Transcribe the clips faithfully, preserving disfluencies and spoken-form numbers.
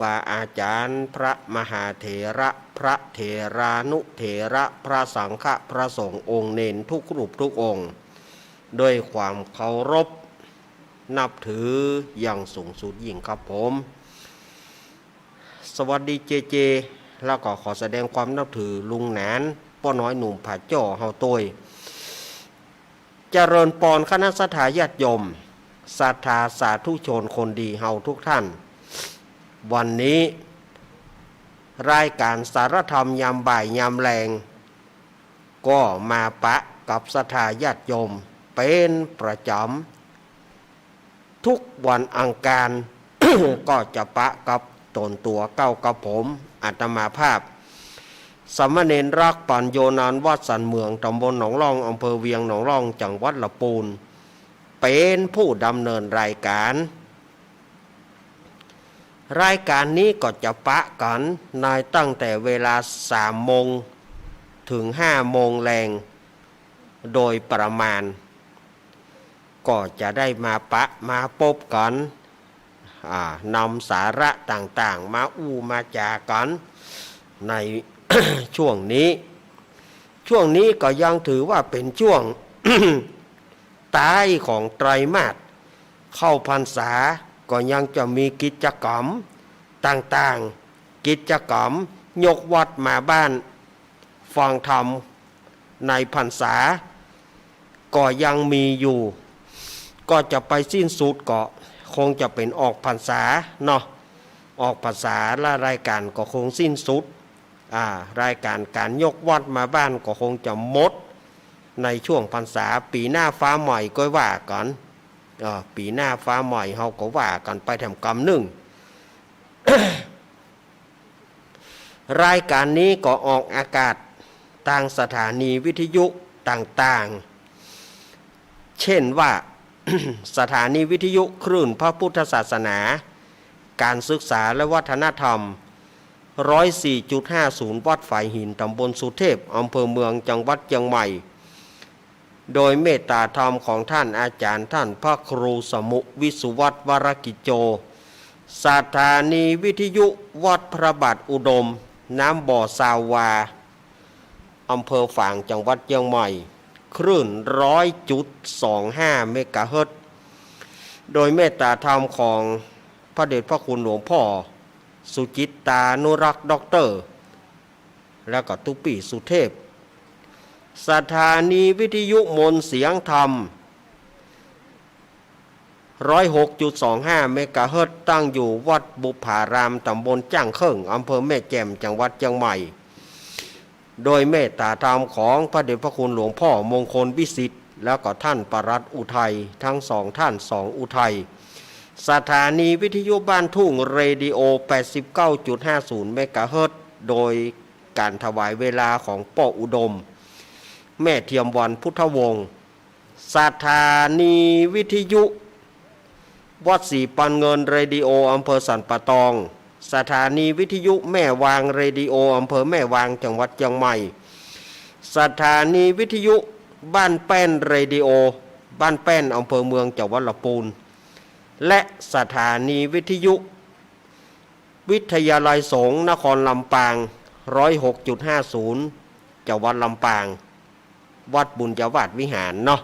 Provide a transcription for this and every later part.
บาอาจ๋ารย์ พระมหาเถระ พระเถรานุเถระ พระสังฆะ พระสงฆ์องค์เณรทุกรูปทุกองค์ ด้วยความเคารพนับถืออย่างสูงสุดยิ่งครับผม สวัสดีเจเจ แล้วก็ขอแสดงความนับถือลุงหนาน ป้อน้อยหนุ่มผาจ้อเฮาตวย เจริญปอนคณะศรัทธาญาติโยม ศรัทธาสาธุชนคนดีเฮาทุกท่าน วันนี้ รายการสารธรรมยามบ่ายยามแลง ก็มาปะกับศรัทธาญาติโยมเป็นประจ๋ำ ทุกวันอังคาร ก็จะปะกับตนตั๋วเก้ากับผม อาตมาภาพ สามเณรรักปัญโญ นอนวัดสันเหมือง ตำบลหนองล่อง อำเภอเวียงหนองล่อง จังหวัดละปูน เป็นผู้ดำเนินรายการ รายการนี้ก็จะปะกั๋นในตั้งแต่เวลาสามโมง ถึงห้าโมงแลง โดยประมาณ ก็จะได้มาปะมาปบกั๋น อ่า นำสาระต่างๆ มาอู้มาจ๋ากั๋น ใน ช่วงนี้ ช่วงนี้ก็ยังถือว่าเป๋นช่วง ต๊ายของไตรมาส เข้าพรรษาก็ยังจะมีกิจกรรมต่างๆ กิจกรรมยกวัดมาบ้าน ฟังธรรมในพรรษา ก็ยังมีอยู่ ก็จะไปสิ้นสุดก็คงจะเป๋นออกพรรษาเนาะ ออกพรรษาแล้วรายการก็คงสิ้นสุด อ่า รายการก๋านยกวัดมาบ้านก็คงจะหมดในช่วงพรรษา ปี๋หน้าฟ้าใหม่ก็ว่ากั๋น อ่า ปี๋หน้าฟ้าใหม่เฮาก็ว่ากั๋นไปแถมกำนึ่ง รายการนี้ก็ออกอากาศตางสถานีวิทยุต่างๆ เช่นว่า สถานีวิทยุคลื่นพระพุทธศาสนา การศึกษาและวัฒนธรรม ร้อยสี่จุดห้าศูนย์ วัดฝายหิน ตำบลสุเทพ อำเภอเมือง จังหวัดเจียงใหม่ โดยเมตตาธรรมของท่านอาจ๋ารย์ท่านพระครูสมุห์ วิสุวัฒน์ วรกิจโจ สถานีวิทยุวัดพระบาทอุดม น้ำบ่อซาววา อำเภอฝาง จังหวัดเจียงใหม่ คลื่น ร้อยจุดสองห้า เมกะเฮิรตซ์ โดยเมตตาธรรมของพระเดชพระคุณหลวงพ่อสุจิตตานุรักษ์ ด็อกเตอร์ แล้วก็ตุ๊ปี้สุเทพ สถานีวิทยุมนต์เสียงธรรม ร้อยหกจุดสองห้า เมกะเฮิรตซ์ ตั้งอยู่วัดบุพผาราม ตำบลจ้างเคิ่ง อำเภอแม่แจ่ม จังหวัดเจียงใหม่ โดยเมตตาธรรมของพระเดชพระคุณหลวงพ่อมงคลวิสิทธิ์ แล้วก็ท่านปลัดอุทัย ทั้งสองท่านสองอุทัย สถานีวิทยุบ้านทุ่ง เรดิโอ แปดสิบเก้าจุดห้าศูนย์ เมกะเฮิรตซ์ โดยก๋านถวายเวลาของป้ออุดม แม่เทียมวรรณ พุทธวงศ์ สถานีวิทยุวัดศรีปันเงิน เรดิโอ อำเภอสันป่าตอง สถานีวิทยุแม่วาง เรดิโอ อำเภอแม่วาง จังหวัดเจียงใหม่ สถานีวิทยุบ้านแป้น เรดิโอ บ้านแป้น อำเภอเมือง จังหวัดละปูน และสถานีวิทยุวิทยาลัยสงฆ์นครลำปาง ร้อยหกจุดห้าศูนย์ จังหวัดลำปาง วัดบุญญาวาสวิหารเนาะ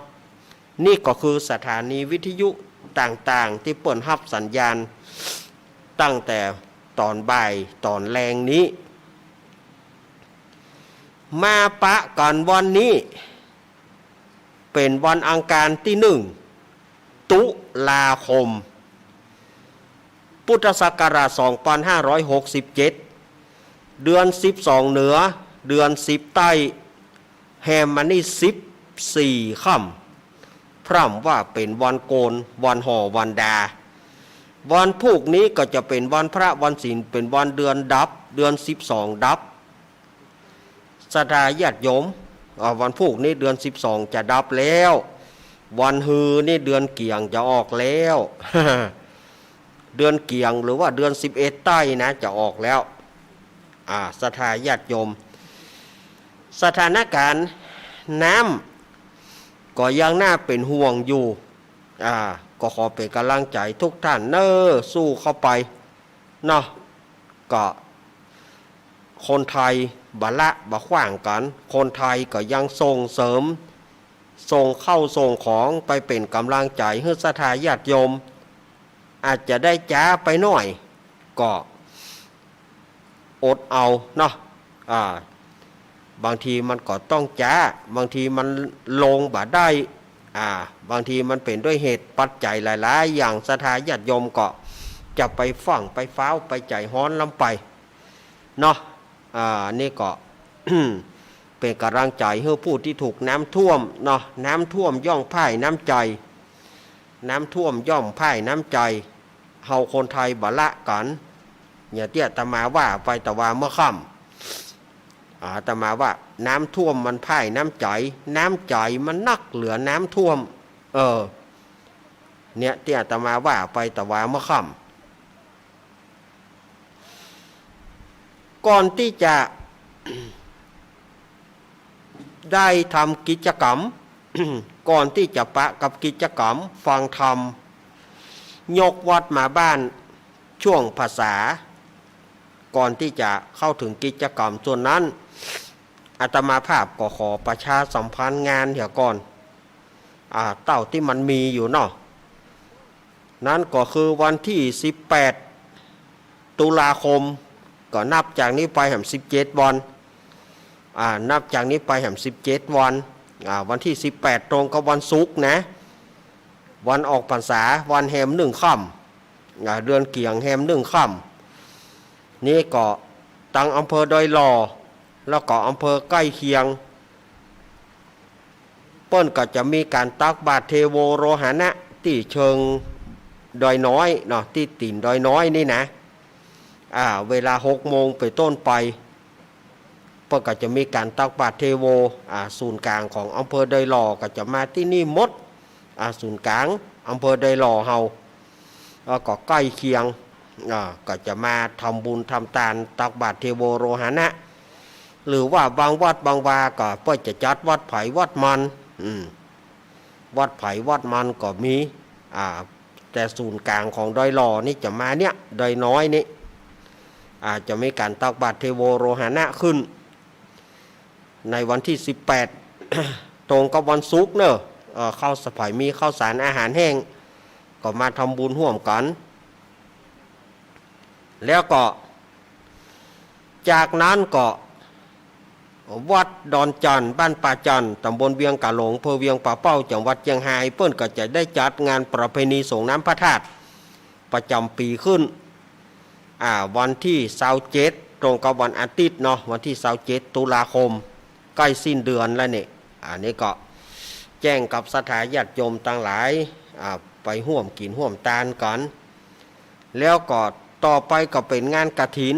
นี่ก็คือสถานีวิทยุต่างๆ ตี้เปิ้นฮับสัญญาณ ตั้งแต่ต๋อนบ่ายต๋อนแลงนี้ มาปะกั๋นวันนี้ เป๋นวันอังคารตี้หนึ่ง ตุลาคม พุทธศักราช สองพันห้าร้อยหกสิบเจ็ด เดือนสิบสองเหนือ เดือนสิบใต้ แฮมมานี่สิบสี่ค่ำ พร่ำว่าเป๋นวันโกน วันห่อ วันดา วันพูกนี้ก็จะเป๋นวันพระวันศีล เป๋นวันเดือนดับ เดือนสิบสองดับ ศรัทธาญาติโยม อ่า วันพูกนี้เดือนสิบสองจะดับแล้ว วันฮือนี่เดือนเกี๋ยงจะออกแล้ว เดือนเกี๋ยงหรือว่าเดือนสิบเอ็ดใต้นะ จะออกแล้ว อ่า ศรัทธาญาติโยม สถานการณ์น้ำก็ยังน่าเป๋นห่วงอยู่ อ่า ก็ขอเป๋นก๋ำลังใจ๋ทุกท่านเน่อ สู้เข้าไปเนาะ ก็คนไทยบ่ละบ่ขว้างกั๋น คนไทยก็ยังส่งเสริม ส่งข้าวส่งของไปเป๋นก๋ำลังใจ๋หื้อศรัทธาญาติโยม อาจจะได้จ๊าไปหน้อย ก็อดเอาเนาะ อ่า บางทีมันก็ต้องจ๊า บางทีมันลงบ่ได้ อ่า บางทีมันเป๋นด้วยเหตุปัจจัยหลายๆ อย่าง ศรัทธาญาติโยมก็จะไปฟั่งไปฟ้าวไปใจ๋ฮ้อนล้ำไปเนาะ อ่า นี่ก็ เป๋นก๋ำลังใจ๋หื้อผู้ตี้ถูกน้ำท่วมเนาะ น้ำท่วมย่อมพ่ายน้ำใจ๋ น้ำท่วมย่อมพ่ายน้ำใจ๋ เฮาคนไทยบ่ละกั๋น อย่างตี้อาตมาว่าไปตะวาเมื่อค่ำ อาตมาว่าน้ำท่วมมันพ่ายน้ำใจ๋ น้ำใจ๋มันนักเหลือน้ำท่วม เออ เนี่ยตี้อาตมาว่าไปตะวาเมื่อค่ำ ก่อนตี้จะ ได้ทำกิจกรรม ก่อนตี้จะปะกับกิจกรรมฟังธรรม ยกวัดมาบ้านช่วงพรรษา ก่อนตี้จะเข้าเถิงกิจกรรมส่วนนั้น อาตมาภาพก็ขอประชาสัมพันธ์งานเหียก่อน อ่า เต้าตี้มันมีอยู่เนาะ นั้นก็คือวันตี้สิบแปด ตุลาคม ก็นับจากนี้ไปแหมสิบเจ็ดวัน อ่า นับจากนี้ไปแหมสิบเจ็ดวัน อ่า วันตี้สิบแปดตรงกับวันศุกร์นะ วันออกพรรษา วันแฮมหนึ่งค่ำ อ่า เดือนเกี๋ยงแฮมหนึ่งค่ำ นี่ก็ตังอำเภอดอยหล่อ แล้วก็อำเภอใก้เคียง เปิ้นก็จะมีก๋านตักบาตรเทโวโรหณะตี้เชิงดอยน้อยเนาะ ตี้ตี๋นดอยน้อยนี่นะ อ่า เวลาหกโมงเป๋นต้นไป เปิ้นก็จะมีก๋านตักบาตรเทโว อ่า ศูนย์ก๋างของอำเภอดอยหล่อก็จะมาตี้นี่หมด อ่า ศูนย์ก๋างอำเภอดอยหล่อเฮา แล้วก็ใก้เคียง อ่า ก็จะมาทำบุญทำตานตักบาตรเทโวโรหณะ หรือว่าบางวัดบางวาก็เปิ้นจะจัดวัดใผวัดมัน อืม วัดใผวัดมันก็มี อ่า แต่ศูนย์ก๋างของดอยหล่อนี่จะมาเนี่ย ดอยน้อยนี่ อ่า จะมีก๋านตักบาตรเทโวโรหณะขึ้น ในวันตี้สิบแปด ตรงกับวันศุกร์เนาะ เอ่อ ข้าวสะ ใผมีข้าวสารอาหารแห้ง ก็มาทำบุญฮ่วมกั๋น แล้วก็ จากนั้นก็ วัดดอนจั่น บ้านป่าจั่น ต๋ำบลเวียงก๋าหลง อำเภอเวียงป่าเป้า จังหวัดเจียงฮาย เปิ้นก็จะได้จัดงานประเพณีสรงน้ำพระธาตุประจ๋ำปี๋ขึ้น อ่า วันตี้ซาวเจ็ด ตรงกับวันอาทิตย์เนาะ วันตี้ซาวเจ็ด ตุลาคม ใก้สิ้นเดือนแล้วนี่ อันนี้ก็แจ้งกับศรัทธาญาติโยมตังหลาย อ่า ไปฮ่วมกิ๋นฮ่วมตานกั๋น แล้วก็ต่อไปก็เป๋นงานกฐิน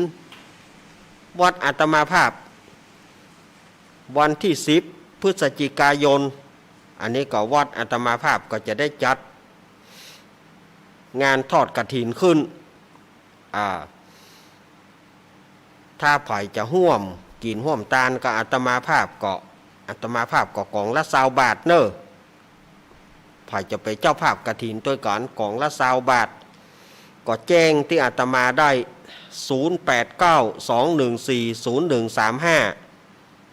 วัดอาตมาภาพ วันตี้สิบ พฤศจิกายน อันนี้ก็วัดอาตมาภาพก็จะได้จัดงานทอดกฐินขึ้น อ่า ถ้าใผจะฮ่วมกิ๋นฮ่วมตานกับอาตมาภาพก็ อาตมาภาพก็ก๋องละซาวบาทเนาะ ใผจะเป๋นเจ้าภาพกฐินตวยกั๋น ก๋องละซาวบาท ก็แจ้งตี้อาตมาได้ ศูนย์แปดเก้า สองหนึ่งสี่ ศูนย์หนึ่งสามห้า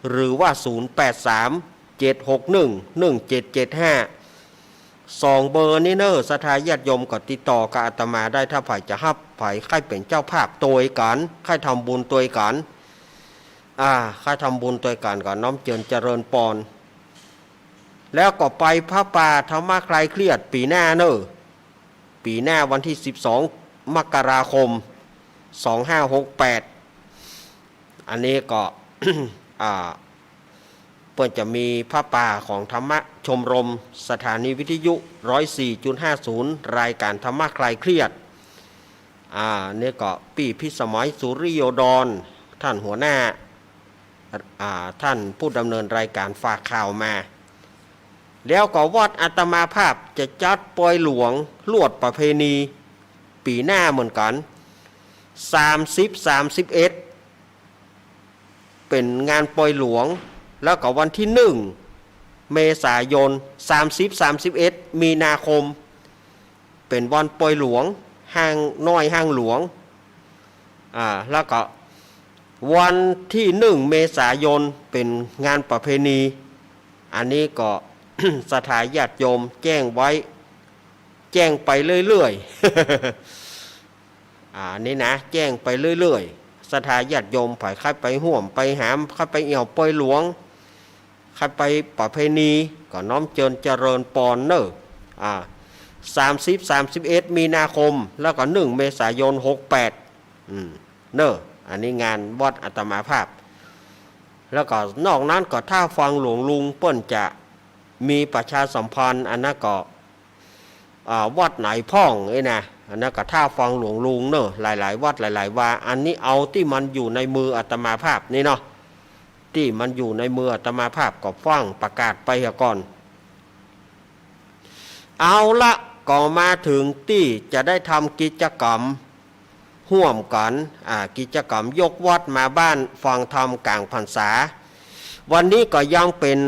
หรือว่า ศูนย์แปดสาม เจ็ดหกหนึ่ง หนึ่งเจ็ดเจ็ดห้า สองเบอร์นี้เนาะ ศรัทธาญาติโยมก็ติดต่อกับอาตมาได้ ถ้าใผจะฮับ ใผใค่เป๋นเจ้าภาพตวยกั๋น ใค่ทำบุญตวยกั๋น อ่า ใค่ทำบุญตวยกั๋น ก็น้อมเจิญเจริญปอน แล้วก็ไปผ้าป่าธรรมะคลายเครียดปี๋หน้าเนาะ ปี๋หน้าวันตี้สิบสอง มกราคม สองห้าหกแปด อันนี้ก็ อ่า เปิ้นจะมีผ้าป่าของธรรมะชมรม สถานีวิทยุ ร้อยสี่จุดห้าศูนย์ รายก๋านธรรมะคลายเครียด อ่า นี่ก็ปี้พิสมัย สุริโยดร ต้านหัวหน้า อ่า ต้านผู้ดำเนินรายก๋านฝากข่าวมา แล้วก็วัดอาตมาภาพจะจัดปอยหลวงลวดประเพณีปี๋หน้าเหมือนกั๋น สามสิบ สามสิบเอ็ด เป๋นงานปอยหลวง แล้วก็วันตี้หนึ่ง เมษายน สามสิบ สามสิบเอ็ด มีนาคม เป๋นวันปอยหลวง ฮ้างน้อยฮ้างหลวง อ่า แล้วก็วันตี้หนึ่งเมษายนเป๋นงานประเพณี อันนี้ก็ ศรัทธาญาติโยมแจ้งไว้ แจ้งไปเรื่อยๆ อ่า นี่นะ แจ้งไปเรื่อยๆ ศรัทธาญาติโยมใผใค่ไปฮ่วมไปหาม ใค่ไปเอี่ยวปอยหลวง ใค่ไปประเพณี ก็น้อมเจิญเจริญปอนเน่อ อ่า สามสิบ สามสิบเอ็ด มีนาคม แล้วก็ หนึ่ง เมษายน หกแปด อืม เน่อ อันนี้งานวัดอาตมาภาพ แล้วก็นอกนั้นก็ถ้าฟังหลวงลุงเปิ้นจะมีประชาสัมพันธ์ อันนั้นก็ อ่า วัดไหนพ่องเอ้ยนะ อันนั้นก็ถ้าฟังหลวงลุงเน่อ หลายๆ วัดหลายๆ วา อันนี้เอาตี้มันอยู่ในมืออาตมาภาพนี่เนาะ ตี้มันอยู่ในมืออาตมาภาพก็ฟั่งประกาศไปเหียก่อน เอาละ ก็มาเถิงตี้จะได้ทำกิจกรรมฮ่วมกั๋น อ่า กิจกรรมยกวัดมาบ้านฟังธรรมก๋างพรรษา วันนี้ก็ยังเป๋น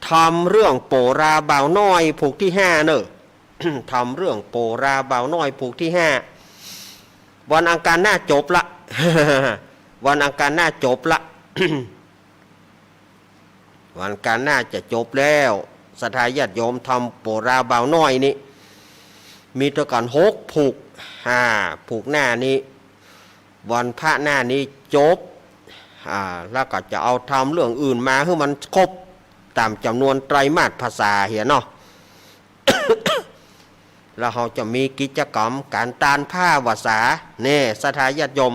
ทำเรื่องโปราบ่าวน้อยผูกตี้ห้าเน่อ ทำเรื่องโปราบ่าวน้อยผูกตี้ห้า วันอังคารหน้าจบละ วันอังคารหน้าจบละ วันอังคารหน้าจะจบแล้ว ศรัทธาญาติโยมทำโปราบ่าวน้อยนี่ มีตวยกั๋นหกผูก ห้าผูกหน้านี้ วันพระหน้านี้จบ อ่า แล้วก็จะเอาทำเรื่องอื่นมาหื้อมันครบต๋ามจ๋ำนวนไตรมาสพรรษาเหียเนาะ แล้วเฮาจะมีกิจกรรมก๋านตานผ้าว่าสา แน่ ศรัทธาญาติโยม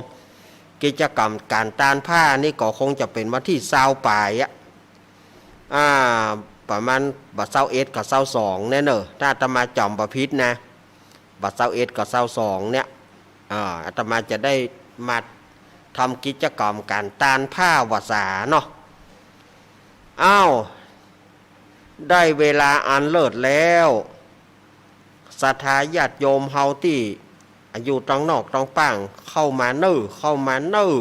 กิจกรรมก๋านตานผ้านี่ก็คงจะเป๋นวันตี้ซาวปายอะ อ่า ประมาณบ่าซาวเอ็ดกับซาวสองเนี่ยเน่อ ถ้าอาตมาจ๋ำบ่ผิดนะ บ่าซาวเอ็ดกับซาวสองเนี่ย อ่า อาตมาจะได้มาทำกิจกรรมก๋านตานผ้าว่าสาเนาะ อ้าว ได้เวลาอันเลิศแล้ว ศรัทธาญาติโยมเฮาตี้อยู่ตางนอกตางป้าง เข้ามาเน่อ เข้ามาเน่อ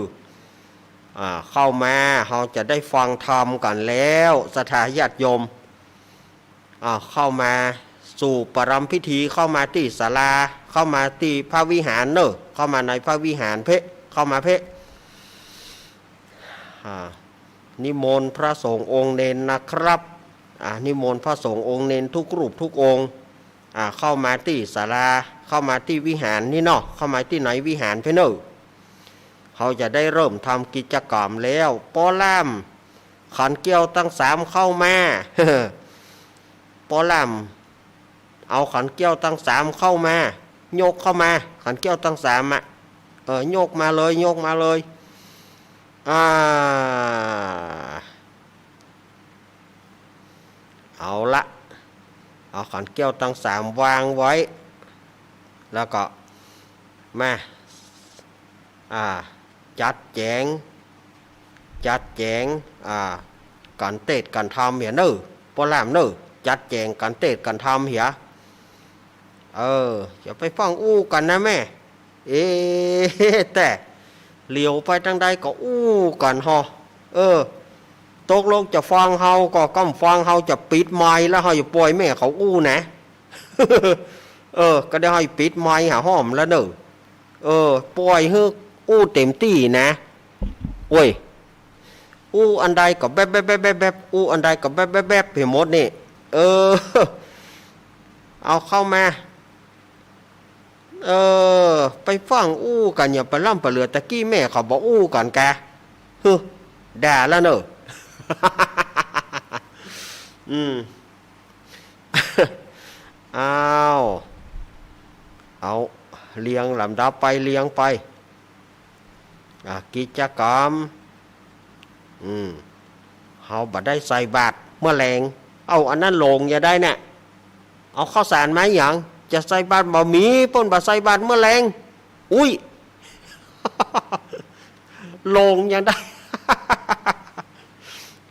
อ่า เข้ามา เฮาจะได้ฟังธรรมกั๋นแล้ว ศรัทธาญาติโยม อ่า เข้ามาสู่ประรำพิธี เข้ามาตี้ศาลา เข้ามาตี้พระวิหารเน่อ เข้ามาในพระวิหารเป๊ะ เข้ามาเป๊ะ อ่า นิมนต์พระสงฆ์องค์เณรนะครับ อ่า นิมนต์พระสงฆ์องค์เณรทุกรูปทุกองค์ อ่า เข้ามาตี้ศาลา เข้ามาตี้วิหารนี่เนาะ เข้ามาตี้ในวิหารเป๊ะเน่อ เฮาจะได้เริ่มทำกิจกรรมแล้ว ปอล่าม ขันเกี้ยวตังสามเข้ามา ปอล่าม เอาขันเกี้ยวตังสามเข้ามา ยกเข้ามา ขันเกี้ยวตังสามอะ เออ ยกมาเลย ยกมาเลย อ่า เอาละ เอาขันเกี้ยวตังสามวางไว้ แล้วก็ มา อ่า จัดแจ๋ง จัดแจ๋ง อ่า ก๋านเตศน์ก๋านธรรมเหียเน่อ ปอล่ามเน่อ จัดแจ๋งก๋านเตศน์ก๋านธรรมเหีย เออ อย่าไปฟั่งอู้กั๋นนะแม่ เอ๊ะ แต่เหลียวไปตางใดก็อู้กั๋นฮอ เออ ตกลงจะฟังเฮาก็ก้ำฟัง เฮาจะปิดไมค์แล้วเฮาจะป่อยแม่เขาอู้นะ เออ ก็ได้หื้อปิดไมค์หาห้อมแล้วเน่อ เออ ป่อยหื้ออู้เต๋มตี้นะ โอ้ย อู้อันใดก็แบ๊บๆๆๆ อู้อันใดก็แบ๊บๆๆ ไปหมดนี่ เออ เอาเข้ามา เออ ไปฟั่งอู้กั๋น อย่าปะล่ำปะเหลือ ตะกี้แม่เขาบ่อู้กั๋นกา ฮึ ด่าแล้วเน่อ อืม อ้าว เอา เรียงลำดับไป เรียงไป อ่ะ กิจกรรม อืม เฮาบ่ได้ใส่บาตรเมื่อแลง เอาอันนั้นโหลงอย่าได้น่ะ เอาข้าวสารมาหยัง จะใส่บาตรบ่มี เปิ้นบ่ใส่บาตรเมื่อแลง อุ๊ย โหลงอย่าได้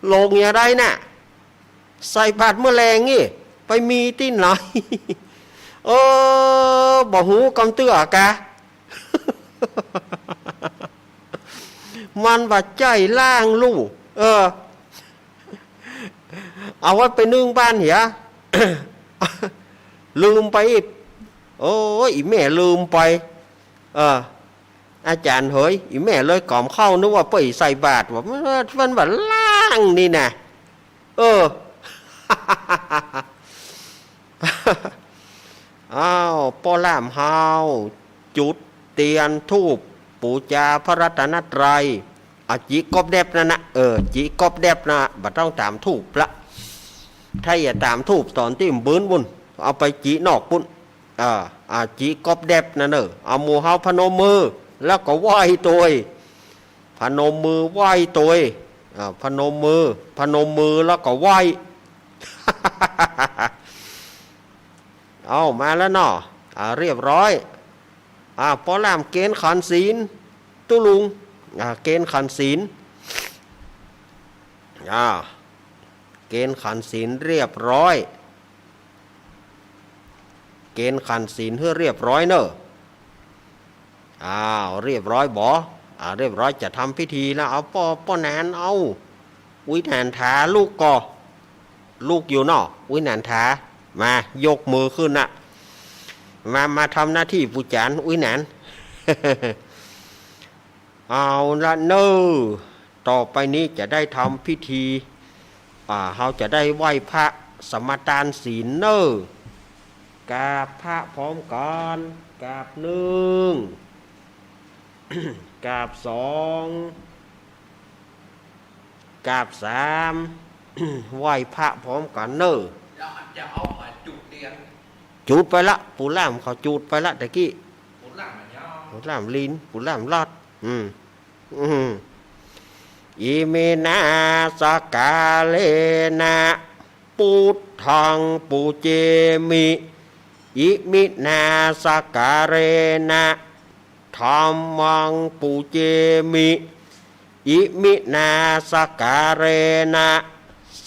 โหลงอย่าได้น่ะ ใส่บาตรเมื่อแลงนี่ ไปมีตี้ไหน เออ บ่ฮู้กำเตื้อกะ มันว่าใจ้ล่างลู่ เออ เอาไว้ไปนึ่งบ้านเหีย ลืมไปอีก โอ้ย อีแม่ลืมไป เออ อาจ๋ารย์เหย อี่แม่เลยก๋อมเข้า นึกว่าเปิ้นใส่บาตร ว่ามัน มันว่าล้างนี่นะ เออ อ้าว ป้อล่ามเฮาจุดเตียนธูปปู๋จาพระรัตนตรัย อ่ะ จิกบแดบนั่นนะ เออ จิกบแดบนะ บ่ต้องต๋ามธูปละ ถ้าจะต๋ามธูปต๋อนตี้มันบืนปุ้น เอาไปจินอกปุ้น อ่า อ่า จิกบแดบนั่นเน่อ เอาหมู่เฮาพนมมือ แล้วก็ไหว้ตวย พนมมือไหว้ตวย อ่า พนมมือ พนมมือแล้วก็ไหว้ เอา มาแล้วเนาะ อ่า เรียบร้อย อ่า ป้อล่ามเกณฑ์ขันธ์ศีล ตุ๊ลุง อ่า เกณฑ์ขันธ์ศีล อ่า เกณฑ์ขันธ์ศีลเรียบร้อย เกณฑ์ขันธ์ศีลหื้อเรียบร้อยเน่อ อ้าว เรียบร้อยบ่ อ่า เรียบร้อย จะทำพิธีแล้ว เอา ป้อ ป้อหนาน เอา อุ๊ยหนานถาลุกก่อ ลุกอยู่เนาะ อุ๊ยหนานถา มา ยกมือขึ้นนะ มา มาทำหน้าตี้ปู่จ๋าร อุ๊ยหนาน เอาละเน่อ ต่อไปนี้จะได้ทำพิธี อ่า เฮาจะได้ไหว้พระสมาตานศีลเน่อ กราบพระพร้อมกั๋น กราบหนึ่ง กราบสอง กราบสาม ไหว้พระพร้อมกั๋นเน่อ เดี๋ยวจะเอามาจุดเตียน จุดไปละ ปู่ล่ามเขาจุดไปละตะกี้ ปู่ล่ามมันยาว ปู่ล่ามลีน ปู่ล่ามลอด อืม อืม อิมินาสการะนะ ปุทธังปูเจมิ อิมินาสการะนะ ธัมมังปูเจมิ อิมินาสการะนะ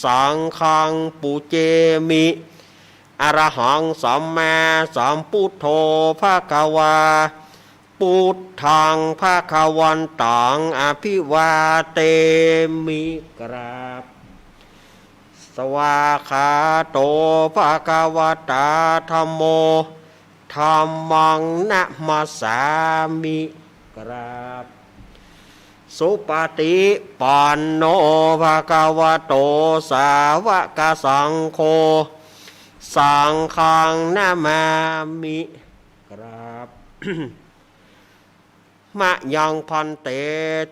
สังฆังปูเจมิ อะระหังสัมมาสัมพุทโธภะคะวา พุทธังภะคะวันตัง อะภิวาเทมิ กราบ สวากขาโตภะคะวะตาธัมโม ธัมมังนะมัสสามิ กราบ สุปฏิปันโนภะคะวะโต สาวกสังโฆ สังฆังนะมามิ กราบ มะยังภันเต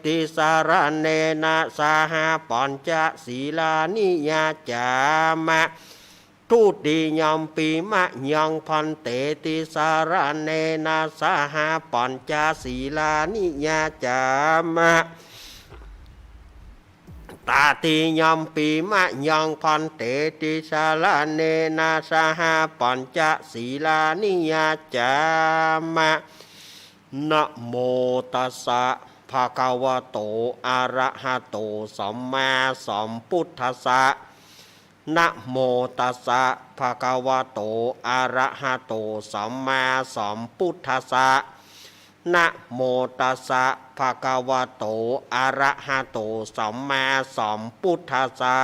ติสะระเณนะสะหะ ปัญจะสีลานิยาจามะ ทุติยัมปิมะยังภันเต ติสะระเณนะสะหะ ปัญจะสีลานิยาจามะ ตติยัมปิมะยังภันเต ติสะระเณนะสะหะ ปัญจะสีลานิยาจามะ นะโมตัสสะภะคะวะโต อะระหะโต สัมมาสัมพุทธัสสะ นะโมตัสสะภะคะวะโต อะระหะโต สัมมาสัมพุทธัสสะ นะโมตัสสะภะคะวะโต อะระหะโต สัมมาสัมพุทธัสสะ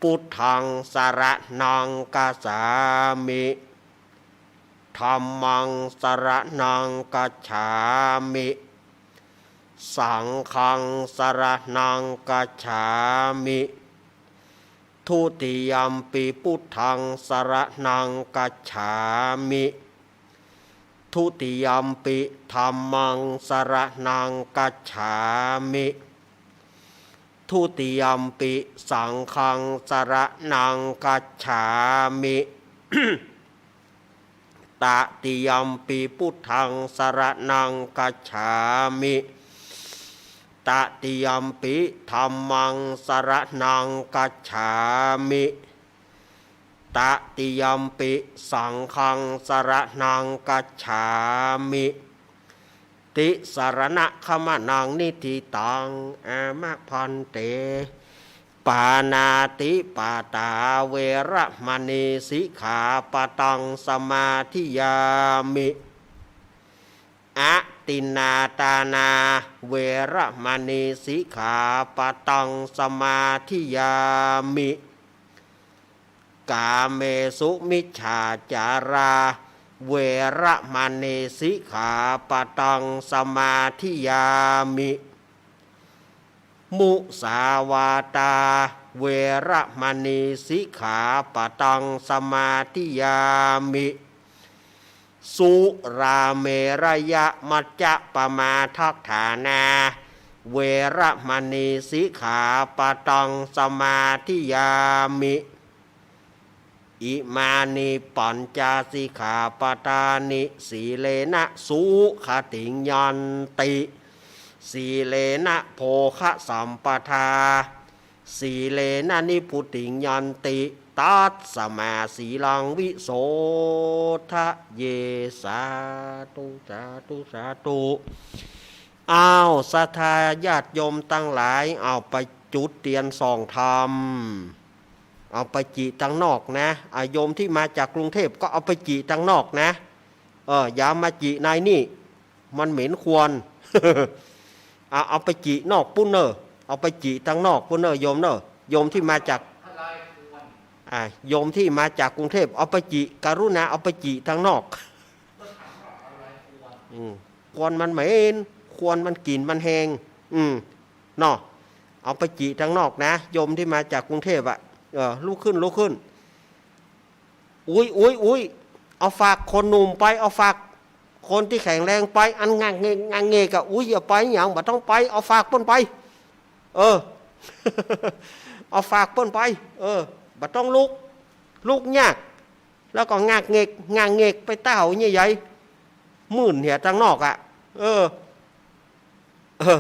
พุทธังสะระณังคัจฉามิ ธัมมังสะระณังคัจฉามิ สังฆังสะระณังคัจฉามิ ทุติยัมปิพุทธังสะระณังคัจฉามิ ทุติยัมปิธัมมังสะระณังคัจฉามิ ทุติยัมปิสังฆังสะระณังคัจฉามิ ตติยัมปิพุทธังสะระณังคัจฉามิ ตติยัมปิธัมมังสะระณังคัจฉามิ ตติยัมปิสังฆังสะระณังคัจฉามิ ติสะระณะขะมะนังนิฏฐิตัง อามะภันเต ปาณาติปาตา เวระมะณี สิกขาปะตัง สะมาธิยามิ อะทินนาทานา เวระมะณี สิกขาปะตัง สะมาธิยามิ กาเมสุมิจฉาจารา เวระมะณีสิกขาปะตังสมาธิยามิ มุสาวาตา เวระมะณีสิกขาปะตังสมาธิยามิ สุราเมระยะมัจจะปะมาทัฏฐานา เวระมะณีสิกขาปะตังสมาธิยามิ อิมานิปัญจสิกขาปะทานิ สีเลนะสุขติงยันติ สีเลนะโภคะสัมปทา สีเลนะนิพพุติงยันติ ตัสมาสีลังวิโสทะเย สาธุ สาธุ สาธุ อ้าว ศรัทธาญาติโยมตังหลาย เอาไปจุดเตียนส่องธรรม เอาไปจิตังนอกนะ อ่ะ โยมตี้มาจากกรุงเทพฯก็เอาไปจิตังนอกนะ เออ อย่ามาจิในนี่ มันเหม็นควัน อ่ะ เอาไปจินอกปู๊นเน่อ เอาไปจิตังนอกปู๊นเน่อ โยมเน่อ โยมตี้มาจาก อ่ะ โยมตี้มาจากกรุงเทพฯ เอาไปจิ กรุณาเอาไปจิตังนอก อืม ควันมันเหม็น ควันมันกลิ่นมันแฮง อืม เนาะ เอาไปจิตังนอกนะ โยมตี้มาจากกรุงเทพฯ อ่ะ เออ ลุกขึ้น ลุกขึ้น อุ๊ย อุ๊ย อุ๊ย เอาฝากคนหนุ่มไป เอาฝากคนตี้แข็งแรงไป อันงากเงก งากเงกอะ อุ๊ย อย่าไปหยัง บ่ต้องไป เอาฝากเปิ้นไป เออ เอาฝากเปิ้นไป เออ บ่ต้องลุก ลุกยาก แล้วก็งากเงก งากเงกไปเต้าใหญ่ๆ มื่นเหียตังนอกอะ เออ เออ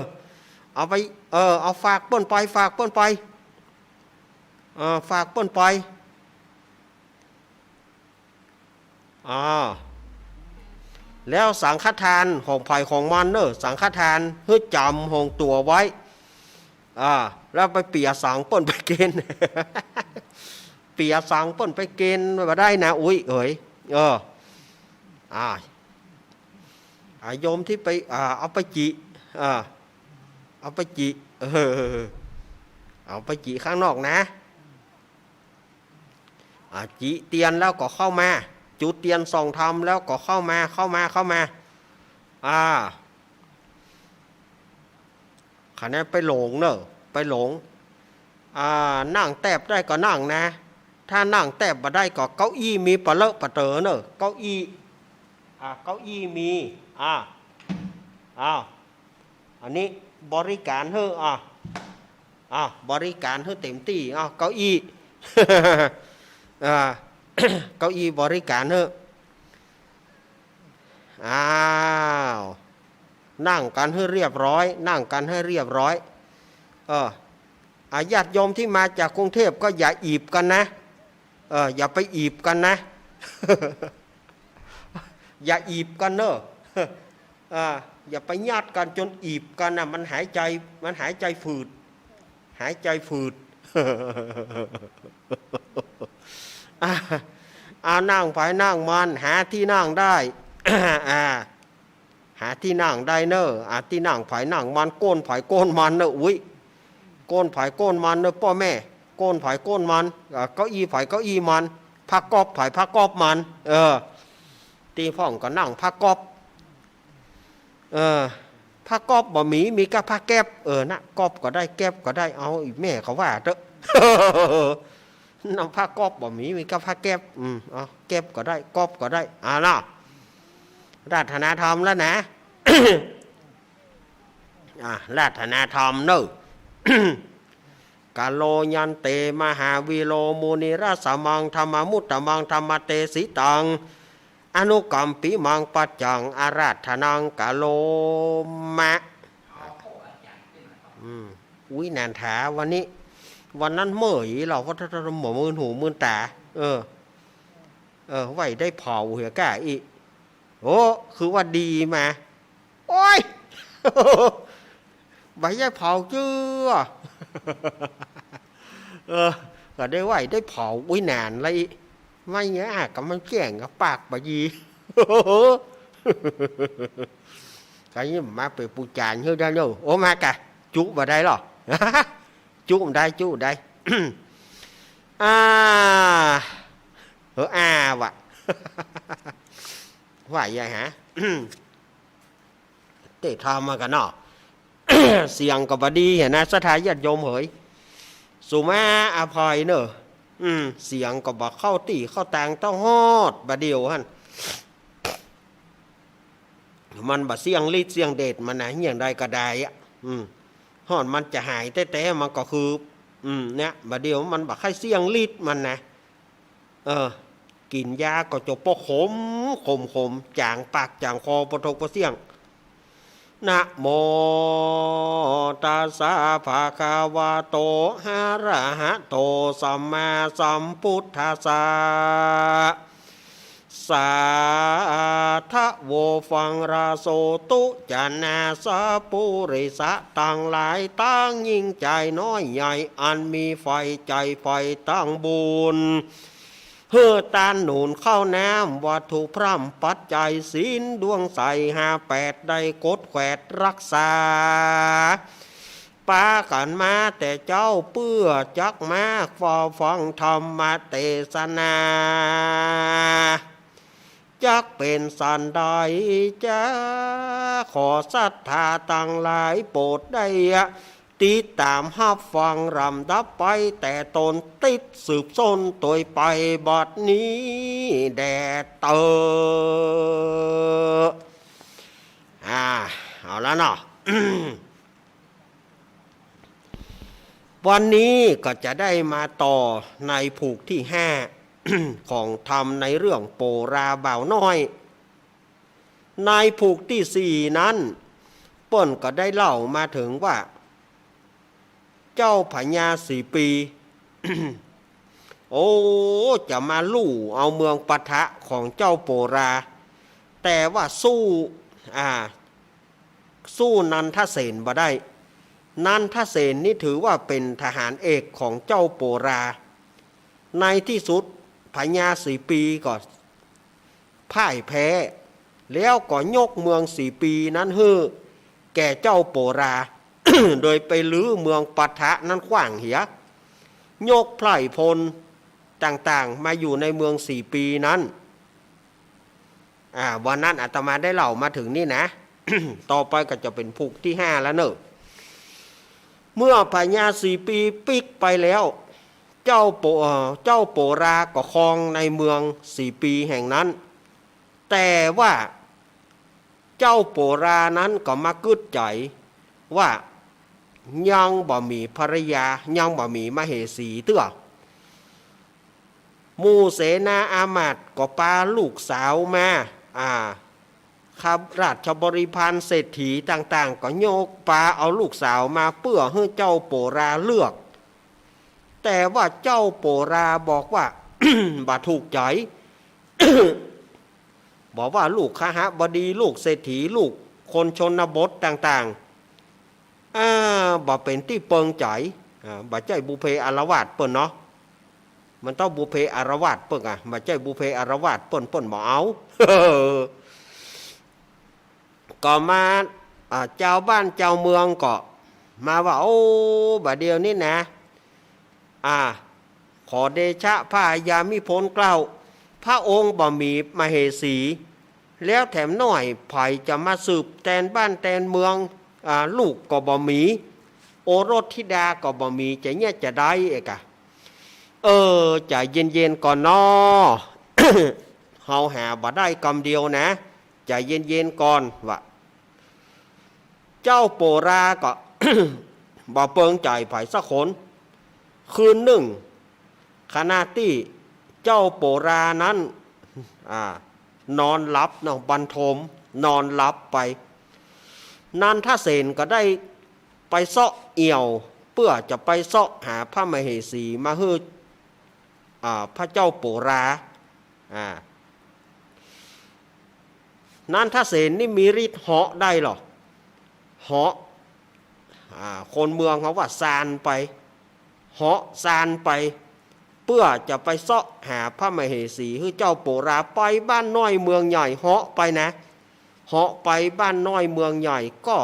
เอาไป เออ เอาฝากเปิ้นไป ฝากเปิ้นไป เออ ฝากเปิ้นไป อ่า แล้วสังฆทานของใผของมันเน่อ สังฆทานหื้อจ๋ำหงตั๋วไว้ อ่า แล้วไปเปียสังเปิ้นไปกิ๋น เปียสังเปิ้นไปกิ๋นบ่ได้นะ อุ๊ยเอ๋ย เออ อ่า อ่า โยมตี้ไป อ่า เอาไปจิ อ่า เอาไปจิ เออ เอาไปจิข้างนอกนะ อ่า จิเตียนแล้วก็เข้ามา จุดเตียนส่องธรรมแล้วก็เข้ามา เข้ามา เข้ามา อ่า ขะนั้นไปหลงเน่อ ไปหลง อ่า นั่งแต๊บได้ก็นั่งนะ ถ้านั่งแต๊บบ่ได้ก็เก้าอี้มีปะเลอะปะเต๋อเน่อ เก้าอี้ อ่า เก้าอี้มี อ่า อ้าว อันนี้บริการหื้อ อ่ะ อ่ะ บริการหื้อเต็มตี้ อ่ะ เก้าอี้ อ่า เก้าอี้บริการหื้อ อ้าว นั่งกั๋นหื้อเรียบร้อย นั่งกั๋นหื้อเรียบร้อย เออ อ่ะ ญาติโยมตี้มาจากกรุงเทพฯก็อย่าอีบกั๋นนะ เออ อย่าไปอีบกั๋นนะ อย่าอีบกั๋นเน่อ อ่า อย่าไปยัดกั๋นจ๋นอีบกั๋นน่ะ มันหายใจ๋ มันหายใจ๋ฝืด หายใจ๋ฝืด อ่า เอานั่งใผนั่งมัน หาตี้นั่งได้ อ่า หาตี้นั่งได้เน่อ อ่า ตี้นั่งใผนั่งมัน โก้นใผโก้นมันเน่อ อุ๊ย โก้นใผโก้นมันเน่อ ป้อแม่ โก้นใผโก้นมัน อ่า เก้าอี้ใผเก้าอี้มัน ผ้าก๊อบใผผ้าก๊อบมัน เออ ตี้พ่องก็นั่งผ้าก๊อบ เออ ผ้าก๊อบบ่มี มีก้าผ้าแก๊บ เออ นะ ก๊อบก็ได้ แก๊บก็ได้ เอา อีแม่เขาว่าเต๊อะ นั่งผ้าก๊อบบ่มี มีก้าผ้าแก๊บ อืม เอา แก๊บก็ได้ ก๊อบก็ได้ อ่า นะ อาราธนาธรรมแล้วนะ อ่า อาราธนาธรรมเน่อ กาโลยันเต มหาวีโร มุนิรัสสะ มัง ธัมมามุตตะมัง ธัมมะเตสิตัง อนุกัมปิมัง ปัจจัง อาราธนัง กาโลมะ อืม อุ๊ย นานถาวันนี้ วันนั้นเมื่อย เฮาก็บ่มื่นหูมื่นต๋า เออ เออ ไหว้ได้เผาเหียก้าอี้ โอ้ คือว่าดีมา โอ๊ย บ่ได้เผาเจื้อ เออ ก็ได้ไหว้ได้เผา อุ๊ย นานละอี้ ไม่เงี้ย อ่ะ ก็มันแจ้งกับปากบ่ดี ก็ยังมาเป๋นปู๋จ๋ารย์หื้อได้เน่อ โอ้ มากะ จุบ่ได้หรอ จุได้ จุได้ อ่า เออ อ่าว่ะ ว่าใหญ่ฮะ เตะทำมากั๋นเนาะ เสียงก็บ่ดีหั้นนะ ศรัทธาญาติโยมเหย สุมาอภัยเน่อ อืม เสียงก็บ่เข้าตี้เข้าตาง ต้องฮอดบ่าเดี่ยวหั้น มันบ่เสี้ยงฤทธิ์เสี้ยงเดชมันนะ อย่างใดก็ได้อะ อืม ฮอดมันจะหายแต๊ๆ มันก็คือ อืม เนี่ย บ่าเดี่ยวมันบ่ใค่เสี้ยงฤทธิ์มันนะ เออ กิ๋นยาก็จะปอขม ขม ขม จ๋างปากจ๋างคอ ปอทกปอเสี้ยง นะโมตัสสะ ภะคะวะโต อะระหะโต สัมมาสัมพุทธัสสะ สาธะโว ฟังราโสตุ จะนาสะปุริสะตังหลาย ตังยิ่งใจ๋น้อยใหญ่ อันมีใฝ่ใจ๋ใฝ่ตังบุญ หื้อตานหนุนข้าวน้ำ วัตถุพร่ำปัจจัย ศีลดวงใสห้าแปด ได้กดแขวดรักษา ปากั๋นมาแต่เจ๊า เปื้อจักมาเฝ้าฟังธรรมเตสนา จักเป๋นสันใดจ๊ะ ขอศรัทธาตังหลายโปรดได้ติดต๋ามฮับฟังลำดับไป แต่ต้นติดสืบส้นตวยไปบัดนี้แด่เต๊อ อ่า เอาละเนาะ วันนี้ก็จะได้มาต่อในผูกตี้ห้า ของธรรมในเรื่องโปราบ่าวน้อย ในผูกตี้สี่นั้น เปิ้นก็ได้เล่ามาเถิงว่า เจ้าพญาสี่ปี โอ้ จะมาลู่เอาเมืองปะทะของเจ้าโปรา แต่ว่าสู้ อ่า สู้นันทเสนบ่ได้ นันทเสนนี่ถือว่าเป๋นทหารเอกของเจ้าโปรา ในตี้สุดพญาสี่ปีก็พ่ายแพ้ แล้วก็ยกเมืองสี่ปีนั้นหื้อแก่เจ้าโปรา โดยไปรื้อเมืองปะทะนั้นขว้างเหีย ยกไพร่พลต่างๆ มาอยู่ในเมืองสี่ปีนั้น อ่า วันนั้นอาตมาได้เล่ามาเถิงนี่นะ ต่อไปก็จะเป๋นผูกตี้ห้าแล้วเน่อ เมื่อพญาสี่ปีปิ๊กไปแล้ว เจ้าโป เอ่อ เจ้าโปราก็ครองในเมืองสี่ปีแห่งนั้น แต่ว่าเจ้าโปรานั้นก็มากึ๊ดใจ๋ว่ายังบ่มีภรรยา ยังบ่มีมเหสีเตื้อ หมู่เสนาอามาตย์ก็ปาลูกสาวมา อ่า ครับ ราชบริพารเศรษฐีต่างๆ ก็ยกปาเอาลูกสาวมาเปื้อหื้อเจ้าโปราเลือก แต่ว่าเจ้าโปราบอกว่า บ่ถูกใจ๋ บอกว่าลูกคหบดี ลูกเศรษฐี ลูกคนชนบทต่างๆ อ่า บ่เป๋นตี้เปิงใจ๋ อ่า บ่ใจ้บุพเพอาละวาดเปิ้นเนาะ มันต้องบุพเพอาละวาดเปิ้นอะ บ่ใจ้บุพเพอาละวาดเปิ้น เปิ้นบ่เอา ก็มา อ่า จาวบ้านจาวเมืองก็มาว่า โอ้ บ่าเดี่ยวนี้นะ อ่า ขอเดชะพระยามิพลเกล้า พระองค์บ่มีมเหสี แล้วแถมน้อยใผจะมาสืบแตนบ้านแตนเมือง อ่า ลูกก็บ่มี โอรสธิดาก็บ่มี จะเยียะจะใดเอกอะ เออ ใจ๋เย็นๆ ก่อนน้อ เฮาหาบ่ได้กำเดียวนะ ใจ๋เย็นๆ ก่อน ว่า เจ้าโปราก็ บ่เปิงใจ๋ใผสักคน คืนนึ่ง ขณะตี้เจ้าโปรานั้น อ่า นอนหลับเนาะ บรรทม นอนหลับไป นันทเสนก็ได้ไปเซาะแอ่ว เปื้อจะไปเซาะหาพระมเหสีมาหื้อ อ่า พระเจ้าโปรา อ่า นันทเสนนี่มีฤทธิ์เหาะได้เหรอ เหาะ อ่า คนเมืองเขาว่าซานไป เหาะซานไป เปื้อจะไปเซาะหาพระมเหสี หื้อเจ้าโปรา ไปบ้านน้อยเมืองใหญ่ เหาะไปนะ เหาะไปบ้านน้อยเมืองใหญ่ ก็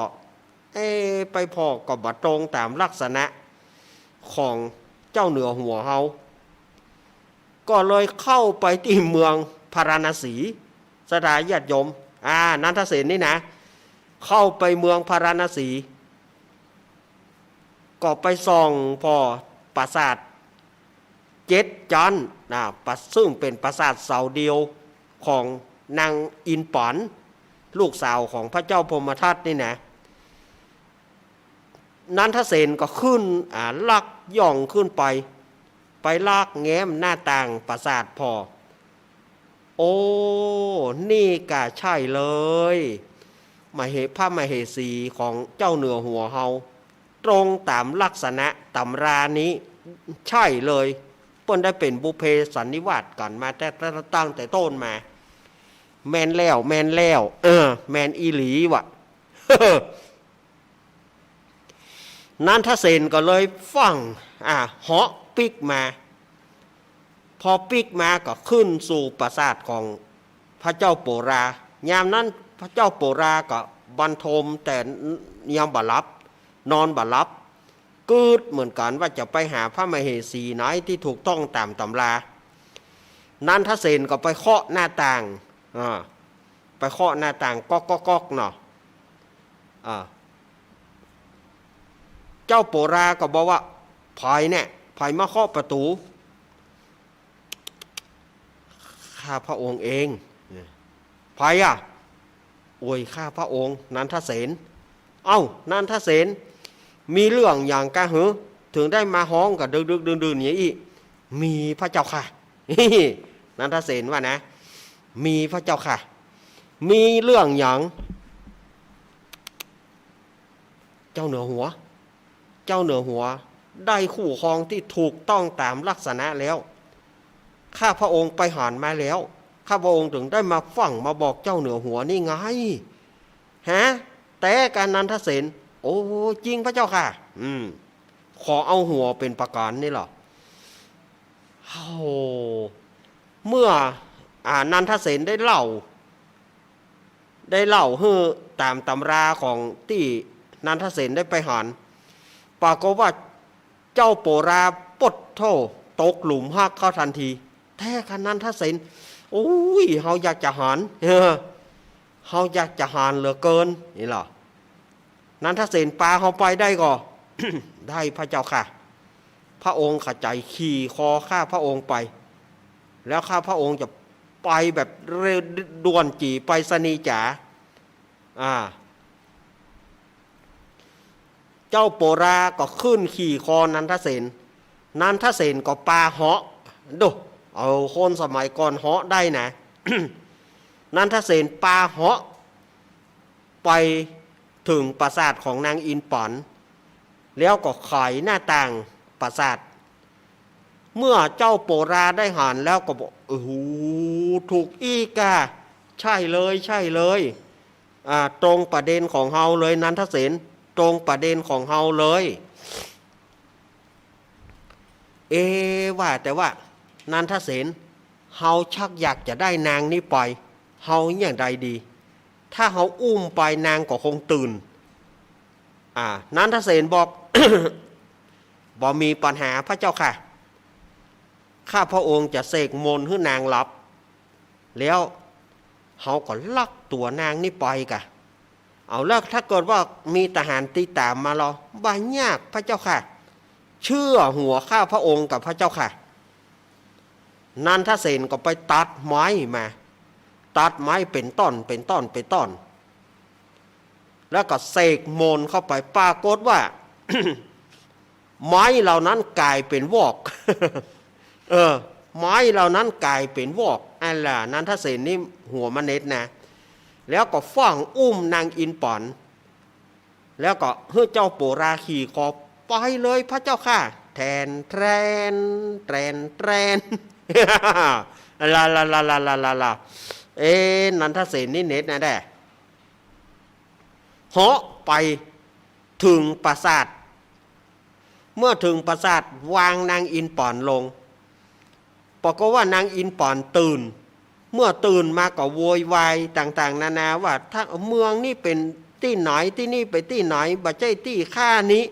เอ๊ะ ไปผ่อก็บ่ตรงต๋ามลักษณะของเจ้าเหนือหัวเฮา ก็เลยเข้าไปตี้เมืองพาราณสี ศรัทธาญาติโยม อ่า นันทเสนนี่นะ เข้าไปเมืองพาราณสี ก็ไปส่องผ่อปราสาทเจ็ดจั๊นนะ ปะ ซึ่งเป๋นปราสาทเสาเดียวของนางอินป๋อน ลูกสาวของพระเจ้าพรหมทัตนี่นะ นันทเสนก็ขึ้น อ่า ลักย่องขึ้นไป ไปลักแง้มหน้าต่างปราสาทผ่อ โอ้ นี่กะใช่เลย มเห พระมเหสีของเจ้าเหนือหัวเฮา ตรงต๋ามลักษณะต๋ำรานี้ ใช่เลย เปิ้นได้เป๋นบุพเพสันนิวาสกั๋นมาแต่ ตั้งแต่ต้นมา แม่นแล้ว แม่นแล้ว เออ แม่นอีหลีวะ นันทเสนก็เลยฟั่ง อ่า เหาะปิ๊กมา พอปิ๊กมาก็ขึ้นสู่ปราสาทของพระเจ้าโปรา ยามนั้นพระเจ้าโปราก็บันทมแต่ยังบ่หลับ นอนบ่หลับ กึ๊ดเหมือนกั๋นว่าจะไปหาพระมเหสีไหนตี้ถูกต้องต๋ามต๋ำรา นันทเสนก็ไปเคาะหน้าต่าง อ่า ไปเคาะหน้าต่างก๊อกก๊อกก๊อกเนาะ อ่า เจ้าโปราก็บอกว่า ใผเนี่ย ใผมาเคาะประตู๋ ข้าพระองค์เอง ใผอะ โอ้ย ข้าพระองค์ นันทเสน เอ้า นันทเสน มีเรื่องหยังกาหือ เถิงได้มาฮ้องกั๋นดึกๆ ดื่นๆ อย่างอี้ มีพระเจ้าค่ะ นันทเสนว่านะ มีพระเจ้าค่ะ มีเรื่องหยัง เจ้าเหนือหัว เจ้าเหนือหัว ได้คู่ครองตี้ถูกต้องต๋ามลักษณะแล้ว ข้าพระองค์ไปหันมาแล้ว ข้าพระองค์เถิงได้มาฟั่งมาบอกเจ้าเหนือหัวนี่ไง ฮะ แต๊กา นันทเสน โอ้ จริงพระเจ้าค่ะ อืม ขอเอาหัวเป๋นประกั๋นนี่เหรอ โอ้ เมื่อ อ่า นันทเสนได้เล่า ได้เล่าหื้อต๋ามต๋ำราของตี้นันทเสนได้ไปหัน ปรากฏว่าเจ้าโปราปดโธ่ ตกหลุมฮักเข้าทันที แต๊กา นันทเสน โอ้ย เฮาอยากจะหัน เออ เฮาอยากจะหันเหลือเกิน นี่เหรอ นันทเสนปาเฮาไปได้ก่อ ได้พระเจ้าค่ะ พระองค์ขะใจ๋ขี่คอข้าพระองค์ไป แล้วข้าพระองค์จะไปแบบเร็วด่วนจี๋ไปรษณีย์จ๋า อ่า เจ้าโปราก็ขึ้นขี่คอนันทเสน นันทเสนก็ปาเหาะ ดู เอาคนสมัยก่อนเหาะได้นะ นันทเสนปาเหาะ ไปเถิงปราสาทของนางอินป๋อน แล้วก็ไขหน้าต่างปราสาท เมื่อเจ้าโปราได้หันแล้วก็บอก โอ้โห ถูกอี้กา ใช่เลย ใช่เลย อ่า ตรงประเด็นของเฮาเลย นันทเสน ตรงประเด็นของเฮาเลย เอ ว่าแต่ว่า นันทเสน เฮาชักอยากจะได้นางนี้ไป เฮาอย่างใดดี ถ้าเฮาอุ้มไปนางก็คงตื่น อ่า นันทเสนบอก บ่มีปัญหาพระเจ้าค่ะ ข้าพระองค์จะเสกมนต์หื้อนางหลับ แล้วเฮาก็ลักตั๋วนางนี้ไปกา เอาละ ถ้าเกิดว่ามีทหารติดต๋ามมาลอ บ่ยากพระเจ้าค่ะ เชื่อหัวข้าพระองค์กาพระเจ้าค่ะ นันทเสนก็ไปตัดไม้มา ตัดไม้เป๋นต้อน เป๋นต้อน เป๋นต้อน แล้วก็เสกมนต์เข้าไป ปรากฏว่า ไม้เหล่านั้นก๋ายเป๋นวอก เออ ไม้เหล่านั้นก๋ายเป๋นวอก อันละ นันทเสนนี่หัวมะเน็ดนะ แล้วก็ฟั่งอุ้มนางอินป๋อน แล้วก็หื้อเจ้าโปราขี่คอไปเลยพระเจ้าค่ะ แทนแทรน แทรนแทรน ลาลาลาลาลาลาลา เอ๊ะ นันทเสนนี่เน็ดนะแด่ เหาะไปเถิงปราสาท เมื่อเถิงปราสาทวางนางอินป๋อนลง ปรากฏว่านางอินป๋อนตื่น เมื่อตื่นมาก็โวยวายต่างๆ นานาว่า ถ้าเมืองนี้เป๋นตี้ไหน ตี้นี่เป๋นตี้ไหน บ่ใจ้ตี้ข้านี้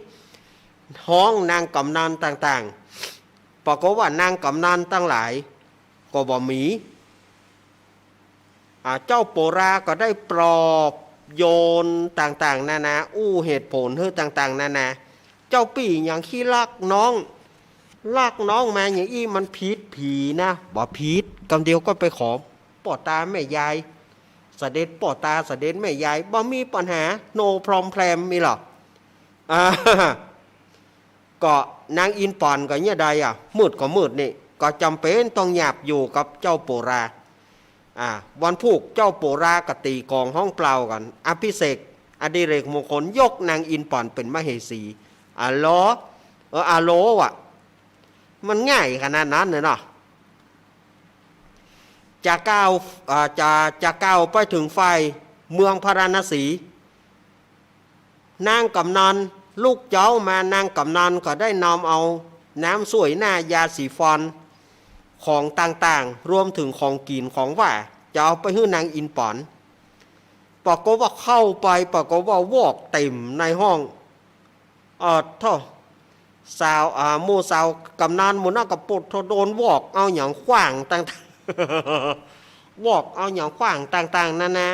ฮ้องนางก๋ำนันต่างๆ ปรากฏว่านางก๋ำนันตังหลายก็บ่มี อ่า เจ้าโปราก็ได้ปลอบโยนต่างๆ นานา อู้เหตุผลหื้อต่างๆ นานา เจ้าปี้หยังขี้ลักน้อง ลักน้องมาอย่างอี้มันผิดผีนะ บ่ผิด กำเดียวก็ไปขอป้อตาแม่ยาย เสด็จป้อตาเสด็จแม่ยาย บ่มีปัญหา no problem มีหรอก อ่า ก็นางอินป๋อนก็เนี่ยใดอะ มืดก็มืดนี่ ก็จ๋ำเป๋นต้องหยาบอยู่กับเจ้าโปรา อ่า วันพูกเจ้าโปราก็ตี๋กลองฮ้องเปล่ากั๋น อภิเษก อดิเรกมงคล ยกนางอินป๋อนเป๋นมเหสี อะโล เออ อะโลอะ มันง่ายขนาดนั้นเลยเนาะ จะก้าว อ่า จะ จะก้าวไปเถิงฝ่ายเมืองพาราณสี นางก๋ำนันลุกเจ๊ามานางก๋ำนันก็ได้นำเอาน้ำส้วยหน้ายาสีฟันของต่างๆ รวมเถิงของกิ๋นของหว่าน จะเอาไปหื้อนางอินป๋อน ปรากฏว่าเข้าไป ปรากฏว่าวอกเต๋มในห้อง เออ โธ่ สาว อ่า หมู่สาวก๋ำนันหมู่นั้นก็โปดโธ่ โดนวอกเอาหยังขว้างต่างๆ วอกเอาหยังขว้างต่างๆ นานา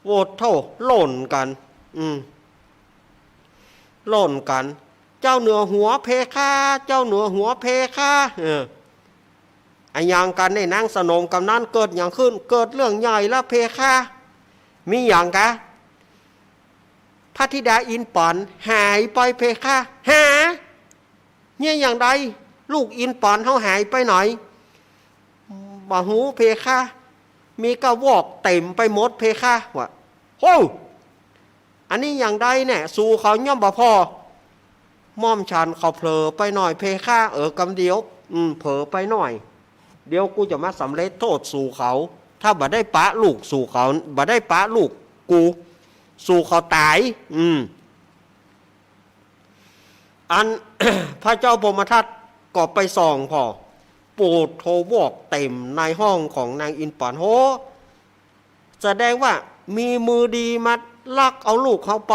โอ้โธ่ หล่นกั๋น อืม หล่นกั๋น เจ้าเหนือหัวเพคะ เจ้าเหนือหัวเพคะ เออ อะหยังกั๋นเนี่ย นางสนมก๋ำนัน เกิดหยังขึ้น เกิดเรื่องใหญ่แล้วเพคะ มีหยังกะ พระธิดาอินป๋อนหายไปเพคะ หา เนี่ยอย่างใด ลูกอินป๋อนเฮาหายไปไหน บ่ฮู้เพคะ มีก้าวอกเต๋มไปหมดเพคะ ว่า โฮ้ อันนี้อย่างใดเนี่ย สูเขาย่อมบ่ผ่อ หม่อมฉันเขาเผลอไปหน่อยเพคะ เออ กำเดียว อืม เผลอไปหน่อย เดี๋ยวกูจะมาสำเร็จโต้ษสูเขา ถ้าบ่ได้ปะลูกสูเขา บ่ได้ปะลูกกู สูเขาต๋าย อืม อัน พระเจ้าพรหมทัตก็ไปส่องผ่อ โปดโธ่ วอกเต๋มในห้องของนางอินป๋อน โห แสดงว่ามีมือดีมาลักเอาลูกเฮาไป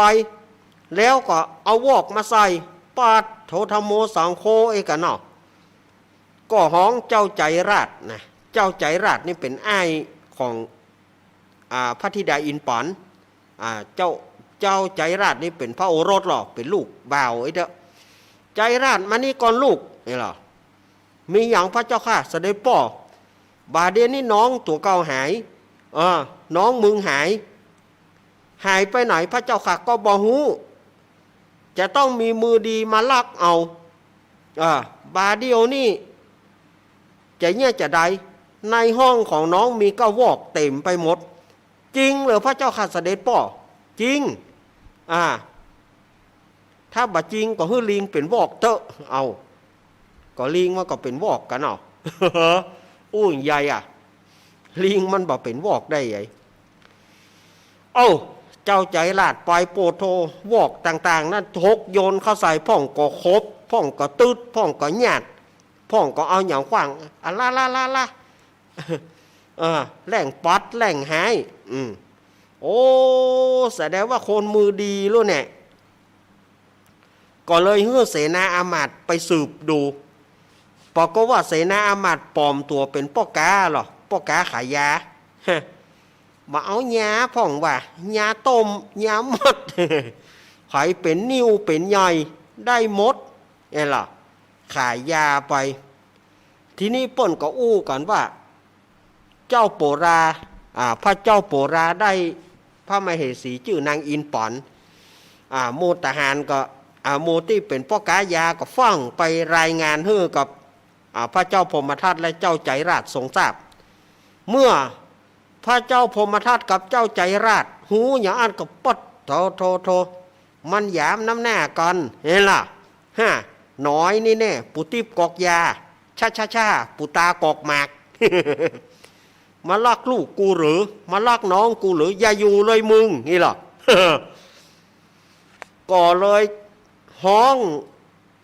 แล้วก็เอาวอกมาใส่ ปาดโธ ธัมโมสังโฆ เอกะเนาะ ก็ฮ้องเจ้าใจ๋ราชนะ เจ้าใจ๋ราชนี่เป๋นอ้ายของ อ่า พระธิดาอินป๋อน อ่า เจ้า เจ้าใจ๋ราชนี่เป๋นพระโอรสลอ เป๋นลูกบ่าวไอ้เต๊อะ ใจ๋ราชมานี่ก่อนลูก นี่ลอ มีหยังพระเจ้าข้า เสด็จป้อ บ่าเดี่ยวนี้น้องตั๋วเก่าหาย เออ น้องมึงหาย หายไปไหนพระเจ้าข้าก็บ่ฮู้ จะต้องมีมือดีมาลักเอา เออ บ่าเดี่ยวนี้ จะเยียะจะใด ในห้องของน้องมีก้าวอกเต๋มไปหมด จริงเหรอพระเจ้าข้าเสด็จป้อ จริง อ่า ถ้าบ่จริงก็หื้อลิงเป๋นวอกเต๊อะ เอา ก็ลิงมันก็เป๋นวอกกั๋นเนาะ อู้ใหญ่อะ ลิงมันบ่เป๋นวอกได้ไง เอ้า เจ้าใจ๋ราชไปโปดโธ่ วอกต่างๆ นั้นหกโยนเข้าใส่ พ่องก็ขบ พ่องก็ตึ๊ด พ่องก็หยาด พ่องก็เอาหยังขว้าง อะละละละละ เออ แล่งปัดแล่งหาย อืม โอ้ แสดงว่าคนมือดีแล้วเนี่ย ก็เลยหื้อเสนาอามาตย์ไปสืบดู ปรากฏว่าเสนาอามาตย์ปลอมตั๋วเป๋นป้อก๊าลอ ป้อก๊าขายยา มาเอายาพ่องว่า ยาต้ม ยาหมด ใผเป๋นนิ่วเป๋นใยได้หมด เนี่ยลอ ขายยาไป ทีนี้เปิ้นก็อู้กั๋นว่า เจ้าโปรา อ่า พระเจ้าโปราได้พระมเหสีจื้อนางอินป๋อน อ่า หมู่ทหารก็ อ่า หมู่ตี้เป๋นป้อก๊ายาก็ฟั่งไปรายงานหื้อกับ อ่า พระเจ้าพรหมทัตและเจ้าใจ๋ราชทรงทราบ เมื่อพระเจ้าพรหมทัตกับเจ้าใจ๋ราชฮู้อย่างอั้นก็ปดโธ โธ โธ มันหยามน้ำหน้ากั๋น หันล่ะ ฮะ หน้อยนี่แน่ ปูติ๊บกอกยา ชะชะชะ ปูตากอกหมาก มาลักลูกกูหรือ มาลักน้องกูหรือ อย่าอยู่เลยมึง นี่ลอ ก็เลยฮ้อง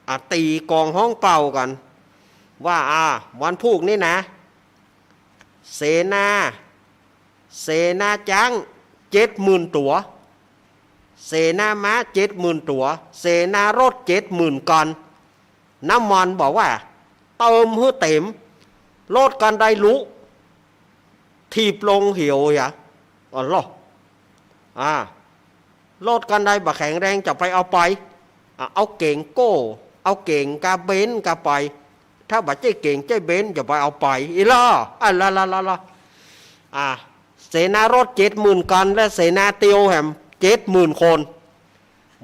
อ่ะ ตี๋กลองฮ้องเป่ากั๋น ว่า อ่า วันพูกนี้นะ เสนา เสนาจ๊างเจ็ดหมื่นตั๋ว เสนาม้าเจ็ดหมื่นตั๋ว เสนารถเจ็ดหมื่นคัน น้ำมันบอกว่าเติมหื้อเต๋ม รถคันใดลุ ถีบลงเหวเหีย อ๋อเหรอ อ่า รถคันใดบ่แข็งแรงจะไปเอาไป อ่ะ เอาเก๋งโก้ เอาเก๋งกาเบนซ์กาไป ถ้าบ่ใจ้เก๋งใจ้เบนซ์จะไปเอาไป อีหล่อ อ่ะ ละละละละ อ่ะ เสนารถเจ็ดหมื่นคัน และเสนาเตียวแหมเจ็ดหมื่นคน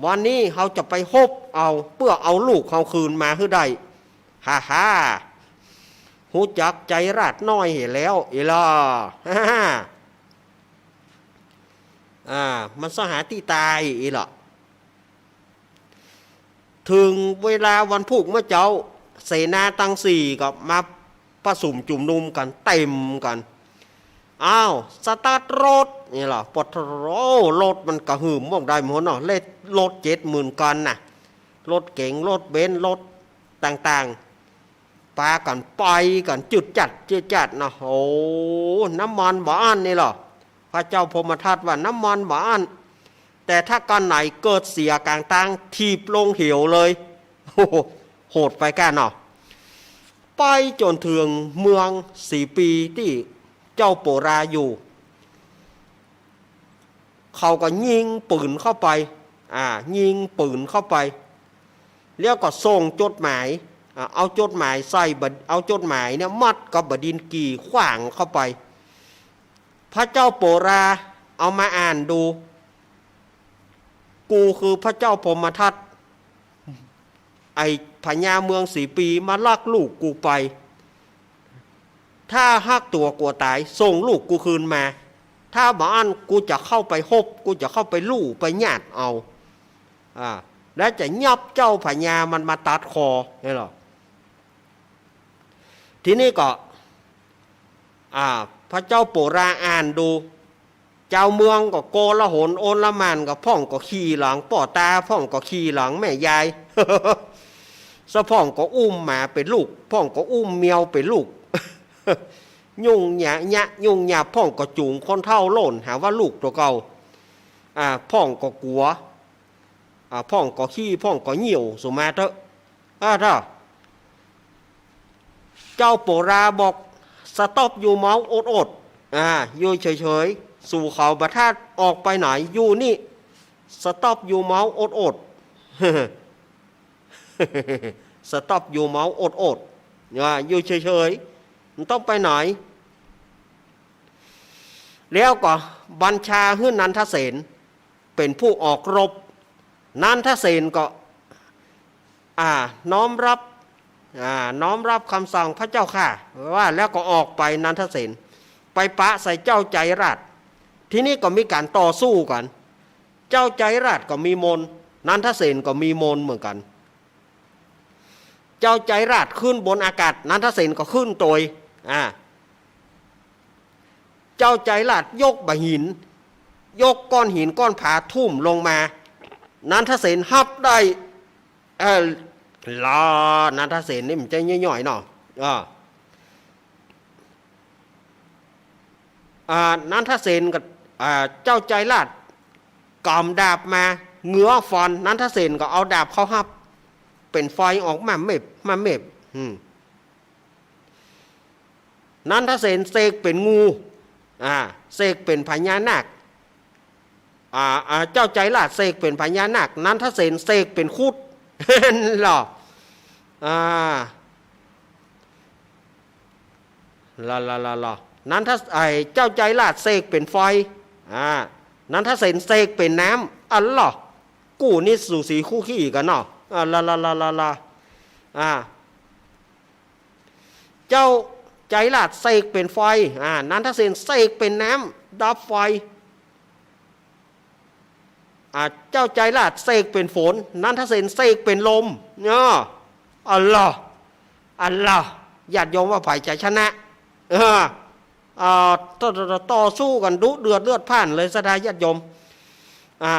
วันนี้เฮาจะไปฮบเอา เปื้อเอาลูกเฮาคืนมาหื้อได้ ฮ่าฮ่า ฮู้จักใจ๋ราชน้อยเหียแล้ว อีหล่อ ฮ่าฮ่า อ่า มันเซาะหาตี้ต๋าย อีหล่อ เถิงเวลาวันพูกเมื่อเจ๊า เสนาตังสี่ก็มาประสุมจุมนุมกั๋น เต็มกั๋น อ้าว สตาร์ทรถ นี่ล่ะ ปะโถ รถมันกระหึ่มมองได้หมดเนาะ เล่นรถเจ็ดหมื่นคันน่ะ รถเก๋ง รถเบนซ์ รถต่างๆ ปากั๋นไปกั๋นจืดจัด จืดจัดเนาะ โอ้ น้ำมันบ่อั้นนี่ล่ะ พระเจ้าพรหมทัตว่าน้ำมันบ่อั้น แต่ถ้าคันไหนเกิดเสียก๋างตาง ถีบลงเหวเลย โอ้โห โหดไปก้าเนาะ ไปจ๋นเถิงเมืองสีปีตี้เจ้าโปราอยู่ เขาก็ยิงปืนเข้าไป อ่า ยิงปืนเข้าไป แล้วก็ส่งจดหมาย อ่า เอาจดหมายใส่บะ เอาจดหมายเนี่ยมัดกับบดินทร์ กีดขว้างเข้าไป พระเจ้าโปราเอามาอ่านดู กูคือพระเจ้าพรหมทัต ไอ้พญาเมืองสีปีมาลักลูกกูไป ถ้าฮักตั๋วกลัวต๋าย ส่งลูกกูคืนมา ถ้าบ่อั้นกูจะเข้าไปฮบ กูจะเข้าไปลู่ไปหยาดเอา อ่า และจะยับเจ้าพญามันมาตัดคอ นี่ล่ะ ทีนี้ก็ อ่า พระเจ้าโปราอ่านดู จาวเมืองก็โกลาหลโอลหม่าน ก็พ่องก็ขี่หลังป้อต๋า พ่องก็ขี่หลังแม่ยาย สะพ่องก็อุ้มหมาเป๋นลูก พ่องก็อุ้มแมวเป๋นลูก ยุ่งยะยะ ยุ่งยะ พ่องก็จู๋งคนเฒ่าโล่น หาว่าลูกตั๋วเก่า อ่า พ่องก็กั๋ว อ่า พ่องก็ขี้ พ่องก็เยี่ยว สุมาเต๊อะ อ่า ถ้า เจ้าโปราบอก สต็อป อยู่เมา อดอด อ่า อยู่เฉยๆ สู่เขาบ่ทราบออกไปไหน อยู่นี่ สต็อป อยู่เมา อดอด สต็อป อยู่เมา อดอด อ่า อยู่เฉยๆ บ่ต้องไปไหน แล้วก็บัญชาหื้อนันทเสน เป๋นผู้ออกรบ นันทเสนก็ อ่า น้อมรับ อ่า น้อมรับกำสั่งพระเจ้าข้า ว่าแล้วก็ออกไป นันทเสน ไปปะใส่เจ้าจัยราช ทีนี้ก็มีก๋านต่อสู้กั๋น เจ้าจัยราชก็มีมนต์ นันทเสนก็มีมนต์เหมือนกั๋น เจ้าจัยราชขึ้นบนอากาศ นันทเสนก็ขึ้นตวย อ่า เจ้าจัยราชยกบ่าหิน ยกก้อนหินก้อนผาทุ่มลงมา นันทเสนฮับได้ เออ ลอ นันทเสนนี่มันจะย่อยๆ เนาะ อ่า อ่า นันทเสนกับ อ่า เจ้าจัยราชก๋ำดาบมา เหงือฟัน นันทเสนก็เอาดาบเข้าฮับ เป๋นไฟออกมาเม็บ มาเม็บ อืม นันทเสนเสกเป๋นงู อ่า เสกเป๋นพญานาค อ่า อ่า เจ้าจัยราชเสกเป๋นพญานาค นันทเสนเสกเป๋นครุฑ ลอ อ่า ลอ ลอ ลอ ลอ นันท ไอ้เจ้าจัยราชเสกเป๋นไฟ อ่า นันทเสนเสกเป๋นน้ำ อันลอ กู้นี้สูสีคู่ขี้กั๋นเนาะ อ่า ลอ ลอ ลอ ลอ ลอ อ่า เจ้าจัยราชเสกเป๋นไฟ อ่า นันทเสนเสกเป๋นน้ำ ดับไฟ อ่า เจ้าจัยราชเสกเป๋นฝน นันทเสนเสกเป๋นลม เนาะ อันลอ อันลอ ญาติโยมว่าใผจะชนะ เออ อ่า ต่อ ต่อ ต่อสู้กั๋นดุเดือดเลือดพล่านเลย ศรัทธาญาติโยม อ่า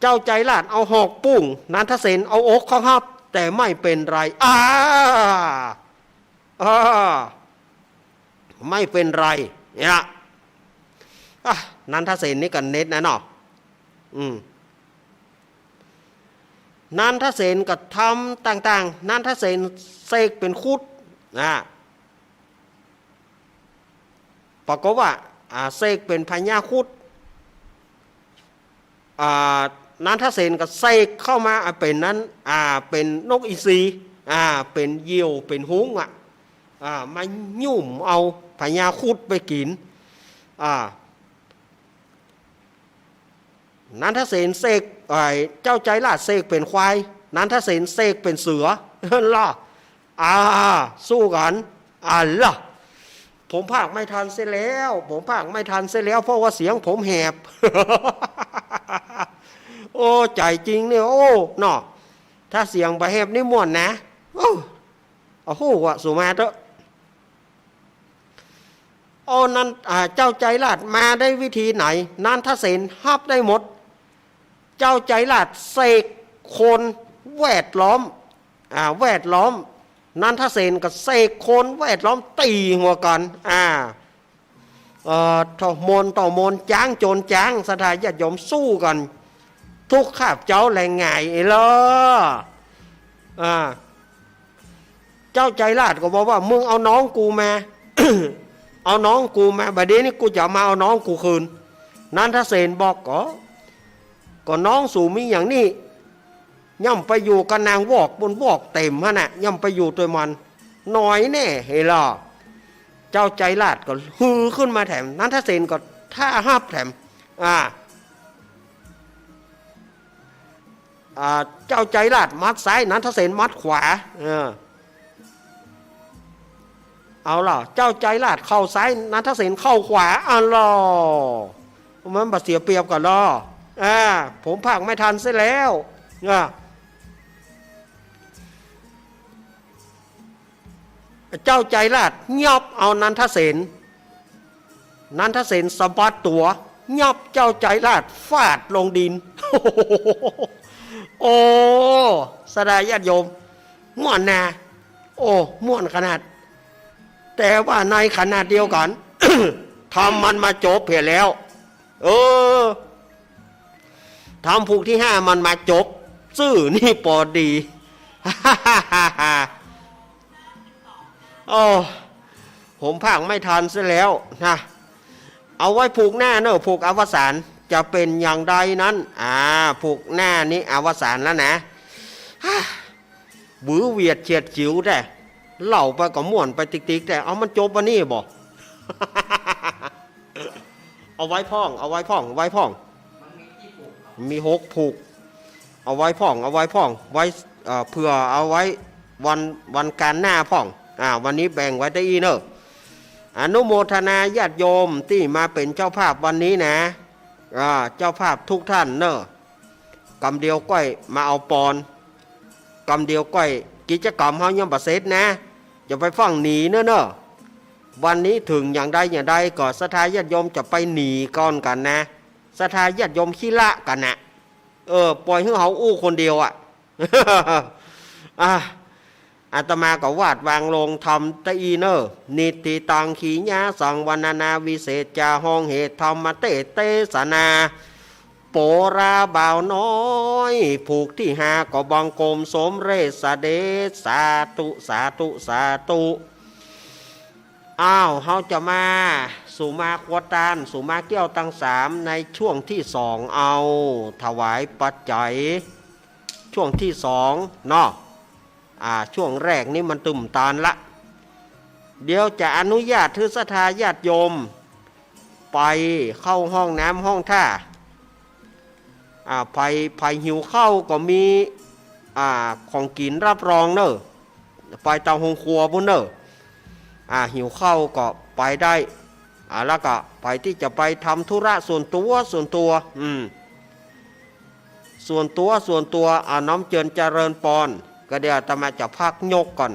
เจ้าจัยราชเอาหอกปุ้ง นันทเสนเอาอกเข้าฮับ แต่ไม่เป็นไร อ่า อ่า ไม่เป็นไร เนี่ย อ่ะ นันทเสนนี่ก็เน็ตนะเนาะ อืม นันทเสนก็ทำต่างๆ นันทเสนเสกเป๋นครุฑ อ่า ปรากฏว่า อ่า เสกเป๋นพญาครุฑ อ่า นันทเสนก็เสกเข้ามา อ่า เป๋นนั้น อ่า เป๋นนกอินทรี อ่า เป๋นเหยี่ยว เป๋นฮุ้งอะ อ่า มาหยุ้มเอาพญาครุฑไปกิ๋น อ่า นันทเสนเสก ไอ้ เจ้าใจราชเสกเป๋นควาย นันทเสนเสกเป๋นเสือ ล่ะ อ่า สู้กั๋น อ่า ล่ะ ผมพากย์ไม่ทันเสียแล้ว ผมพากย์ไม่ทันเสียแล้ว เพราะว่าเสียงผมแหบ โอ้ ใจ๋จริงเนี่ย โอ้ เนาะ ถ้าเสียงบ่แหบนี่ม่วนนะ โอ้ โอ้โห ว่าสู่มาเต๊อะ โอ้ นัน อ่า เจ้าใจราชมาได้วิธีไหน นันทเสนฮับได้หมด เจ้าใจราชเสกโคลนแวดล้อม อ่า แวดล้อม นันทเสนก็เสกโคลนแวดล้อมตี๋หัวกั๋น อ่า เอ่อ ต่อมนต่อมน จ๊างโจรจ๊าง ศรัทธาญาติโยม สู้กั๋น ทุกคาบเจ๊าแลงหงายเอ้ยล่อ อ่า เจ้าใจราชก็บอกว่า มึงเอาน้องกูมา เอาน้องกูมา บ่าเดี่ยวนี้กูจะมาเอาน้องกูคืน นันทเสนบอก ก็ ก็น้องสูมีอย่างนี้ ย่ำไปอยู่กับนางวอก บนวอกเต็มหั้นน่ะ ย่ำไปอยู่ตวยมัน หน้อยแน่ เฮ้ยล่ะ เจ้าใจราชก็ฮือขึ้นมาแถม นันทเสนก็ท่าฮับแถม อ่า อ่า เจ้าใจราชหมัดซ้าย นันทเสนหมัดขวา เออ เอาล่ะ เจ้าใจราชเข่าซ้าย นันทเสนเข่าขวา เอาล่ะ มันบ่เสียเปรียบกั๋นล่อ อ่า ผมพากย์ไม่ทันเสียแล้ว อ่า เจ้าใจราชยับเอานันทเสน นันทเสนสะบัดตั๋ว ยับเจ้าใจราชฟาดลงดิน โอ้ ศรัทธาญาติโยม ม่วนนะ โอ้ ม่วนขนาด แต่ว่าในขณะเดียวกั๋น ธรรมมันมาจบเหียแล้ว เออ ธรรมผูกตี้ห้ามันมาจบ ซื่อนี่ปอดี โอ้ ผมพากย์ไม่ทันเสียแล้วนะ เอาไว้ผูกหน้าเนอะ ผูกอวสาน จะเป๋นอย่างใดนั้น อ่า ผูกหน้านี้อวสานแล้วนะ ฮ่า หวือเหวียดเฉียดฉิวแต๊ เล่าไปก็ม่วนไปติ๊กๆ แต๊ เอามันจบวันนี้บ่ เอาไว้พ่อง เอาไว้พ่อง ไว้พ่อง มีหกผูก เอาไว้พ่อง เอาไว้พ่อง ไว้ เอ่อ เผื่อเอาไว้วัน วันก๋ารหน้าพ่อง อ่า วันนี้แบ่งไว้ตะอี้เนอะ อนุโมทนาญาติโยมตี้มาเป๋นเจ้าภาพวันนี้นะ อ่า เจ้าภาพทุกท่านเนอะ กำเดียวก้อยมาเอาปอน กำเดียวก้อย กิจกรรมเฮายังบ่เสร็จนะ จะไปฟั่งหนีเนอะเนอะ วันนี้เถิงอย่างใดอย่างใดก็ศรัทธาญาติโยมจะไปหนีก่อนกั๋นนะ ศรัทธาญาติโยมขี้ละกั๋นนะ เออ ป่อยหื้อเฮาอู้คนเดียวอะ อ่ะ อาตมาก็วาดวางลงธรรมตะอี้เนอะ นิทธิตัง ขีญาสัง วรณานาวิเศษจา ฮ้องเหตุธรรมเตสนา โปราบ่าวน้อย ผูกตี้ห้าก็บังคมสมเร็จเสด็จ สาธุ สาธุ สาธุ อ้าว เฮาจะมาสุมาครัวตาน สุมาแก้วตังสาม ในช่วงตี้สองเอา ถวายปัจจัย ช่วงตี้สองเนาะ อ่า ช่วงแรกนี้มันตึมตานละ เดี๋ยวจะอนุญาตหื้อศรัทธาญาติโยม ไปเข้าห้องน้ำห้องท่า อ่า ใผ ใผหิวข้าวก็มี อ่า ของกิ๋นรับรองเนอะ ไปตางโฮงครัวปู้นเนอะ อ่า หิวข้าวก็ไปได้ อ่า แล้วก็ใผตี้จะไปทำธุระส่วนตั๋ว ส่วนตั๋ว อืม ส่วนตั๋ว ส่วนตั๋ว อ่า น้อมเจิญเจริญปอน ก็เดี๋ยวอาตมาจะพักยกก่อน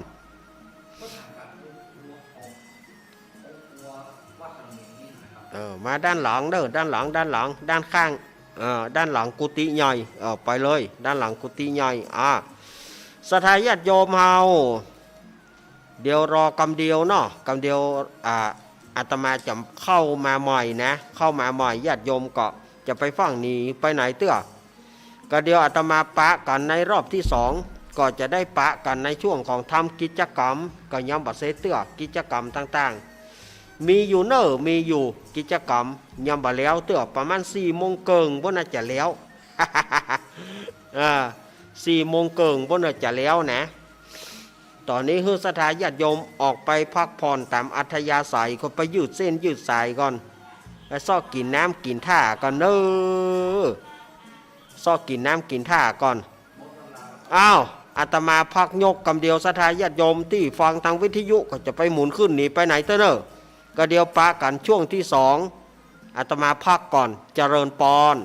เออ มาด้านหลังเด้อ ด้านหลัง ด้านหลัง ด้านข้าง เออ ด้านหลังกุฏิใหญ่ เออ ไปเลย ด้านหลังกุฏิใหญ่ อ่า ศรัทธาญาติโยมเฮา เดี๋ยวรอกำเดียวเนาะ กำเดียว อ่า อาตมาจะเข้ามาใหม่นะ เข้ามาใหม่ ญาติโยมก็จะไปฟั่งหนีไปไหนเตื้อ ก็เดี๋ยวอาตมาปะกั๋นในรอบตี้สอง ก็จะได้ปะกั๋นในช่วงของทำกิจกรรม ก็ยังบ่เสร็จเตื้อ กิจกรรมต่าง มีอยู่เน่อ มีอยู่ กิจก๋รรมยังบ่แล้วเตื้อ ประมาณสี่โมงเกิ่งบ่น่าจะแล้ว อ่า สี่โมงเกิ่งบ่น่าจะแล้วนะ ต๋อนนี้หื้อศรัทธาญาติโยมออกไปพักผ่อนต๋ามอัธยาศัย ก็ไปยืดเส้นยืดสายก่อน ไปเซาะกิ๋นน้ำกิ๋นท่าก่อนเน่อ เซาะกิ๋นน้ำกิ๋นท่าก่อน อ้าว อาตมาพักยกกำเดียว ศรัทธาญาติโยมตี้ฟังตางวิทยุก็จะไปหมุนขึ้นหนีไปไหนเตื้อเน่อ ก็เดี๋ยวปะกั๋นช่วงตี้สอง อาตมาพักก่อน เจริญปอน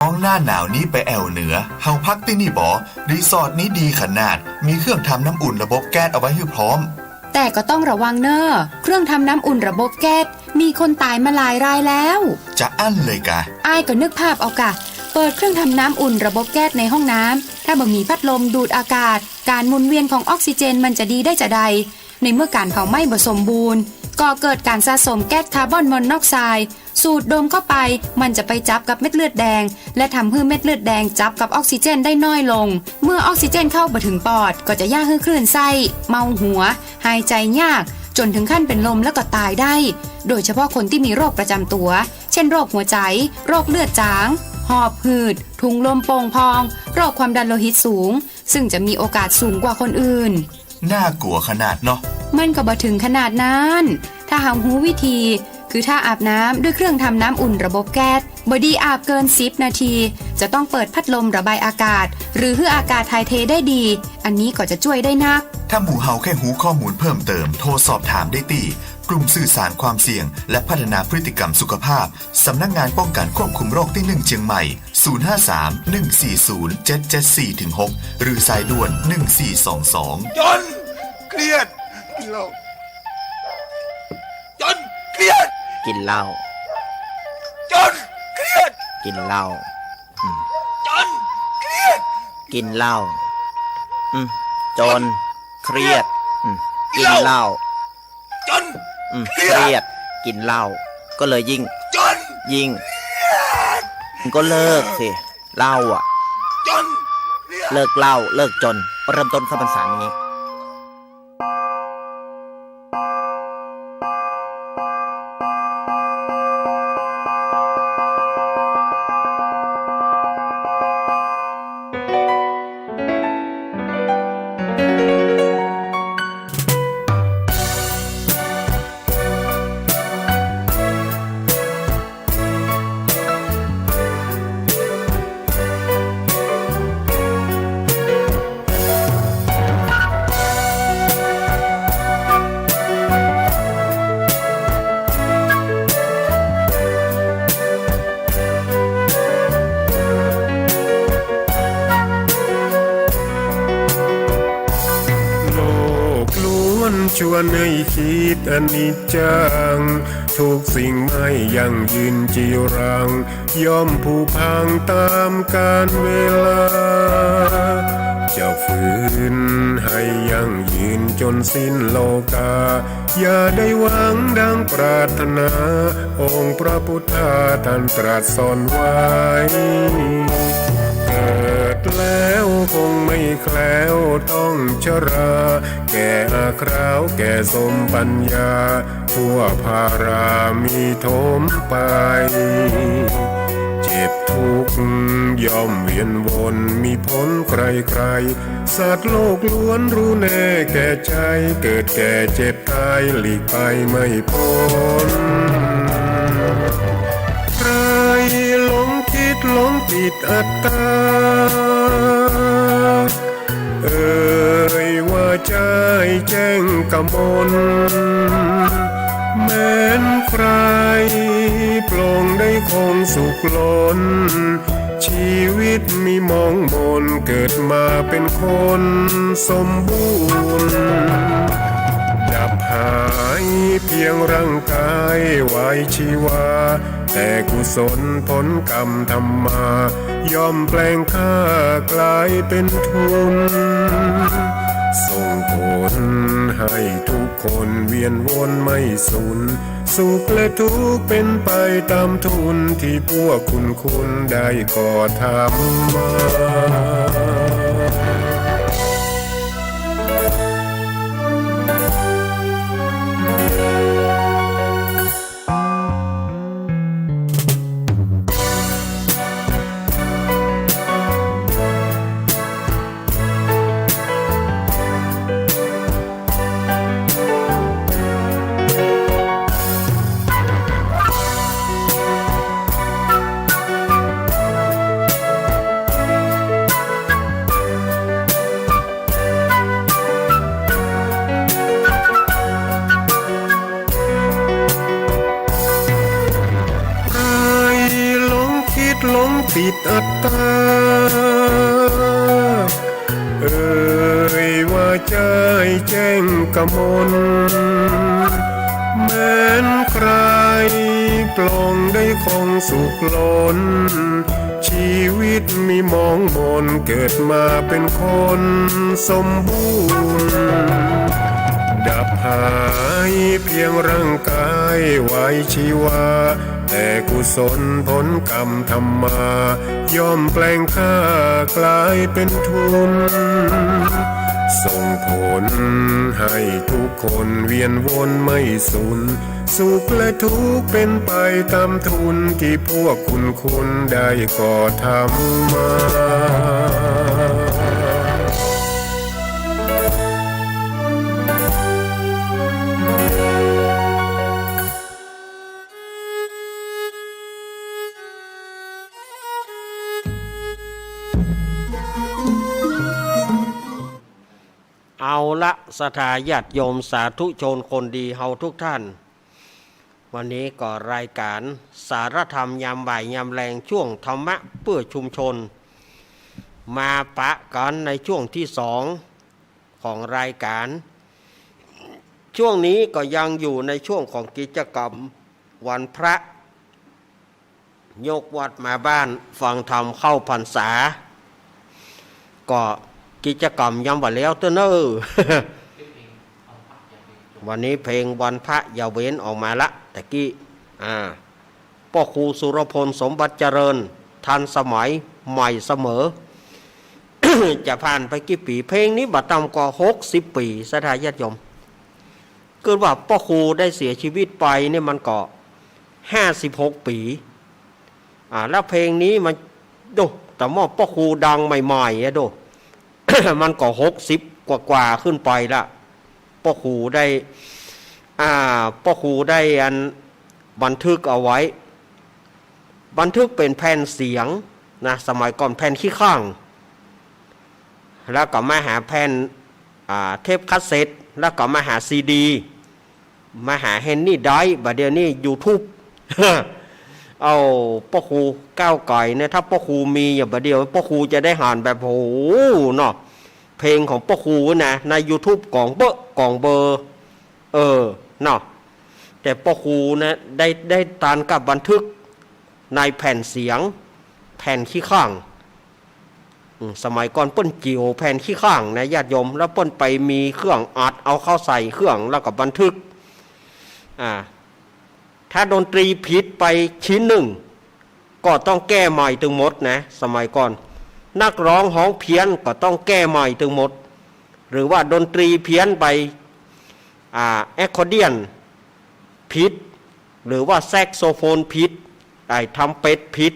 น้องหน้าหนาวนี้ไปแอ่วเหนือ เฮาพักตี้นี่บ่ รีสอร์ทนี้ดีขนาด มีเครื่องทำน้ำอุ่นระบบแก๊สเอาไว้หื้อพร้อม แต่ก็ต้องระวังเน่อ เครื่องทำน้ำอุ่นระบบแก๊ส มีคนต๋ายมาหลายรายแล้ว จะอั้นเลยกา อ้ายก็นึกภาพเอากา เปิดเครื่องทำน้ำอุ่นระบบแก๊สในห้องน้ำ ถ้าบ่มีพัดลมดูดอากาศ ก๋านหมุนเวียนของออกซิเจนมันจะดีได้จาใด ในเมื่อก๋านเผาไหม้บ่สมบูรณ์ ก่อเกิดก๋านสะสมแก๊สคาร์บอนมอนอกไซด์ สูดดมเข้าไป มันจะไปจับกับเม็ดเลือดแดง และทำหื้อเม็ดเลือดแดงจับกับออกซิเจนได้น้อยลง เมื่อออกซิเจนเข้าบ่ถึงปอด ก็จะย่าหื้อคลื่นไส้ เมาหัว หายใจ๋ยาก จ๋นถึงขั้นเป๋นลมแล้วก็ต๋ายได้ โดยเฉพาะคนตี้มีโรคประจ๋ำตั๋ว เช่น โรคหัวใจ๋ โรคเลือดจ๋าง หอบหืด ถุงลมโป่งพอง โรคความดันโลหิตสูง ซึ่งจะมีโอกาสสูงกว่าคนอื่น น่ากลัวขนาดเนาะ มันก็บ่เถิงขนาดนั้น ถ้าหากฮู้วิธี คือถ้าอาบน้ำด้วยเครื่องทำน้ำอุ่นระบบแก๊ส บ่ดีอาบเกินสิบนาที จะต้องเปิดพัดลมระบายอากาศ หรือหื้ออากาศถ่ายเทได้ดี อันนี้ก็จะจ้วยได้นัก ถ้าหมู่เฮาแค่ฮู้ข้อมูลเพิ่มเติม โทรสอบถามได้ตี้ กลุ่มสื่อสารความเสี่ยง และพัฒนาพฤติกรรมสุขภาพ สำนักงานป้องกันควบคุมโรคตี้หนึ่งเชียงใหม่ ศูนย์ห้าสาม หนึ่งสี่ศูนย์ เจ็ดเจ็ดสี่ ถึง หก หรือสายด่วน หนึ่งสี่สองสอง จน เครียด กินเหล้า จน เครียด กินเหล้า จน เครียด กินเหล้า อืม จน เครียด กินเหล้า อืม จน เครียด อืม กินเหล้า จน อืม เครียด เครียด กินเหล้า ก็เลยยิ่ง จน ยิ่ง เครียด ก็เลิกสิ เหล้าอะ จน เครียด เลิกเหล้า เลิกจน เริ่มต้นเข้าพรรษานี้ โลกลวนชวนหื้อคิดอนิจจัง ทุกสิ่งไม่ยั่งยืนจีรัง ย่อมผุพังต๋ามกาลเวลา จะฝืนหื้อยั่งยืนจนสิ้นโลกา อย่าได้หวังดังปรารถนา องค์พระพุทธาท่านตรัสสอนไว้ เกิดแล้วคงไม่แคล้วต้องชรา แก่อาคราวแก่สมปัญญา ทั่วพารามีถมไป เจ็บทุกข์ย่อมเวียนวน มีผลใครๆ สัตว์โลกล้วนรู้แน่แก่ใจ เกิดแก่เจ็บตายหลีกไปไม่พ้น ใครหลงคิดหลงติดอัตตา เอ่ยว่าใจ้แจ้งกมล แม้นใครปลงได้คงสุขล้น ชีวิตมีหมองหม่น เกิดมาเป็นคนสมบูรณ์ ดับหายเพียงร่างกายไว้ชีวา แต่กุศลผลกรรมทำมา ย่อมแปลงค่ากลายเป็นทุน ส่งผลให้ทุกคนเวียนวนไม่สุน สุขและทุกข์เป็นไปตามทุน ที่พวกคุณคุณได้ก่อทำมา ใครหลงคิดหลงติดอัตตา เอ่ยว่าใจ้แจ้งกมล แม้นใครปลงได้คงสุขล้น ชีวิตมีหมองหม่น เกิดมาเป็นคนสมบูรณ์ ดับหายเพียงร่างกายไว้ชีวา แต่กุศลผลกรรมทำมา ย่อมแปลงค่ากลายเป็นทุน ส่งผลให้ทุกคนเวียนวนไม่สูญ สุขและทุกข์เป็นไปตามทุน ตี้พวกคุณคุณได้ก่อทำมา เอาละ ศรัทธาญาติโยมสาธุชนคนดีเฮาทุกท่าน วันนี้ก็รายการสารธรรมยามบ่ายยามแลง ช่วงธรรมะเพื่อชุมชน มาปะกั๋นในช่วงที่สองของรายการ ช่วงนี้ก็ยังอยู่ในช่วงของกิจกรรมวันพระ ยกวัดมาบ้านฟังธรรมเข้าพรรษา ก็กิจกรรมยังบ่แล้วเตื้อเน่อ วันนี้เพลงวันพระอย่าเว้นออกมาละ ตะกี้ อ่า ป้อครูสุรพล สมบัติเจริญ ทันสมัยใหม่เสมอ จะผ่านไปกี่ปี๋ เพลงนี้บ่ต่ำกว่าหกสิบปี๋ ศรัทธาญาติโยม คือว่าป้อครูได้เสียชีวิตไปเนี่ยมันก็ห้าสิบหกปี๋ อ่า แล้วเพลงนี้มัน โด แต่ว่าป้อครูดังใหม่ๆ อะโด มันก็หกสิบกว่าๆ ขึ้นไปละ ป้อครูได้ อ่า ป้อครูได้อันบันทึกเอาไว้ บันทึกเป๋นแผ่นเสียงนะ สมัยก่อนแผ่นขี้ข้าง แล้วก็มาหาแผ่น อ่า เทปคาสเซ็ต แล้วก็มาหาซีดี มาหาแฮนนี่ได้ บ่าเดี่ยวนี้ยูทูบ เอ้า ป้อครูก้าวไก๋เนี่ย ถ้าป้อครูมีอย่างบ่าเดี่ยว ป้อครูจะได้หันแบบ โห เนาะ เพลงของป้อครูนะ ในยูทูบก๋องเบ้อก๋องเบอ เออ เนาะ แต่ป้อครูนะ ได้ ได้ตานกับบันทึกในแผ่นเสียง แผ่นขี้ข้าง อืม สมัยก่อนเปิ้นจิ๋วแผ่นขี้ข้างนะ ญาติโยม แล้วเปิ้นไปมีเครื่องอัด เอาเข้าใส่เครื่อง แล้วก็บันทึก อ่า ถ้าดนตรีผิดไปชิ้นนึ่ง ก็ต้องแก้ใหม่ตึงหมดนะ สมัยก่อน นักร้องฮ้องเพี้ยนก็ต้องแก้ใหม่ตึงหมด หรือว่าดนตรีเพี้ยนไป อ่า แอคคอร์เดียนผิด หรือว่าแซ็กโซโฟนผิด ไอ้ทรัมเป็ตผิด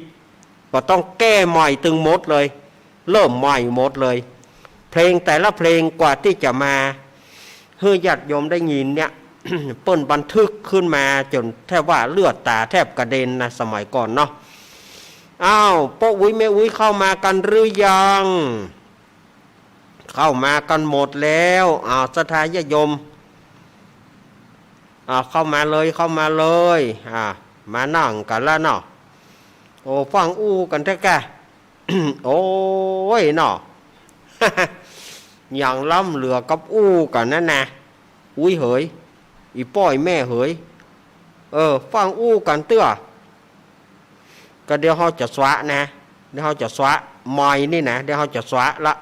ก็ต้องแก้ใหม่ตึงหมดเลย เริ่มใหม่หมดเลย เพลงแต่ละเพลงกว่าตี้จะมาหื้อญาติโยมได้ยินเนี่ย เปิ้นบันทึกขึ้นมาจ๋นแทบว่าเลือดต๋าแทบกระเด็นนะ สมัยก่อนเนาะ อ้าว ป้ออุ๊ยแม่อุ๊ยเข้ามากั๋นหรือยัง เข้ามากั๋นหมดแล้ว อ้าว ศรัทธาญาติโยม อ้าว เข้ามาเลย เข้ามาเลย อ่า มานั่งกั๋นละเนาะ โอ้ ฟั่งอู้กั๋นแต๊ก่ะ โอ้ยเนาะ อย่างล้ำเหลือกับอู้กั๋นนั่นนะ อุ๊ยเหย อี่ป้ออี่แม่เหย เออ ฟั่งอู้กั๋นเตื้อ ก็เดี๋ยวเฮาจะสวะนะ เดี๋ยวเฮาจะสวะ ไมค์นี่นะ เดี๋ยวเฮาจะสวะละ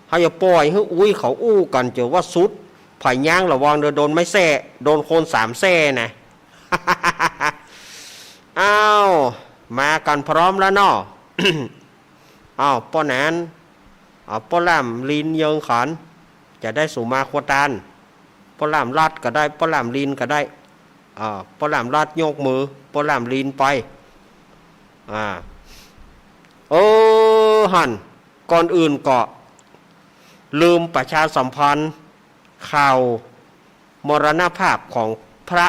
เฮาอย่าป่อยหื้ออุ๊ยเขาอู้กั๋น เจ๋อว่าสุด ใผย้างระวังเด้อ โดนไม้แส้ โดนคนสามแส้นะ อ้าว มากั๋นพร้อมแล้วเนาะ อ้าว ป้อหนาน อ้าว ป้อหลามลีนเยิงขัน จะได้สู่มาครัวตาน ป้อหลามลัดก็ได้ ป้อหลามลีนก็ได้ อ่า ป้อหลามลัดยกมือ ป้อหลามลีนไป อ่า เออ หั่น ก่อนอื่นก็ลืมประชาสัมพันธ์ข่าวมรณภาพของพระ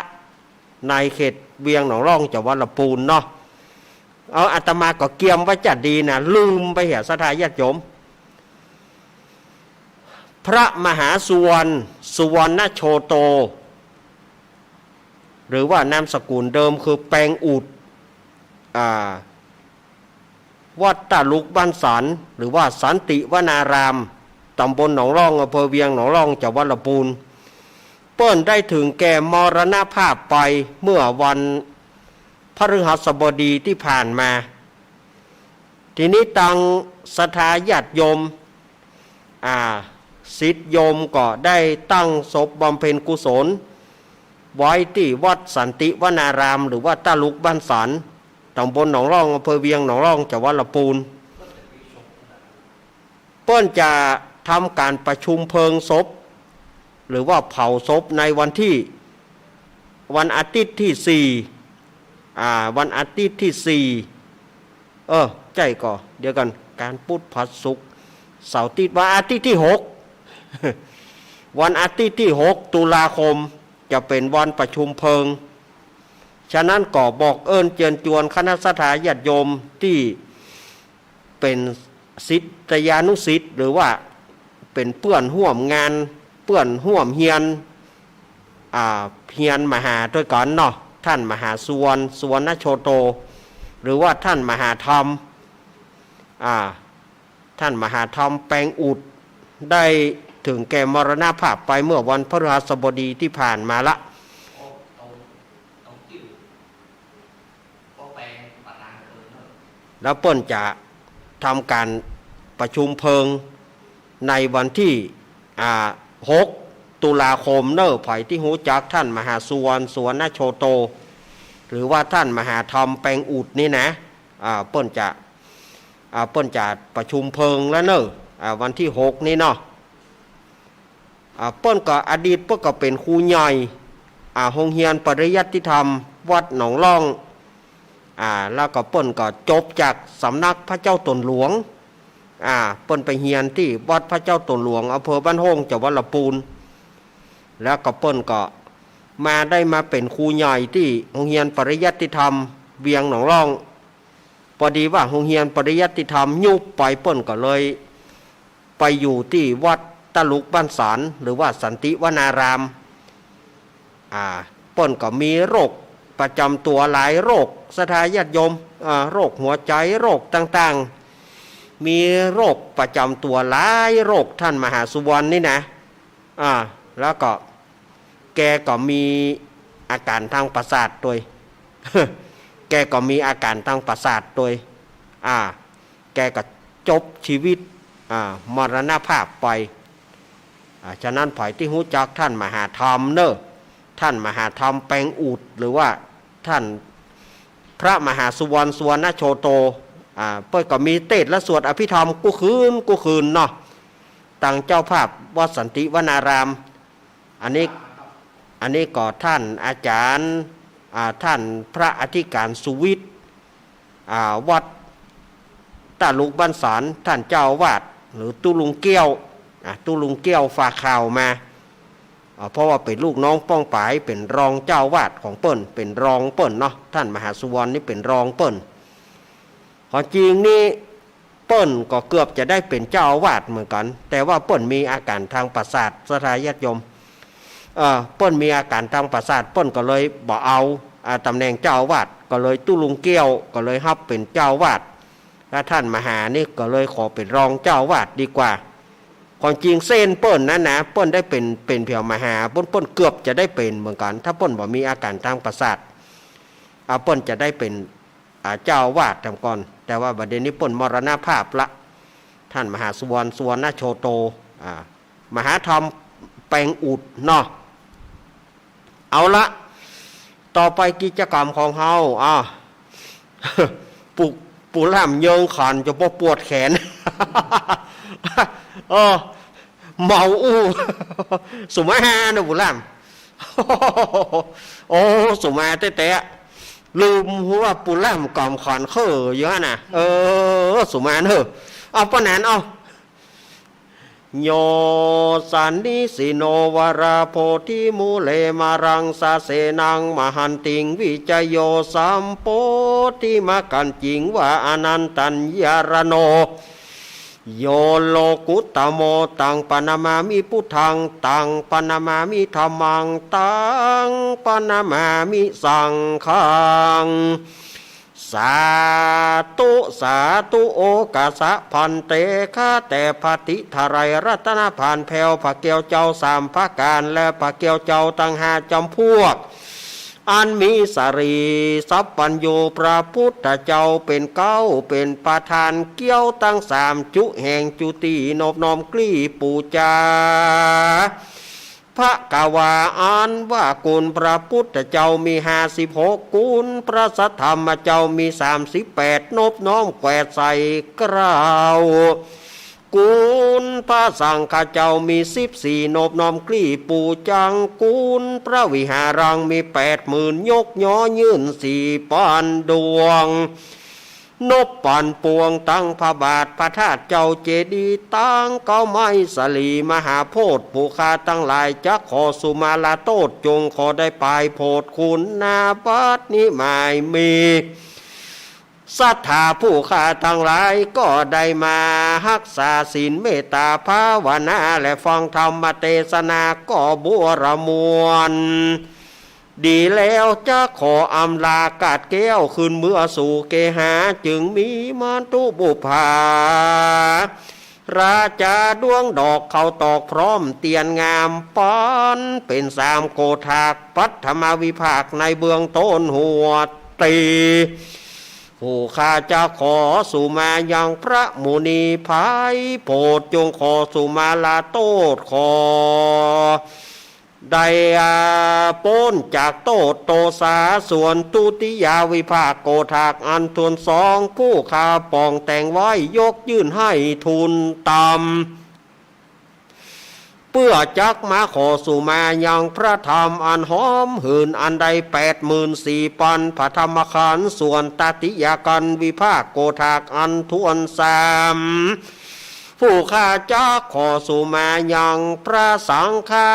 ในเขตเวียงหนองล่องจังหวัดลำพูนเนาะ เอา อาตมาก็เกียมไว้จะดีนะ ลืมไปเหีย ศรัทธาญาติโยม พระมหาสุวรรณ สุวรรณโชโต หรือว่านามสกุลเดิมคือแปงอุด อ่า วัดตาลุกบ้านสัน หรือว่าสันติวนาราม ตำบลหนองล่อง อำเภอเวียงหนองล่อง จังหวัดลำพูน เปิ้นได้ถึงแก่มรณภาพไปเมื่อวันพฤหัสบดีตี้ผ่านมา ทีนี้ตังศรัทธาญาติโยม อ่า ศิษย์โยมก็ได้ตั้งศพบำเพ็ญกุศลไว้ตี้วัดสันติวนาราม หรือว่าตาลุกบ้านสัน ตำบลหนองล่อง อำเภอเวียงหนองล่อง จังหวัดลำพูน เปิ้นจะ ทำก๋านประชุมเพลิงศพ หรือว่าเผาศพในวันที่ วันอาทิตย์ที่สี่ อ่า วันอาทิตย์ที่สี่ เออ ใจ้ก่อ เดี๋ยวก่อน ก๋านปุธ พฤหัส ศุกร์ เสาร์ อาทิตย์ วันอาทิตย์ที่หก วันอาทิตย์ที่หกตุลาคม จะเป๋นวันประชุมเพลิง ฉะนั้นก็บอกเอิ้นเจิญจวนคณะศรัทธาญาติโยมตี้เป๋นศิษยานุศิษย์ หรือว่าเป๋นเปื้อนฮ่วมงาน เปื้อนฮ่วมเฮียน อ่า เฮียนมหาตวยกั๋นเนาะ ต้านมหาสุวรรณ สุวรรณโชโต หรือว่าต้านมหาธรรม อ่า ต้านมหาธรรม แปงอุด ได้เถิงแก่มรณภาพไปเมื่อวันพฤหัสบดีตี้ผ่านมาละ แล้วเปิ้นจะทำก๋านประชุมเพลิงในวันที่ อ่า หกตุลาคมเน่อ ใผตี้ฮู้จักต้านมหาสุวรรณ สุวรรณโชโต หรือว่าต้านมหาธรรม แปงอุด นี่นะ อ่า เปิ้นจะ อ่า เปิ้นจะประชุมเพลิงแล้วเน่อ อ่า วันที่หกนี้เนาะ อ่า เปิ้นก็อดีตเปิ้นก็เป๋นครูใหญ่ อ่า โฮงเฮียนปริยัติธรรมวัดหนองล่อง อ่า แล้วก็เปิ้นก็จบจากสำนักพระเจ้าต๋นหลวง อ่า เปิ้นไปเฮียนตี้วัดพระเจ้าต๋นหลวง อำเภอบ้านโฮ่ง จังหวัดลำปูน แล้วก็เปิ้นก็มาได้มาเป๋นครูใหญ่ตี้โฮงเฮียนปริยัติธรรมเวียงหนองล่อง ปอดีว่าโฮงเฮียนปริยัติธรรมยุบไป เปิ้นก็เลยไปอยู่ตี้วัดตะลุกบ้านสาน หรือว่าสันติวนาราม อ่า เปิ้นก็มีโรคประจ๋ำตั๋วหลายโรค ศรัทธาญาติโยม อ่า โรคหัวใจ๋ โรคต่างๆ มีโรคประจ๋ำตั๋วหลายโรค ต้านมหาสุวรรณนี่นะ อ่า แล้วก็แกก็มีอาก๋ารตางประสาทตวย แกก็มีอาก๋ารตางประสาทตวย อ่า แกก็จบจีวิต อ่า มรณภาพไป อ่า ฉะนั้นใผตี้ฮู้จักต้านมหาธรรมเน่อ ต้านมหาธรรม แปงอุด หรือว่าต้านพระมหาสุวรรณ สุวรรณโชโต อ่า เปิ้นก็มีเตสน์และสวดอภิธรรมกู้คืนกู้คืนเนาะ ตางเจ้าภาพวัดสันติวนาราม อันนี้ อันนี้ก็ต้านอาจ๋ารย์ อ่า ต้านพระอธิก๋ารสุวิทย์ อ่า วัดตะลุกบ้านสาน ต้านเจ้าอาวาส หรือตุ๊ลุงเกี้ยว อ่า ตุ๊ลุงเกี้ยวฝากข่าวมา อ่า เพราะว่าเป๋นลูกน้องป้องป๋าย เป๋นรองเจ้าอาวาสของเปิ้น เป๋นรองเปิ้นเนาะ ต้านมหาสุวรรณนี่เป๋นรองเปิ้น ความจริงนี่ เปิ้นก็เกือบจะได้เป๋นเจ้าอาวาสเหมือนกั๋น แต่ว่าเปิ้นมีอาก๋ารตางประสาท ศรัทธาญาติโยม เอ่อ เปิ้นมีอาก๋ารตางประสาท เปิ้นก็เลยบ่เอา อ่า ต๋ำแหน่งเจ้าอาวาส ก็เลยตุ๊ลุงเกี้ยว ก็เลยฮับเป๋นเจ้าอาวาส แล้วต้านมหานี่ก็เลยขอเป๋นรองเจ้าอาวาสดีกว่า ความจริงเส้นเปิ้นนั้นนะ เปิ้นได้เป๋น เป๋นเผียวมหา เปิ้น เปิ้นเกือบจะได้เป๋นเหมือนกั๋น ถ้าเปิ้นบ่มีอาก๋ารตางประสาท อ่า เปิ้นจะได้เป๋น อ่า เจ้าอาวาสแหมก่อน แต่ว่าบัดเดี๋ยวนี้เปิ้นมรณภาพละ ต้านมหาสุวรรณ สุวรรณโชโต อ่า มหาธรรมแปงอุดเนาะ เอาละ ต่อไปกิจกรรมของเฮา อ่า ปู่ ปู่ล่ำเยิงขันจะบ่ปวดแขน เออ เมาอู้ สุมาเน่อปู่ล่ำ โอ้ สุมาแต๊ๆ ลืมว่าปู่ล่ำก๋อมขันเค้ออยู่หั้นน่ะ เออ สุมาเน่อ เอาปะนั้น เอา โย สันนิสิโน วราโพธิมูเล มารังสาเสนัง มหันติง วิจโย สัมโพธิมากันจิงวา อนันตัญญารโณ โย โลกุตตโม ตังปะนะมามิ พุทธัง ตังปะนะมามิ ธัมมัง ตังปะนะมามิ สังฆัง สาธุ สาธุ โอกาสะภันเต ข้าแต่พระศรีไตรรัตนพานแผ้ว พระแก้วเจ้าสามประก๋าน และพระแก้วเจ้าตังห้าจ๋ำพวก อันมีสรีสัพพัญญู พระพุทธเจ้าเป๋นเก๊า เป๋นประธาน เกี้ยวตังสามจุแห่งจุติ นบน้อมกรีบปู๋จา ภะคะวา อันว่าคุณพระพุทธเจ้ามีห้าสิบหก คุณพระสัทธรรมเจ้ามีสามสิบแปด นบน้อมแขวดใส่เกล้า กุณพระสังฆเจ้ามีสิบสี่ นบน้อมกรีบปู๋จัง กุณพระวิหารังมีแปดหมื่น ยกยอยื่นสี่ปันดวง นบปันปวงตังพระบาทพระธาตุเจ้าเจดีย์ ตังเก๊าไม้สะหลีมหาโพธิ์ ผู้ข้าตังหลายจักขอสุมาลาโต้ษ จงขอได้ปายโผดคุณนาบัดนี้หมายมี ศรัทธาผู้ข้าตังหลายก็ได้มาฮักษาศีลเมตตาภาวนา และฟังธรรมเตสนาก็บัวระมวล ดีแล้วจะขออำลากาดแก้วคืนเมือสู่เกหา จึงมีมาตุบุปผา ราจาดวงดอกเข้าตอกพร้อมเตียนงาม ปันเป๋นสามโกฏาก ปัทมวิภาคในเบื้องต้นหัวตี้ ผู้ข้าจะขอสุมายังพระมุนีไพโผด จงขอสุมาลาโต้ษ ขอได้ อ่า ป๊นจากโต้ษโตษา ส่วนทุติยาวิภาคโกฏากอันถ้วนสอง ผู้ข้าป่องแต่งไว้ยกยื่นให้ทูลตาม เปื้อจักมาขอสุมายังพระธรรมอันหอมหื่นอันใดแปดหมื่นสี่ปันพระธรรมขันธ์ ส่วนตติยากันวิภาคโกฏากอันถ้วนสาม ผู้ข้าจักขอสุมายังพระสังฆา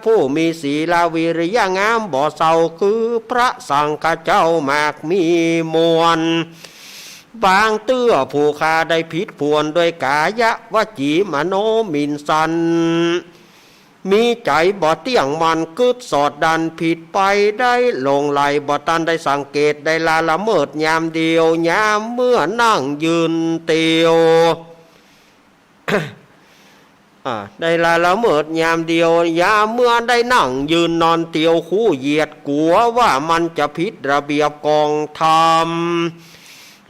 ผู้มีศีลวิริยะงามบ่เศร้า คือพระสังฆเจ้ามากมีมวล บางเตื้อผู้ข้าได้ผิดผวนด้วยกายวจีมโนหมิ่นสัน มีใจ๋บ่เตี้ยงมั่นกึ๊ดสอดดันผิดไป ได้หลงไหลบ่ตันได้สังเกต ได้ละละเมิดยามเดียวยามเมื่อนั่งยืนเตียว อ่า ได้ละละเมิดยามเดียวยามเมื่อได้นั่งยืนนอนเตียว คู่เหยียดกั๋วว่ามันจะผิดระเบียบกองธรรม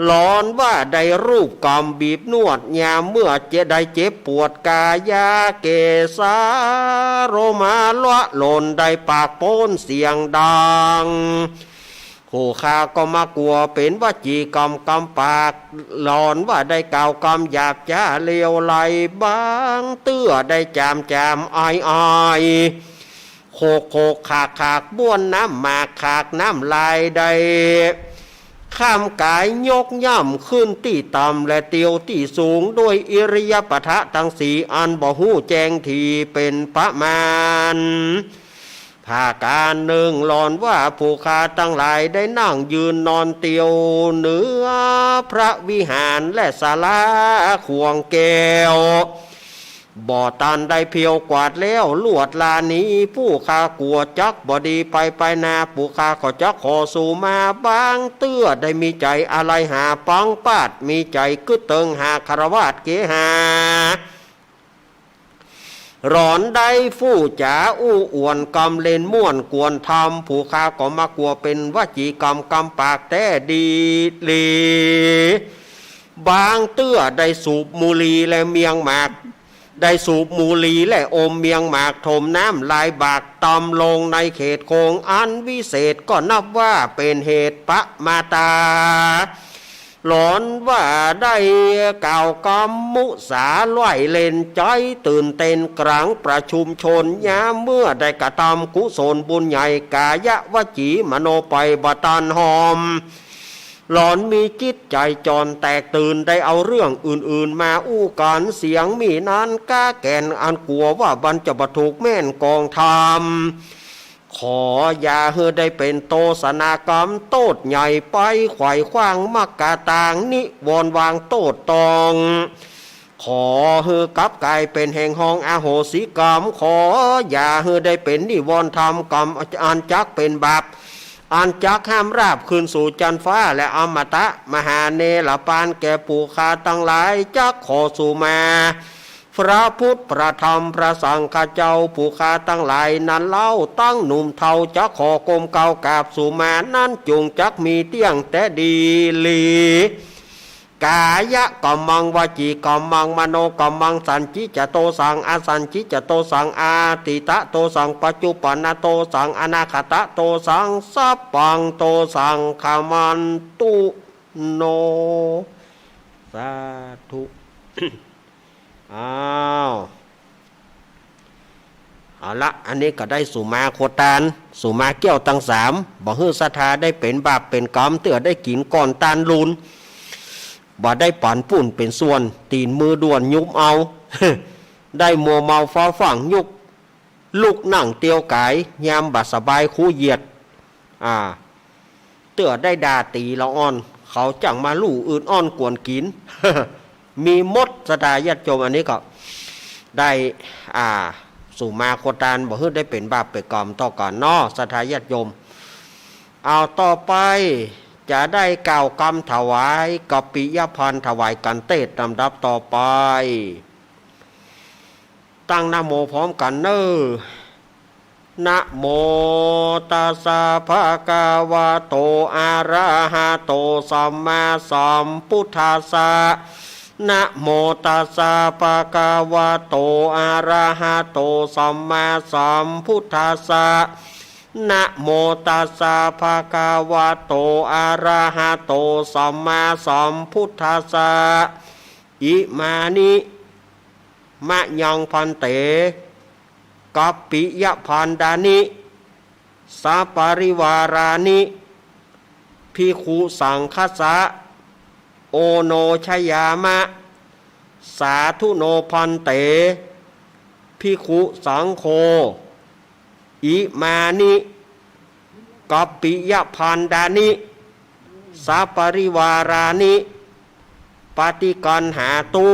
หลอนว่าได้รูปกำบีบนวดยามเมื่อเจ็บ ได้เจ็บปวดกายาเกสาโลมาละหล่น ได้ปากป๊นเสียงดัง ผู้ข้าก็มากั๋วเป๋นวจีกรรมกำปาก หลอนว่าได้กล่าวกำหยาบจ๊าเลวไหล บางเตื้อได้จ๋ามจ๋ามอายอาย โขกโขกขากขากบ้วนน้ำหมากขากน้ำลายได้ ข้ามก๋ายยกย่ำขึ้นตี้ต่ำและเตียวตี้สูง ด้วยอิริยาปถะตังสี่อันบ่ฮู้แจ้งถี่เป๋นประมาณ ผะก๋านนึ่ง หลอนว่าผู้ข้าตังหลายได้นั่งยืนนอนเตียวเหนือพระวิหารและศาลาขวงแก้ว บ่ตันได้เพียวกวาดแล้วลวดลาหนี ผู้ข้ากั๋วจักบ่ดีไปไปนา ผู้ข้าก็จักขอสุมา บางเตื้อได้มีใจ๋อาลัยหาปังปาด มีใจ๋กึ๊ดเติงหาคฤหัสถ์เกหา หลอนได้ฟู่จ๋าอู้อ่วนกำเล่นม่วนกวนธรรม ผู้ข้าก็มากั๋วเป๋นวจีกรรมกำปากแต๊ดีหลี บางเตื้อได้สูบบุหรี่และเมียงหมาก ได้สูบบุหรี่และอมเมียงหมาก ถมน้ำลายบากตำลงในเขตโคงอันวิเศษ ก็นับว่าเป๋นเหตุประมาทา หลอนว่าได้กล่าวกำมุสาล่อยเล่นใจ๋ตื่นเต้นก๋างประชุมชน ยามเมื่อได้กระทำกุศลบุญใหญ่ กายวจีมโนไปบ่ตันหอม หลอนมีจิตใจ๋จ่อนแตกตื่น ได้เอาเรื่องอื่นๆ มาอู้กั๋น เสียงมีนั้นก้าแก่น อันกั๋วว่ามันจะบ่ถูกแม่นกองธรรม ขออย่าหื้อได้เป๋นโตษณากรรมโต้ษใหญ่ไป ไขว่คว้างมรรคตางนิวรณ์วางโต้ษตอง ขอหื้อกลับก๋ายเป๋นแห่งห้องอโหสิกรรม ขออย่าหื้อได้เป๋นนิวรณ์ธรรมกรรมอันจักเป๋นบาป อันจักห้ามราบขึ้นสู่จั๊นฟ้าและอมตะมหาเนรปานแก่ผู้ข้าตังหลาย จักขอสุมา พระพุทธ พระธรรม พระสังฆเจ้า ผู้ข้าตังหลายนั้นเล่า ตังหนุ่มเฒ่า จักขอก้มเก้ากราบสุมา นั้นจุ่งจักมีเตี้ยงแต๊ดีหลี กายกรรมัง วจีกรรมัง มโนกรรมัง สัญญิจโตสัง อสัญญิจโตสัง อতীตโตสัง ปัจจุปปนนโตสัง อนาคตโตสัง สัพพังโตสัง ขมันตุโน สาธุ อ้าว เอาละ อันนี้ก็ได้สุมาโคตาน สุมาแก้วตังสาม บ่หื้อศรัทธาได้เป๋นบาปเป๋นก๋รรม เตื้อได้กิ๋นก้อนตานลูน บ่ได้ปั๋นปุ้นเป๋นส่วน ตี๋นมือด้วนยุบเอา ได้มัวเมาฟ้าฝั่งยุก ลุกนั่งเตียวก๋าย ยามบ่สบายคูเหยียด อ่า เตื้อได้ด่าตี๋ละอ่อน เขาจั้งมาลู่อืดอ้อนกวนกิ๋น มีหมดศรัทธาญาติโยม อันนี้ก็ได้ อ่า สุมาโคตาน บ่หื้อได้เป๋นบาปเป๋นก๋รรมต่อกั๋นเนาะ ศรัทธาญาติโยม เอา ต่อไปจะได้กล่าวกำถวายกัปปิยภัณฑ์ ถวายกัณฑ์เตศน์ลำดับต่อไป ตั้งนะโมพร้อมกั๋นเน่อ นะโมตัสสะ ภะคะวะโต อะระหะโต สัมมาสัมพุทธัสสะ นะโมตัสสะ ภะคะวะโต อะระหะโต สัมมาสัมพุทธัสสะ นะโมตัสสะ ภะคะวะโต อะระหะโต สัมมาสัมพุทธัสสะ อิมานิ มะยัง ภันเต กัปปิยภัณฑานิ สปริวารานิ ภิกขุสังฆัสสะ โอโนชยามะ สาธุโน ภันเต ภิกขุสังโฆ อิมานิ กัปปิยภัณฑานิ สปริวารานิ ปฏิกัณหาตุ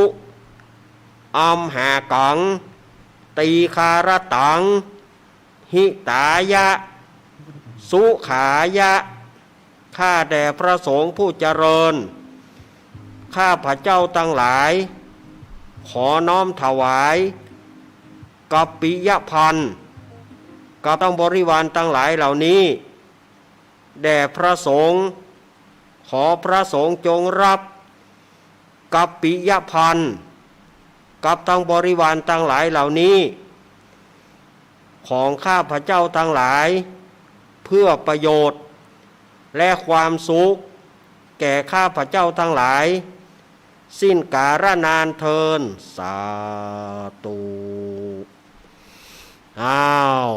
อัมหากัง ตีฆารตัง หิตายะ สุขายะ ข้าแต่พระสงฆ์ผู้เจริญ ข้าพเจ้าตังหลาย ขอน้อมถวาย กัปปิยภัณฑ์ กับตังบริวารตังหลายเหล่านี้ แด่พระสงฆ์ ขอพระสงฆ์จงรับ กัปปิยภัณฑ์ กับตังบริวารตังหลายเหล่านี้ ของข้าพเจ้าตังหลาย เพื่อประโยชน์ และความสุข แก่ข้าพเจ้าตังหลาย สิ้นกาลนานเทอญ สาธุ อ้าว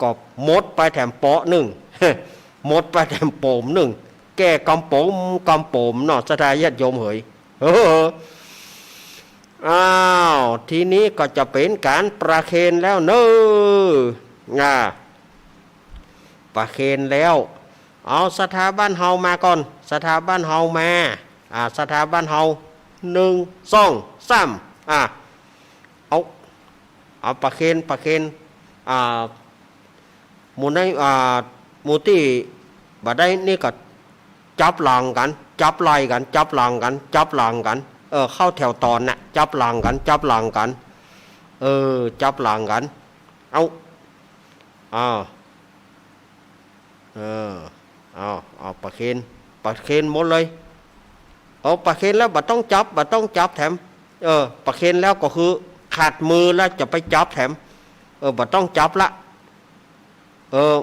ก็หมดไปแถมเปาะนึ่ง หมดไปแถมโป๋มนึ่ง แก้กำโป๋มกำโป๋มเนาะ ศรัทธาญาติโยมเหย เออ อ้าว ทีนี้ก็จะเป๋นก๋านประเคนแล้วเน่อ อ่า ประเคนแล้ว เอาศรัทธาบ้านเฮามาก่อน ศรัทธาบ้านเฮามา อ่า ศรัทธาบ้านเฮา นึ่ง สอง สาม อ่า เอา เอาประเคน ประเคน อ่า หมู่ใน อ่า หมู่ตี้บ่ได้นี่ก็จับหลังกั๋น จับไหล่กั๋น จับหลังกั๋น จับหลังกั๋น เออ เข้าแถวต๋อนน่ะ จับหลังกั๋น จับหลังกั๋น เออ จับหลังกั๋น เอา อ้าว เออ เอา เอาประเคน ประเคนหมดเลย เอาประเคนแล้วบ่ต้องจับ บ่ต้องจับแถม เออ ประเคนแล้วก็คือขาดมือแล้วจะไปจับแถม เออ บ่ต้องจับละ เออ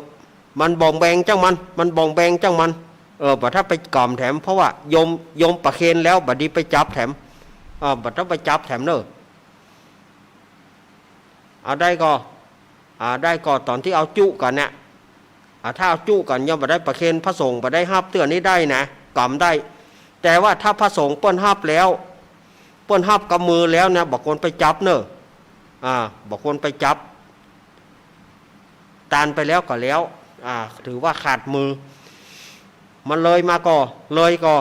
มันบ่องแบงจั้งมัน มันบ่องแบงจั้งมัน เออ บ่ถ้าไปก๋ำแถม เพราะว่าโยม โยมประเคนแล้ว บ่ดีไปจับแถม เออ บ่ต้องไปจับแถมเน่อ เอาได้ก่อ อ่า ได้ก่อต๋อนตี้เอาจุกั๋นเนี่ย อ่า ถ้าเอาจุกั๋นยังบ่ได้ประเคน พระสงฆ์บ่ได้ฮับเตื้อนี้ได้นะ ก๋ำได้ แต่ว่าถ้าพระสงฆ์เปิ้นฮับแล้ว เปิ้นฮับกำมือแล้วนะ บ่ควรไปจับเน่อ อ่า บ่ควรไปจับ ตานไปแล้วก็แล้ว อ่า ถือว่าขาดมือ มันเลยมาก่อ เลยก่อ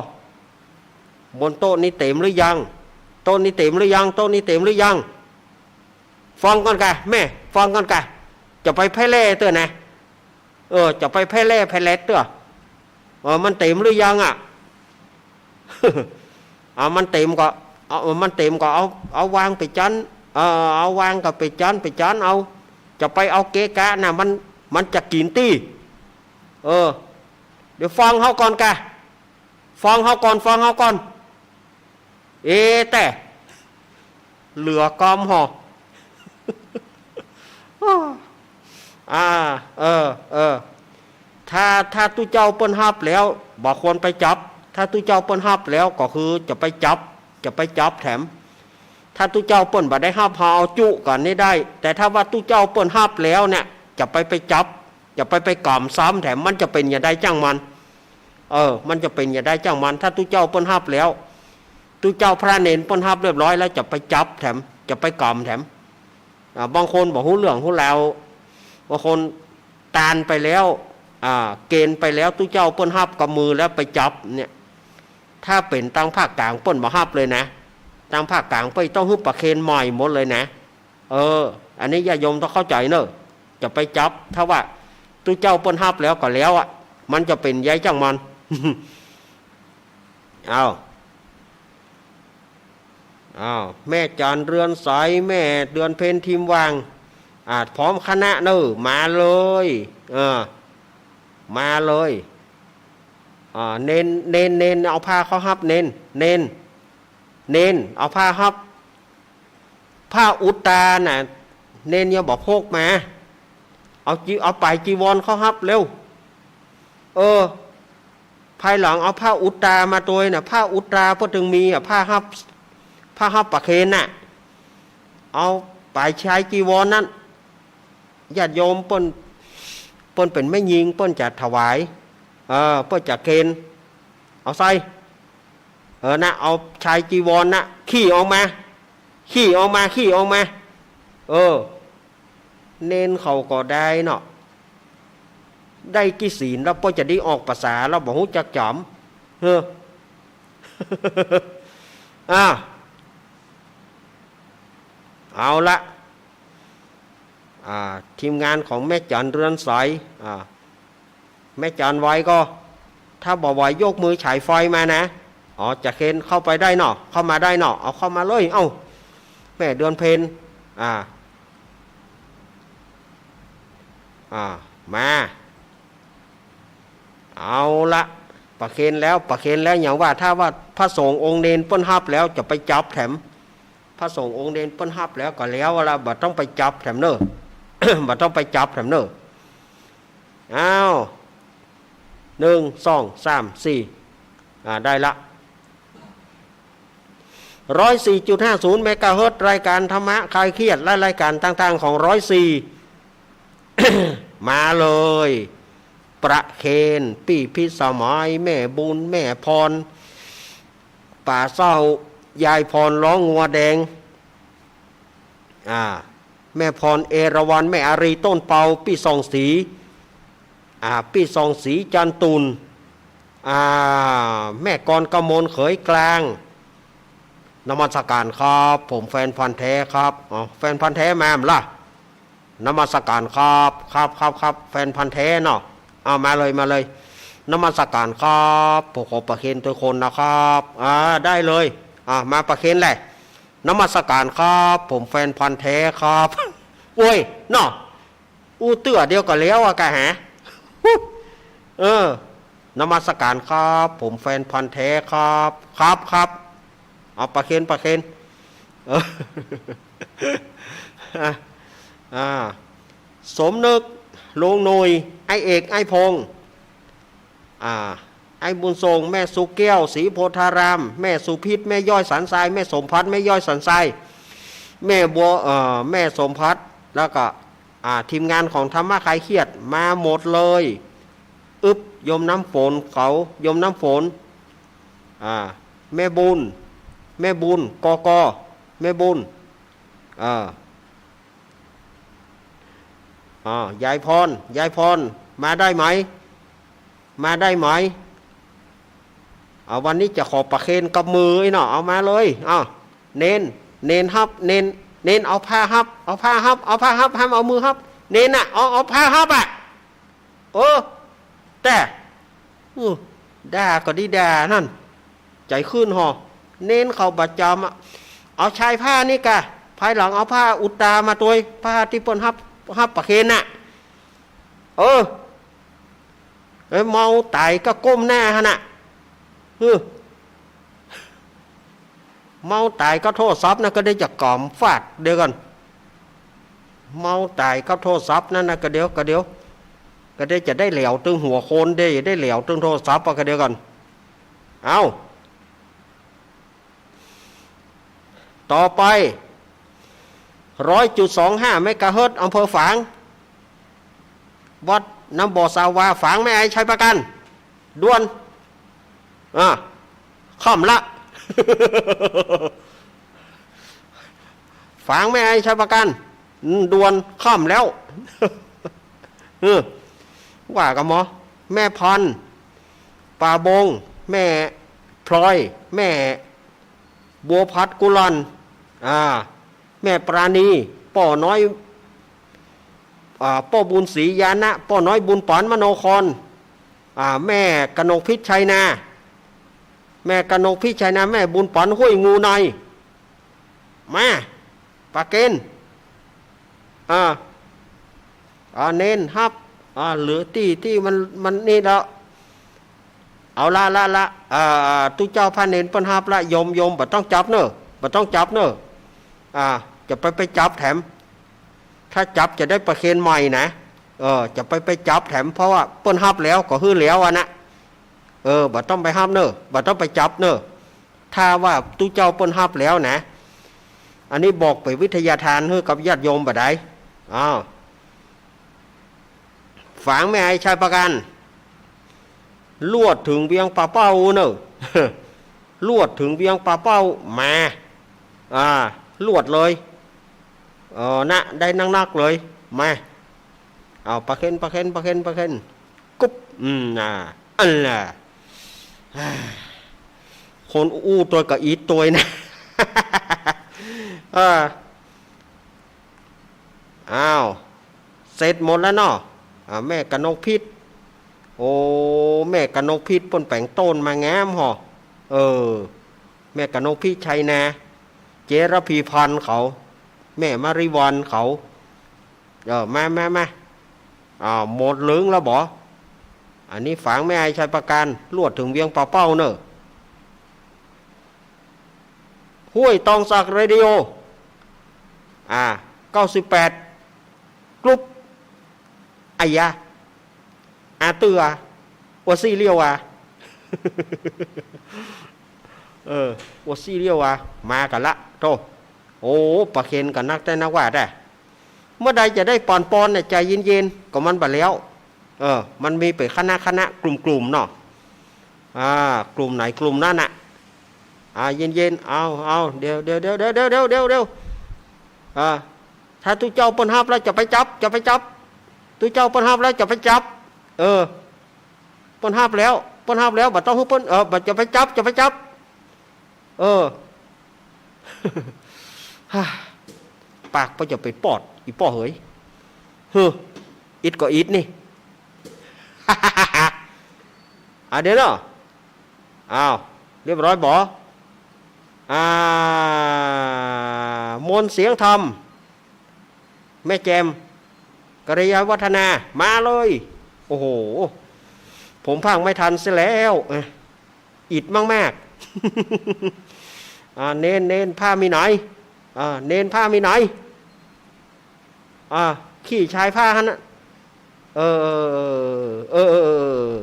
บนโต๊ะนี้เต๋มหรือยัง โต๊ะนี้เต๋มหรือยัง โต๊ะนี้เต๋มหรือยัง ฟังก่อนกะ แม่ ฟังก่อนกะ จะไปแพร่แล่เตื้อนะ เออ จะไปแพร่แล่แพร่แล่เตื้อ เออ มันเต๋มหรือยังอะ เอา มันเต๋มก็ เอา เออ มันเต๋มก็เอา เอาวางไปจั๊น เออ เอาวางก็ไปจั๊น ไปจั๊นเอา จะไปเอาเกะกะน่ะ มัน มันจะกิ๋นตี้ เออ เดี๋ยวฟังเฮาก่อนกะ ฟังเฮาก่อน ฟังเฮาก่อน เอ แต่ เหลือกำห่อ อ่า เออ เออ ถ้า ถ้าตุ๊เจ้าเปิ้นฮับแล้ว บ่ควรไปจับ ถ้าตุ๊เจ้าเปิ้นฮับแล้วก็คือจะไปจับ จะไปจับแถม ถ้าตุ๊เจ้าเปิ้นบ่ได้ฮับ เฮาเอาจุก่อนนี้ได้ แต่ถ้าว่าตุ๊เจ้าเปิ้นฮับแล้วเนี่ย จะไป ไปจับ จะไป ไปก๋ำซ้ำแถม มันจะเป๋นอย่างใดจ้างมัน เออ มันจะเป๋นอย่างใดจ้างมัน ถ้าตุ๊เจ้าเปิ้นฮับแล้ว ตุ๊เจ้าพระเณรเปิ้นฮับเรียบร้อยแล้ว จะไปจับแถม จะไปก๋ำแถม อ่า บางคนบ่ฮู้เรื่องฮู้ราว บางคนตานไปแล้ว อ่า เกณฑ์ไปแล้ว ตุ๊เจ้าเปิ้นฮับกับมือแล้วไปจับเนี่ย ถ้าเป๋นตางภาคกลางเปิ้นบ่ฮับเลยนะ ตางภาคกลางเปิ้นต้องหื้อประเคนใหม่หมดเลยนะ เออ อันนี้ญาติโยมต้องเข้าใจ๋เน่อ จะไปจับ ถ้าว่าตุ๊เจ้าเปิ้นฮับแล้วก็แล้วอะ มันจะเป๋นใยจ้างมัน อ้าว อ้าว แม่จันเรือนใส แม่เดือนเพ็ญทิมวัง อ่า พร้อมคณะเน่อ มาเลย เออ มาเลย อ่า เณร เณร เณร เอาผ้าเข้าฮับ เณร เณร เณร เอาผ้าฮับ ผ้าอุตตาน่ะ เณรยังบ่พกมา เอาจี เอาป๋ายจีวรเข้าฮับเร็ว เออ ภายหลังเอาผ้าอุตตามาตวยน่ะ ผ้าอุตตาเปิ้นตึงมีอะ ผ้าฮับ ผ้าฮับประเคนน่ะ เอาป๋ายชายจีวรนั่น ญาติโยมเปิ้น เปิ้นเป๋นแม่ญิง เปิ้นจะถวาย เออ เปิ้นจะเคน เอาใส่ เออ นะ เอาชายจีวรน่ะ ขี่ออกมา ขี่ออกมา ขี่ออกมา เออ เณรเขาก็ได้เนาะ ได้กี่ศีลแล้ว เปิ้นจะได้ออกปราสาท แล้วบ่ฮู้จักจ๋ำ เฮ้อ อ่า เอาละ อ่า ทีมงานของแม่จันเรือนใส อ่า แม่จันไหวก็ ถ้าบ่ไหวยกมือฉายไฟมานะ อ๋อ จะเคนเข้าไปได้เนาะ เข้ามาได้เนาะ เอาเข้ามาเลย เอ้า แม่เดือนเพ็ญ อ่า อ่า มา เอาละ ประเคนแล้ว ประเคนแล้ว อย่างว่า ถ้าว่าพระสงฆ์องค์เณรเปิ้นฮับแล้ว จะไปจับแถม พระสงฆ์องค์เณรเปิ้นฮับแล้วก็แล้วละ บ่ต้องไปจับแถมเน่อ บ่ต้องไปจับแถมเน่อ อ้าว หนึ่ง สอง สาม สี่ อ่า ได้ละ ร้อยสี่จุดห้าศูนย์ เมกะเฮิรตซ์ รายการธรรมะคลายเครียด และรายการต่างๆ ของร้อยสี่ มาเลย ประเคน ปี้พิสมัย แม่บุญ แม่พร ป่าเศร้า ยายพร ร้องงัวแดง อ่า แม่พร เอราวัณ แม่อารี ต้นเปา ปี้ส่องศรี อ่า ปี้ส่องศรี จันตุ่น อ่า แม่กรกมล เขยกลาง นมัสการครับ ผมแฟนพันธุ์แท้ครับ อ๋อ แฟนพันธุ์แท้มาแหมล่ะ นมัสการครับ ครับ ครับ ครับ แฟนพันธุ์แท้เนาะ เอามาเลย มาเลย นมัสการครับ ผมขอประเคนตวยคนนะครับ อ่า ได้เลย อ่า มาประเคนแหละ นมัสการครับ ผมแฟนพันธุ์แท้ครับ โอ้ย เนาะ อู้เตื้อเดียวก็แล้วอะกะหา เออ นมัสการครับ ผมแฟนพันธุ์แท้ครับ ครับ ครับ เอาประเคน ประเคน เออ อ่ะ อ่า สมนึก ลุงหนุ่ย ไอ้เอก ไอ้พงษ์ อ่า ไอ้บุญส่ง แม่สุแก้ว ศรีโพธาราม แม่สุพิษ แม่ย้อยสันทราย แม่สมพัฒน์ แม่ย้อยสันทราย แม่บัว เอ่อ แม่สมพัฒน์ แล้วก็ อ่า ทีมงานของธรรมะคลายเครียดมาหมดเลย อึ๊บ โยมน้ำฝน เขา โยมน้ำฝน อ่า แม่บุญ แม่บุญ กก แม่บุญ อ่า อ่า ยายพร ยายพร มาได้ไหม มาได้ไหม เอา วันนี้จะขอประเคนกับมือไอ้เนาะ เอามาเลย เอา เณร เณรฮับ เณร เณรเอาผ้าฮับ เอาผ้าฮับ เอาผ้าฮับ ห้ามเอามือฮับ เณรน่ะ เอา เอาผ้าฮับอะ เออ แต่ อือ ด่าก็ดีด่านั่น ใจ๋ขึ้นห่อ เณรเขาบ่จ๋ำอะ เอาชายผ้านี่กะ ภายหลังเอาผ้าอุตตามาตวย ผ้าตี้เปิ้นฮับ ฮับประเคนน่ะ เออ เอ้ย เมาต๋ายก็ก้มหน้าหั้นน่ะ เออ เมาต๋ายกับโทรศัพท์นะ ก็ได้จะก๋ำฟาดเดียวกั๋น เมาต๋ายกับโทรศัพท์นั่นนะ ก็เดี๋ยว ก็เดี๋ยว ก็ได้จะได้แหลวตึงหัวคน ได้ ได้แหลวตึงโทรศัพท์อะ ก็เดี๋ยวกั๋น เอ้า ต่อไป ร้อยจุดสองห้าเมกะเฮิรตซ์ อำเภอฝาง วัดน้ำบ่อสาวา ฝางแม่อาย ชัยปราการ ด่วน อ่า ค่ำละ ฝางแม่อาย ชัยปราการ อืม ด่วน ค่ำแล้ว เออ ว่ากั๋นหมอ แม่พันธุ์ ป่าบง แม่พลอย แม่บัวผัด กุลา อ่า แม่ปราณี ป้อน้อย อ่า ป้อบุญศรี ญาณะ ป้อน้อย บุญป๋อน มโนคร อ่า แม่กนกพิช ชัยนา แม่กนกพิช ชัยนา แม่บุญป๋อน ห้วยงูใน มา ปาเกณฑ์ อ่า อ่า เณรฮับ อ่า หรือตี้ ตี้มัน มันนี่ละ เอาละ ละ ละ อ่า ตุ๊เจ้าพระเณรเปิ้นฮับละ โยม โยม บ่ต้องจับเน่อ บ่ต้องจับเน่อ อ่า จะไป ไปจับแถม ถ้าจับจะได้ประเคนใหม่นะ เออ จะไป ไปจับแถม เพราะว่าเปิ้นฮับแล้วก็หื้อแล้วอะนะ เออ บ่ต้องไปฮับเน่อ บ่ต้องไปจับเน่อ ถ้าว่าตุ๊เจ้าเปิ้นฮับแล้วนะ อันนี้บอกเป๋นวิทยาทานหื้อกับญาติโยมบ่าด๋าย อ้าว ฝางแม่อาย ชัยปราการ ลวดเถิงเวียงป่าเป้าเน่อ ลวดเถิงเวียงป่าเป้า มา อ่า ลวดเลย เออ นะ ได้นักๆ เลย มา เอา ปาเคน ปาเคน ปาเคน ปาเคน กุ๊บ อืม อ่า อันน่ะ คนอู้ตวยก็อีตวยนะ เออ อ้าว เสร็จหมดแล้วเนาะ อ่า แม่กนกพิช โอ้ แม่กนกพิชเปิ้นแป๋งโต้นมางามห่อ เออ แม่กนกพิช ชัยนา เจ๊ระพีพันธ์เขา แม่มาริวัลย์เขา เออ มา มา มา อ่า หมดเหลืองแล้วบ่ อันนี้ฝางแม่อาย ชัยปราการ ลวดเถิงเวียงป่าเป้าเน่อ ห้วยตองสักเรดิโอ อ่า เก้าสิบแปด กรุ๊ป อะยะ อาเตื้อ อัวซี่เลี้ยวอะ เออ อัวซี่เลี้ยวอะ มากั๋นละ โธ่ โอ้ ประเคนกั๋นนักแต๊นักว่าแต๊ เมื่อใดจะได้ปอนปอนเนี่ย ใจ๋เย็นๆ ก็มันบ่แล้ว เออ มันมีเป๋นคณะๆ กลุ่มๆ เนาะ อ่า กลุ่มไหนกลุ่มนั้นน่ะ อ่า เย็นๆ เอา เอา เดี๋ยว เดี๋ยว อ่า ถ้าตุ๊เจ้าเปิ้นฮับแล้วจะไปจับ จะไปจับ ตุ๊เจ้าเปิ้นฮับแล้วจะไปจับ เออ เปิ้นฮับแล้ว เปิ้นฮับแล้ว บ่ต้องหื้อเปิ้น เออ บ่ จะไปจับ จะไปจับ เออ ฮ่า ปากบ่จะไปปอด อี่ป้อเหย เฮ้อ อิดก็อิดนี่ อ่ะ เดี๋ยวเนาะ อ้าว เรียบร้อยบ่ อ่า มนต์เสียงธรรม แม่แจ่ม กัลยาวัฒนา มาเลย โอ้โห ผมพากย์ไม่ทันเสียแล้ว เอ้ย อิดมากๆ อ่า เณร เณร ผ้ามีไหน อ่า เณร ผ้ามีไหน อ่า ขี้ชายผ้าหั้นน่ะ เออ เออ เออ เออ เออ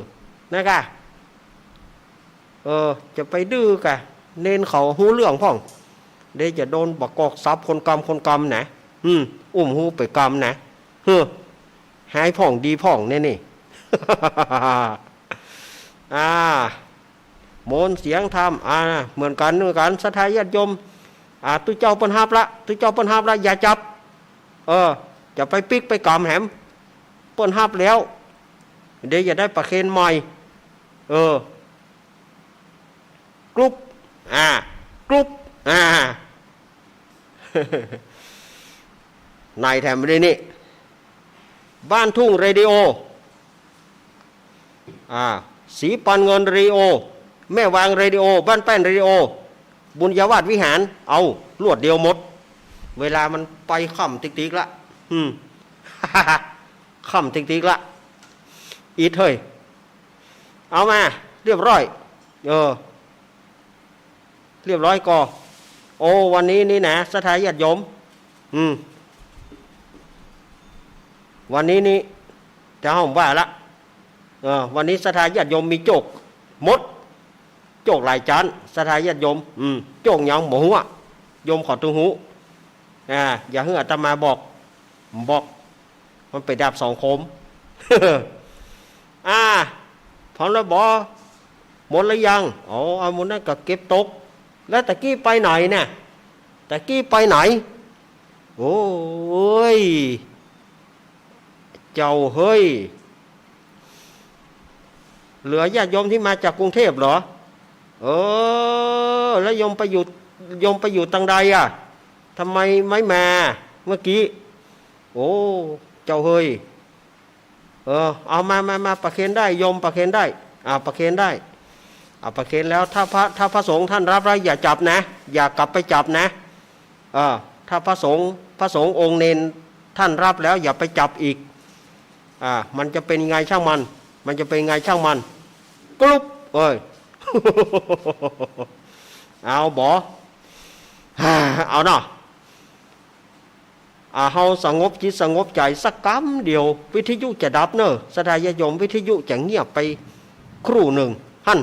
นะกะ เออ จะไปดื้อกะ เณรเขาฮู้เรื่องพ่อง เดี๋ยวจะโดนบ่ากอกสับคนกำคนกำนะ อืม อุ้มฮูไปกำนะ เฮ้อ หายพ่องดีพ่องเนี่ยนี่ อ่า มนต์เสียงธรรม อ่า เหมือนกั๋น เหมือนกั๋น ศรัทธาญาติโยม อ่า ตุ๊เจ้าเปิ้นฮับละ ตุ๊เจ้าเปิ้นฮับละ อย่าจับ เออ จะไปปิ๊กไปกำแหม เปิ้นฮับแล้ว เดี๋ยวจะได้ประเคนใหม่ เออ กรุ๊ป อ่า กรุ๊ป อ่า ในแถมได้นี่ บ้านทุ่งเรดิโอ อ่า สีปันเงินเรดิโอ แม่วางเรดิโอ บ้านแป้นเรดิโอ บุญญาวาสวิหาร เอา รวดเดียวหมด เวลามันไปค่ำติ๊กๆ ละ อืม ค่ำติ๊กๆ ละ อิดเฮ้ย เอามา เรียบร้อย เออ เรียบร้อยก่อ โอ้ วันนี้นี่นะ ศรัทธาญาติโยม อืม วันนี้นี่ จะห้ามว่าละ เออ วันนี้ศรัทธาญาติโยมมีโจก หมด โจกหลายจ๊าน ศรัทธาญาติโยม อืม โจกหยังบ่ฮู้อะ โยมเขาตึงฮู้ อ่า อย่าหื้ออาตมาบอก บอก มันไปดาบสองคม อ่า พร้อมแล้วบ่ หมดแล้วยัง อ๋อ เอาหมดนั้นก็เก็บตก แล้วตะกี้ไปไหนเนี่ย ตะกี้ไปไหน โอ้ย เจ้าเฮ้ย เหลือญาติโยมที่มาจากกรุงเทพฯเหรอ เออ แล้วโยมไปอยู่ โยมไปอยู่ตังใดอะ ทำไมไม่มาเมื่อกี้ โอ้ เจ้าเฮ้ย เออ เอามา มา มา ประเคนได้ โยมประเคนได้ อ่า ประเคนได้ อ่า ประเคนแล้ว ถ้าพระ ถ้าพระสงฆ์ท่านรับแล้วอย่าจับนะ อย่ากลับไปจับนะ เออ ถ้าพระสงฆ์ พระสงฆ์องค์เณรท่านรับแล้วอย่าไปจับอีก อ่า มันจะเป็นไงช่างมัน มันจะเป็นไงช่างมัน กรุบ เอ้ย เอาบ่ เอาเนาะ อ่า เฮาสงบจิตสงบใจ๋สักกำเดียว วิทยุจะดับเน่อ ศรัทธาญาติโยม วิทยุจะเงียบไปครู่นึ่ง หั้น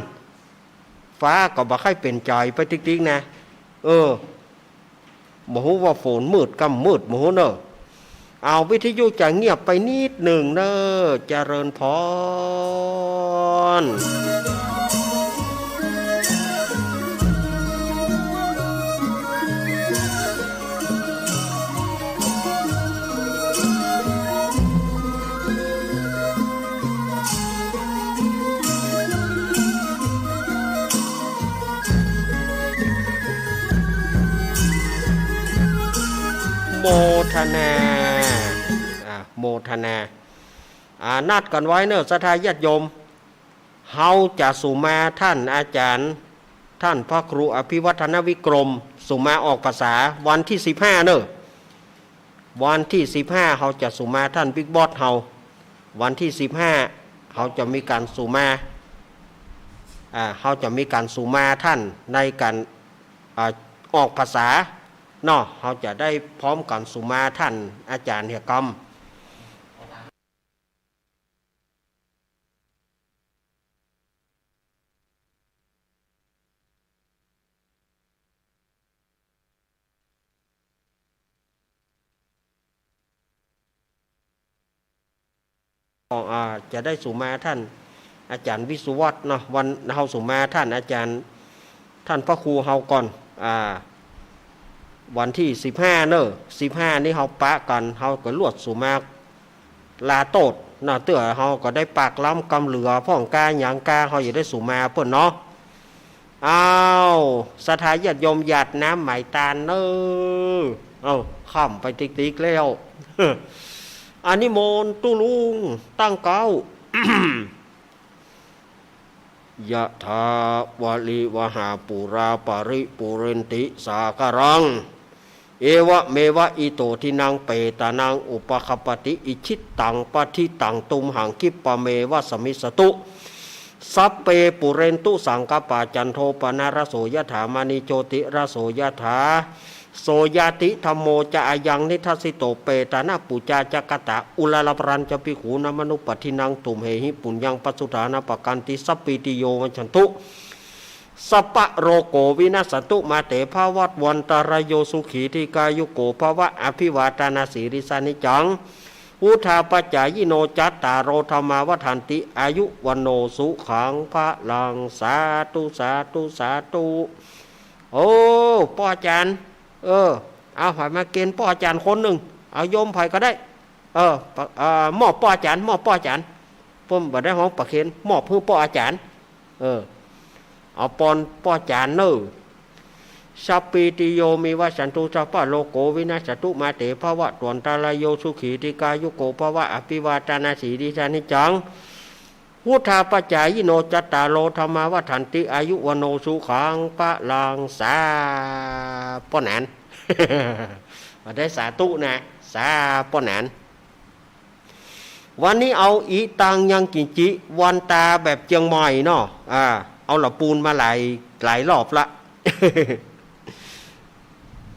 ฟ้าก็บ่ใค่เปล่นใจ๋ไปติ๊กๆ นะ เออ บ่ฮู้ว่าฝนมืดกำมืด บ่ฮู้เน่อ เอา วิทยุจะเงียบไปนิดนึ่งเน่อ เจริญพร โมทนา อ่า โมทนา อ่า นัดกั๋นไว้เน่อ ศรัทธาญาติโยม เฮาจะสุมาต้านอาจ๋ารย์ ต้านพระครูอภิวัฒนวิกรม สุมาออกพรรษา วันตี้สิบห้าเน่อ วันตี้สิบห้า เฮาจะสุมาต้านบิ๊กบอสเฮา วันตี้สิบห้า เฮาจะมีก๋านสุมา อ่า เฮาจะมีก๋านสุมาต้านในก๋าน อ่า ออกพรรษาเนาะ เฮาจะได้พร้อมกั๋นสุมาต้านอาจ๋ารย์เหียกำ อ่า จะได้สุมาต้านอาจ๋ารย์วิศวัฒน์เนาะ วัน เฮาสุมาต้านอาจ๋ารย์ ต้านพระครูเฮาก่อน อ่า วันตี้สิบห้าเน่อ สิบห้านี้เฮาปะกั๋น เฮาก็ลวดสุมา ลาโต้ษเนาะ เตื้อเฮาก็ได้ปากล้ำกำเหลือพ่องกาหยังกา เฮาจะได้สุมาเปิ้นเนาะ อ้าว ศรัทธาญาติโยม หยาดน้ำไหมตานเน่อ เอ้า ค่ำไปติ๊กๆ แล้ว อานิมนต์ตุ๊ลุงตั้งเก๊า ยะถาวาริวหาปูราปะริปูเรนติสาคารัง เอวะเมวะอิโตทินังเปตานังอุปะคัปปะติ อิจฉิตังปะฏิตังตุมหังคิปปะเมวะสะมิชฌะตุ สัพเพปูเรนตุสังกัปปา จันโทปะนะระโสยะถา มะณิโชติระโสยะถา โสยะติธัมโมจะอะยังนิทัสสิโต เปตานะปูจาจะกะตะ อุราละปะรัญจะภิกขูนามะนุปปัฏฐินัง ตุมเหหิปุญญังปะสุทานะปะกันติ สัพพีติโยวัชชันตุ สัพพะโรโกวินัสสันตุ มาเตภะวัตวันตะรายโย สุขีทีฆายุโกภะวะ อะภิวาทานาสีลิสสะนิจจัง วุฑฒาปะจายิโน จัตตาโรธัมมาวัฑฒันติ อายุวัณโณสุขังพะลัง สาธุ สาธุ สาธุ โอ้ ป้ออาจ๋ารย์ เออ เอาใผมาเกณฑ์ป้ออาจ๋ารย์คนนึ่ง เอาโยมใผก็ได้ เออ ปะ เอ่อ มอบป้ออาจ๋ารย์ มอบป้ออาจ๋ารย์ เปิ้นบ่ได้ฮ้องประเคน มอบหื้อป้ออาจ๋ารย์ เออ เอาปอนป้ออาจ๋ารย์เน่อ สัพพีติโยวิวัชชันตุ สัพพะโรโกวินัสสันตุ มาเตภะวัตวันตะรายโย สุขีทีฆายุโกภะวะ อะภิวาทานาสีลิสสะนิจจัง วุฑฒาปะจายิโน จัตตาโรธัมมาวัฑฒันติ อายุวัณโณสุขังพะลัง สา ป้อหนาน บ่ได้สาธุนะ สา ป้อหนาน วันนี้เอาอิตังยังกิญจิ วันตาแบบเจียงใหม่เนาะ อ่า เอาละปูนมาหลาย หลายรอบละ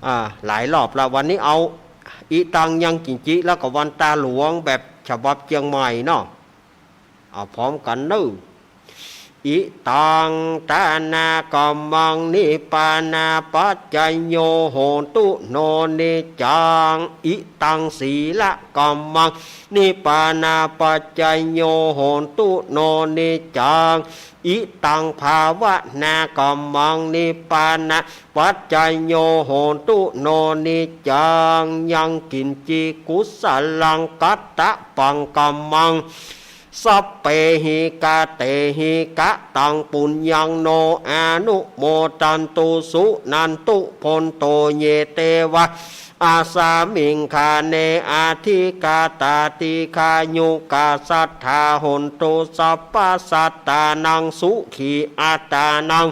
อ่า หลายรอบละ วันนี้เอาอิตังยังกิญจิ แล้วก็วันตาหลวงแบบฉบับเจียงใหม่เนาะ เอาพร้อมกั๋นเน่อ อิตัง ทานะกัมมัง นิพพานะปัจจโย โหตุ โน นิจจัง อิตัง ศีละกัมมัง นิพพานะปัจจโย โหตุ โน นิจจัง อิตัง ภาวนากัมมัง นิพพานะปัจจโย โหตุ โน นิจจัง ยังกิญจิ กุสลัง กัตตะปัง กัมมัง สัพเพหิ กะเตหิ กะตัง ปุญญัง โน อนุโมทันตุ สุนันตุ โภนโต เย เตวะ อัสสมิง คาเน อธิกาตา ตีฆายุกา สัตถา โหนตุ สัพพะสัตตานัง สุขี อัตตานัง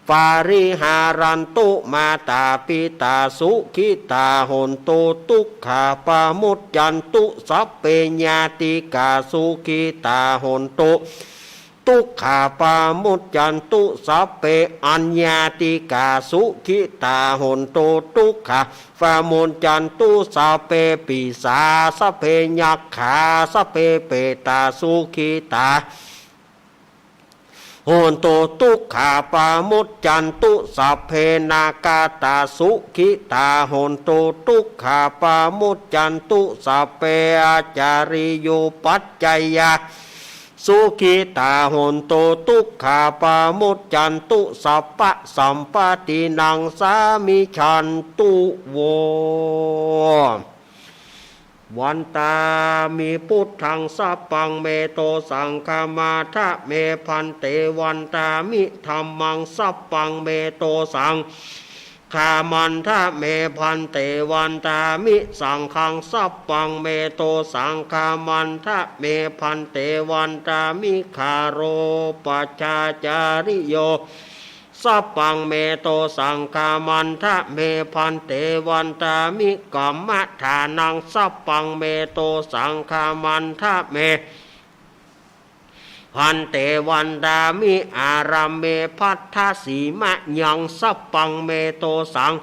ปาริหารันตุ มาตา ปิตา สุขิตา โหนตุ ตุ๊กขา ปะมุจจันตุ สัพเพ ญาติกา สุขิตา โหนตุ ตุ๊กขา ปะมุจจันตุ สัพเพ อัญญาติกา สุขิตา โหนตุ ตุ๊กขา ปะมุจจันตุ สัพเพ ปีศา สัพเพ ยักขา สัพเพ เปตา สุขิตา โหนตุ ตุ๊กขา ปะมุจจันตุ สัพเพ นาคาตา สุขิตา โหนตุ ตุ๊กขา ปะมุจจันตุ สัพเพ อาจาริยุปัจจยา สุขิตา โหนตุ ตุ๊กขา ปะมุจจันตุ สัพพะสัมปตตินัง สามิชันตุ โว วันตามิ พุทธัง สัพพัง เม โต สังฆามาทะ เม ภันเต วันตามิ ธัมมัง สัพพัง เม โต สังฆามันทะ เม ภันเต วันตามิ สังฆัง สัพพัง เม โต สังฆามันทะ เม ภันเต วันตามิ คาโรปะชาจาริโย สัพพัง เม โต สังฆามันทะ เม ภันเต วันตามิ กัมมะฐานัง สัพพัง เม โต สังฆามันทะ เม ภันเต วันตามิ อารัมเม ภัทธสีมะยัง สัพพัง เม โต สัง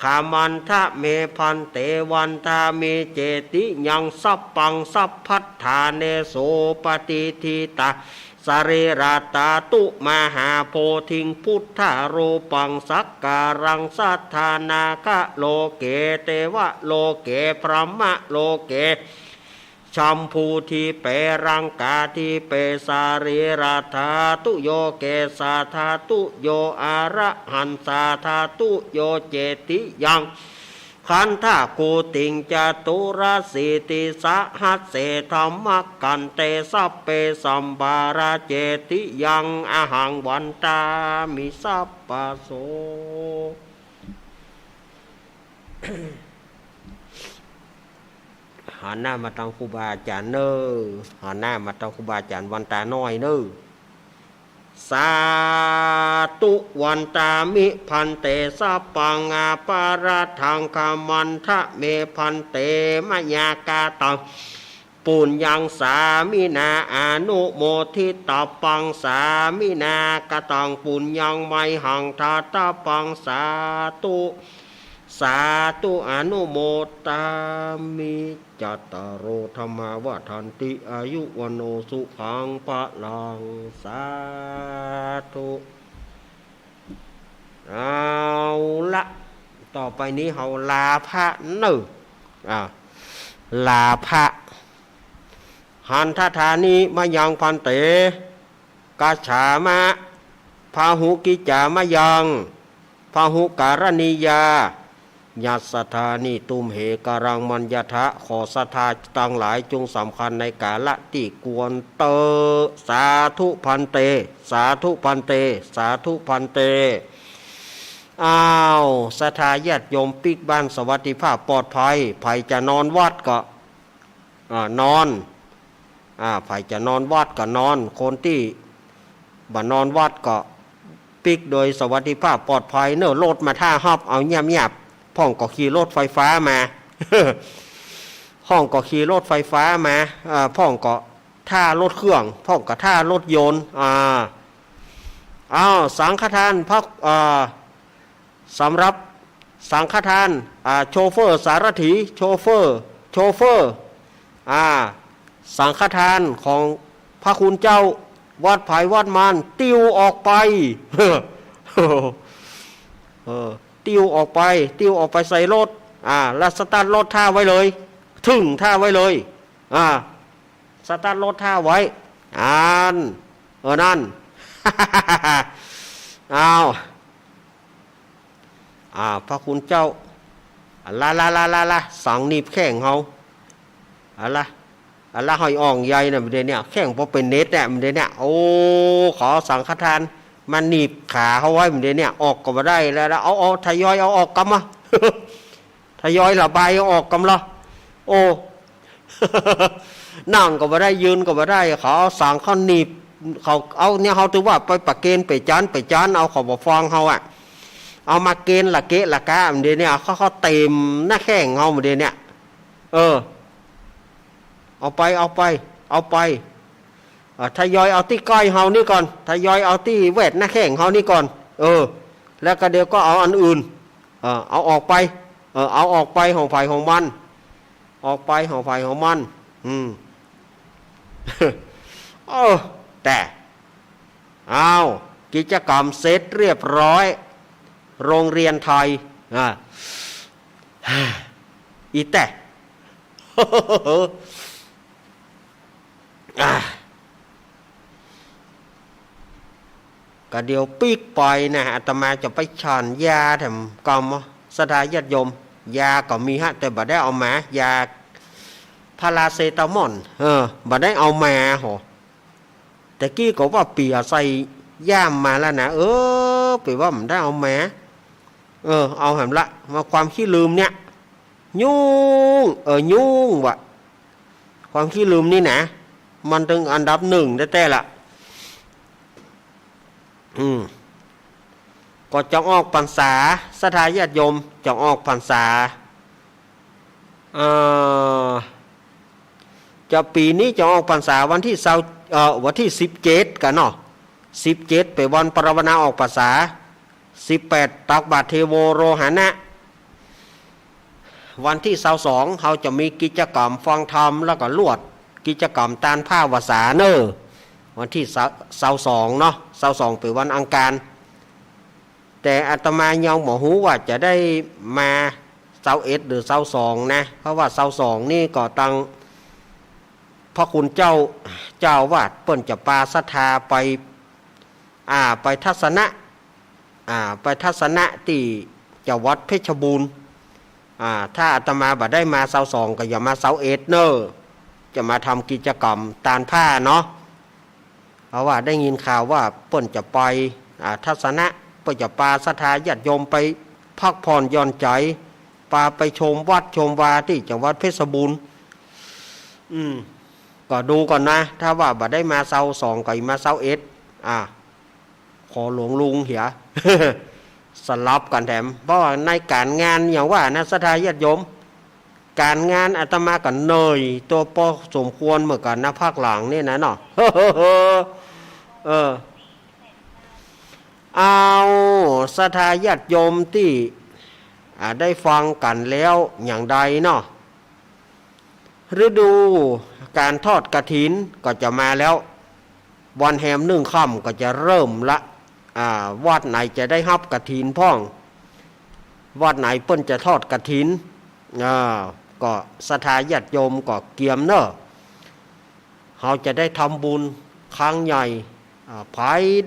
ฆามันทะ เม ภันเต วันตามิ เจติยัง สัพพัง สัพพัฏฐาเน สุปะติฏฐิตา สะรีระตาตุ มหาโพธิง พุทธารูปัง สักการัง สัทธา นาคโลเก เตวะโลเก พรหมโลเก ชัมพูทิเป รังกาทิเป สะรีระธาตุโย เกสาธาตุโย อระหันสาธาตุโย เจติยัง ขันธะกูติง จตุรสีติสหัสเส ธัมมะกันเต สัพเพ สัมภาระ เจติยัง อะหัง วันตามิ สัพพะโส หันหน้ามาตังครูบาอาจ๋ารย์เน่อ หันหน้ามาตังครูบาอาจ๋ารย์ วันตาน้อยเน่อ สาธุ วันตามิ ภันเต สัพพัง อปะระทัง ขมันทะ เม ภันเต มะยากะตัง ปุญญัง สามินา อนุโมทิตะปัง สามินา กะตัง ปุญญัง ไมหัง ทาตะปัง สาธุ สาธุ อนุโมทามิ จัตตาโร ธัมมา วัฑฒันติ อายุ วัณโณ สุขัง พะลัง สาธุ เอาละ ต่อไปนี้เฮาลาพระเน่อ อ่า ลาพระ หันทะทานิ มะยัง ภันเต กัจฉามะ พาหุกิจจามะยัง พาหุการณียา ยัสสะทานิ ตุมเห กะรัง มัญญะทะ ขอศรัทธาตังหลายจงสำคัญในกาละตี้ควรเต๊อะ สาธุ ภันเต สาธุ ภันเต สาธุ ภันเต อ้าว ศรัทธาญาติโยมปิ๊กบ้านสวัสดิภาพปลอดภัย ใผจะนอนวัดก็ อ่า นอน อ่า ใผจะนอนวัดก็นอน คนตี้บ่นอนวัดก็ปิ๊กโดยสวัสดิภาพปลอดภัยเน่อ รถมาท่าฮับเอาเยียบๆ พ่องก็ขี่รถไฟฟ้ามา พ่องก็ขี่รถไฟฟ้ามา อ่า พ่องก็ท่ารถเครื่อง พ่องก็ท่ารถยนต์ อ่า อ้าว สังฆทาน พระ อ่า สำหรับสังฆทาน อ่า โชเฟอร์ สารถี โชเฟอร์ โชเฟอร์ อ่า สังฆทานของพระคุณเจ้า วัดไผวัดมัน ติ้วออกไป เออ ติ้วออกไป ติ้วออกไปใส่รถ อ่า แล้วสตาร์ทรถถ่าไว้เลย ถึงถ่าไว้เลย อ่า สตาร์ทรถถ่าไว้ อัน เออ นั่น อ้าว อ่า พระคุณเจ้า อะละละละละละ สังหนีบแข้งเฮา อะละ อะละ ห้อยอ่องใหญ่นะ มื้อเดี๋ยวเนี่ย แข้งบ่เป๋นเน็ตเนี่ย มื้อเดี๋ยวเนี่ย โอ้ เขาเอาสังฆทานมาหนีบขาเฮาไว้ มื้อเดี๋ยวเนี่ย ออกก็บ่ได้แล้ว เอา เอา ทยอยเอาออกกำมา ทยอยระบายเอาออกกำละ โอ้ นั่งก็บ่ได้ ยืนก็บ่ได้ เขาเอาสังเขาหนีบ เขาเอาเนี่ย เฮาถือว่าไปประเคนไปจ๊าน ไปจ๊านเอา เขาบ่ฟังเฮาอะ เอามาเคนละเกะละกะ มื้อเดี๋ยวเนี่ย เขา เขาเต็มหน้าแข้งเฮา มื้อเดี๋ยวเนี่ย เออ เอาไป เอาไป เอาไป อ่า ทยอยเอาตี้ก้อยเฮานี่ก่อน ทยอยเอาตี้แหวดหน้าแข้งเฮานี่ก่อน เออ แล้วก็เดี๋ยวก็เอาอันอื่น เออ เอาออกไป เออ เอาออกไปของใผของมัน ออกไปของใผของมัน อืม เออ แต่ อ้าว กิจกรรมเสร็จเรียบร้อย โรงเรียนไทย อ่า อีแต่ อ่า ก็เดี๋ยวปิ๊กไปนะ อาตมาจะไปฉันยาแถมกำ ศรัทธาญาติโยม ยาก็มีฮะ แต่บ่ได้เอามา ยาพาราเซตามอล เออ บ่ได้เอามาหอ แต่กี้ก็ว่าเปียใส่ย่ามมาแล้วนะ เออ เปียว่าบ่ได้เอามา เออ เอาแหมละ มาความขี้ลืมเนี่ย ยุ่ง เออ ยุ่งว่ะ ความขี้ลืมนี่นะ มันตึงอันดับหนึ่งแต๊ๆ ละ อืม ก็จะออกพรรษา ศรัทธาญาติโยม จะออกพรรษา เอ่อ จะปี๋นี้จะออกพรรษาวันตี้ซาว เอ่อ วันตี้สิบเจ็ดกั๋นเนาะ สิบเจ็ดเป๋นวันปราวนาออกพรรษา สิบแปดตักบาตรเทโวโรหณะ วันตี้ซาวสองเฮาจะมีกิจกรรมฟังธรรม แล้วก็ลวดกิจกรรมตานผ้าวสาเน่อ วันตี้ซาว ซาวสองเนาะ ซาวสองเป๋นวันอังคาร แต่อาตมายังบ่ฮู้ว่าจะได้มาซาวเอ็ดหรือซาวสองนะ เพราะว่าซาวสองนี่ก็ตังพระคุณเจ้า เจ้าอาวาสเปิ้นจะปาศรัทธาไป อ่า ไปทัศนะ อ่า ไปทัศนะตี้จังหวัดเพชรบูรณ์ อ่า ถ้าอาตมาบ่ได้มาซาวสองก็อย่ามาซาวเอ็ดเน่อ จะมาทำกิจกรรมตานผ้าเนาะ เพราะว่าได้ยินข่าวว่าเปิ้นจะไป อ่า ทัศนะ เปิ้นจะปาศรัทธาญาติโยมไปพักผ่อนหย่อนใจ๋ ปาไปชมวัดชมวาตี้จังหวัดเพชรบูรณ์ อืม ก็ดูก่อนนะ ถ้าว่าบ่ได้มาซาวสองก็มาซาวเอ็ด อ่า ขอหลวงลุงเหีย สลับกั๋นแถม เพราะว่าในก๋านงานอย่างว่านะ ศรัทธาญาติโยม ก๋านงานอาตมาก็เหนื่อยตั๋วปอสมควรเหมือนกั๋นนะ ภาคหลังนี่นะเนาะ เออ เอา ศรัทธาญาติโยมตี้ อ่า ได้ฟังกั๋นแล้วอย่างใดเนาะ ฤดูก๋านทอดกฐินก็จะมาแล้ว วันแฮมหนึ่งค่ำก็จะเริ่มละ อ่า วัดไหนจะได้ฮับกฐินพ่อง วัดไหนเปิ้นจะทอดกฐิน อ่า ก็ศรัทธาญาติโยมก็เกียมเน่อ เฮาจะได้ทำบุญครั้งใหญ่ อ่า ใผ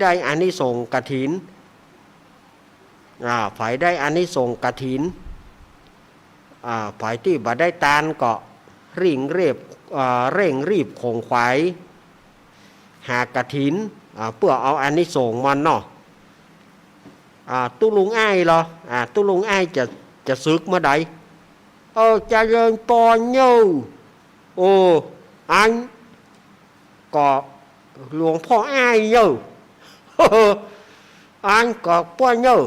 ได้อานิสงส์กฐิน อ่า ใผได้อานิสงส์กฐิน อ่า ใผตี้บ่ได้ตานก็ริ่งเรียบ อ่า เร่งรีบขงขวายหากฐิน อ่า เปื้อเอาอานิสงส์มันเนาะ อ่า ตุ๊ลุงอ้ายเหรอ อ่า ตุ๊ลุงอ้ายจะ จะสึกเมื่อใด เออ เจริญปอนโย โอ้ อัน ก็หลวงพ่ออ้ายเน่อ อันก็ป้อเน่อ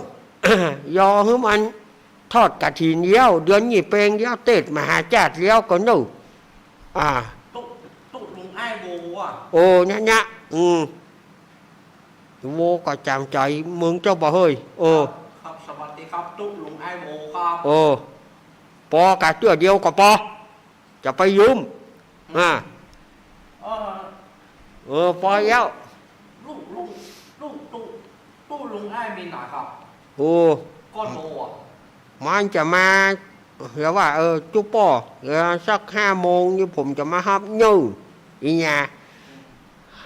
ยอหื้อมันทอดกฐินแล้ว เดือนนี้เปงแล้ว เตสน์มหาชาติแล้วก็เน่อ อ่า ตุ๊ ตุ๊ลุงอ้ายโวอะ โอ้ เนี่ยเนี่ย อืม โวก็จำใจ๋มึงเจ้าบ่าเฮ้ย โอ้ ครับ สวัสดีครับ ตุ๊ลุงอ้ายโวครับ โอ้ ปอกะเตื้อเดียวก็ปอ จะไปยืม อ่า เออ เออ ปอแล้ว ลุงอ้ายมีไหนครับ โอ้ ก็โตอะ มันจะมา เรียกว่า เออ ตุ๊ป้อ เออ สักห้าโมงนี่ผมจะมาฮับเน่อ อีหยัง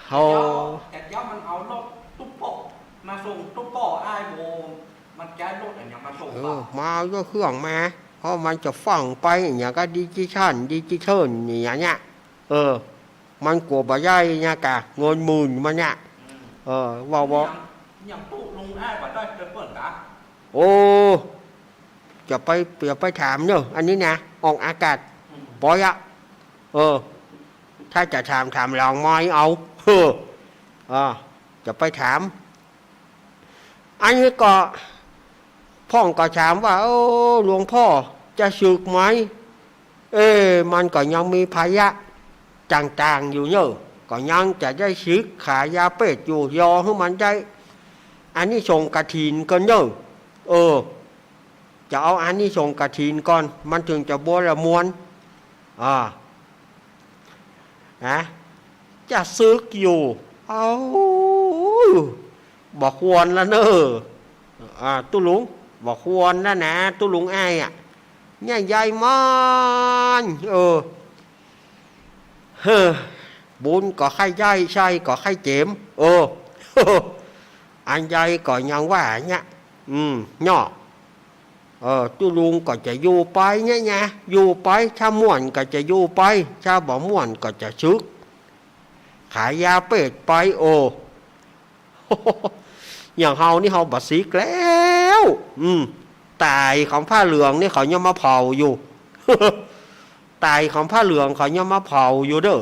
เขา แต่เจ๊า แต่เจ๊ามันเอารถตุ๊ป้อมาส่งตุ๊ป้ออ้ายโบ มันใจ๊รถอะหยังมาส่ง เออ บ่า มาเอารถเครื่องมา เพราะมันจะฟั่งไปอะหยังก็ดิจิทัล ดิจิทัลอะหยังเนี่ย เออ มันกั๋วบ่ได้เนี่ยกะ เงินหมื่นมันเนี่ย อืม เออ ว่า ว่า อะหยัง อะหยังตุ๊ลุงอ้ายบ่ได้ไปเปิ้นกา โอ้ จะไป จะไปถามเน่อ อันนี้นะ ออกอากาศ อืม ปล่อยอะ เออ ถ้าจะถาม ถามหลังไมค์เอา เออ อ่า จะไปถาม อันนี้ก็ พ่องก็ถามว่า โอ้ หลวงป้อจะสึกไหม เอ๊ะ มันก็ยังมีภาระต่างๆ อยู่เน่อ ก็ยังจะได้สึกขายยาเปรตอยู่ ยอหื้อมันได้อานิสงส์กฐินก่อนเน่อ เออ จะเอาอานิสงส์กฐินก่อน มันถึงจะบัวละมวล อ่า นะ จะสึกอยู่ เอ้า บ่ควรละเน่อ อ่า ตุ๊ลุง บ่ควรละนะ ตุ๊ลุงอ้ายอะ เนี่ยใหญ่มัน เออ เฮ้อ บุญก็ใค่ได้ ใช้ก็ใค่เจ๋ม เออ อันใดก็ยังว่าเนี่ย อืม เนาะ เออ ตุ๊ลุงก็จะอยู่ไปเนี่ยนะ อยู่ไป ถ้าม่วนก็จะอยู่ไป ถ้าบ่ม่วนก็จะสึก ขายยาเปรตไป โอ้ อย่างเฮานี่เฮาบ่สึกแล้ว อืม ต๋ายของผ้าเหลืองนี่เขายังมาเผาอยู่ ต๋ายของผ้าเหลืองเขายังมาเผาอยู่เน่อ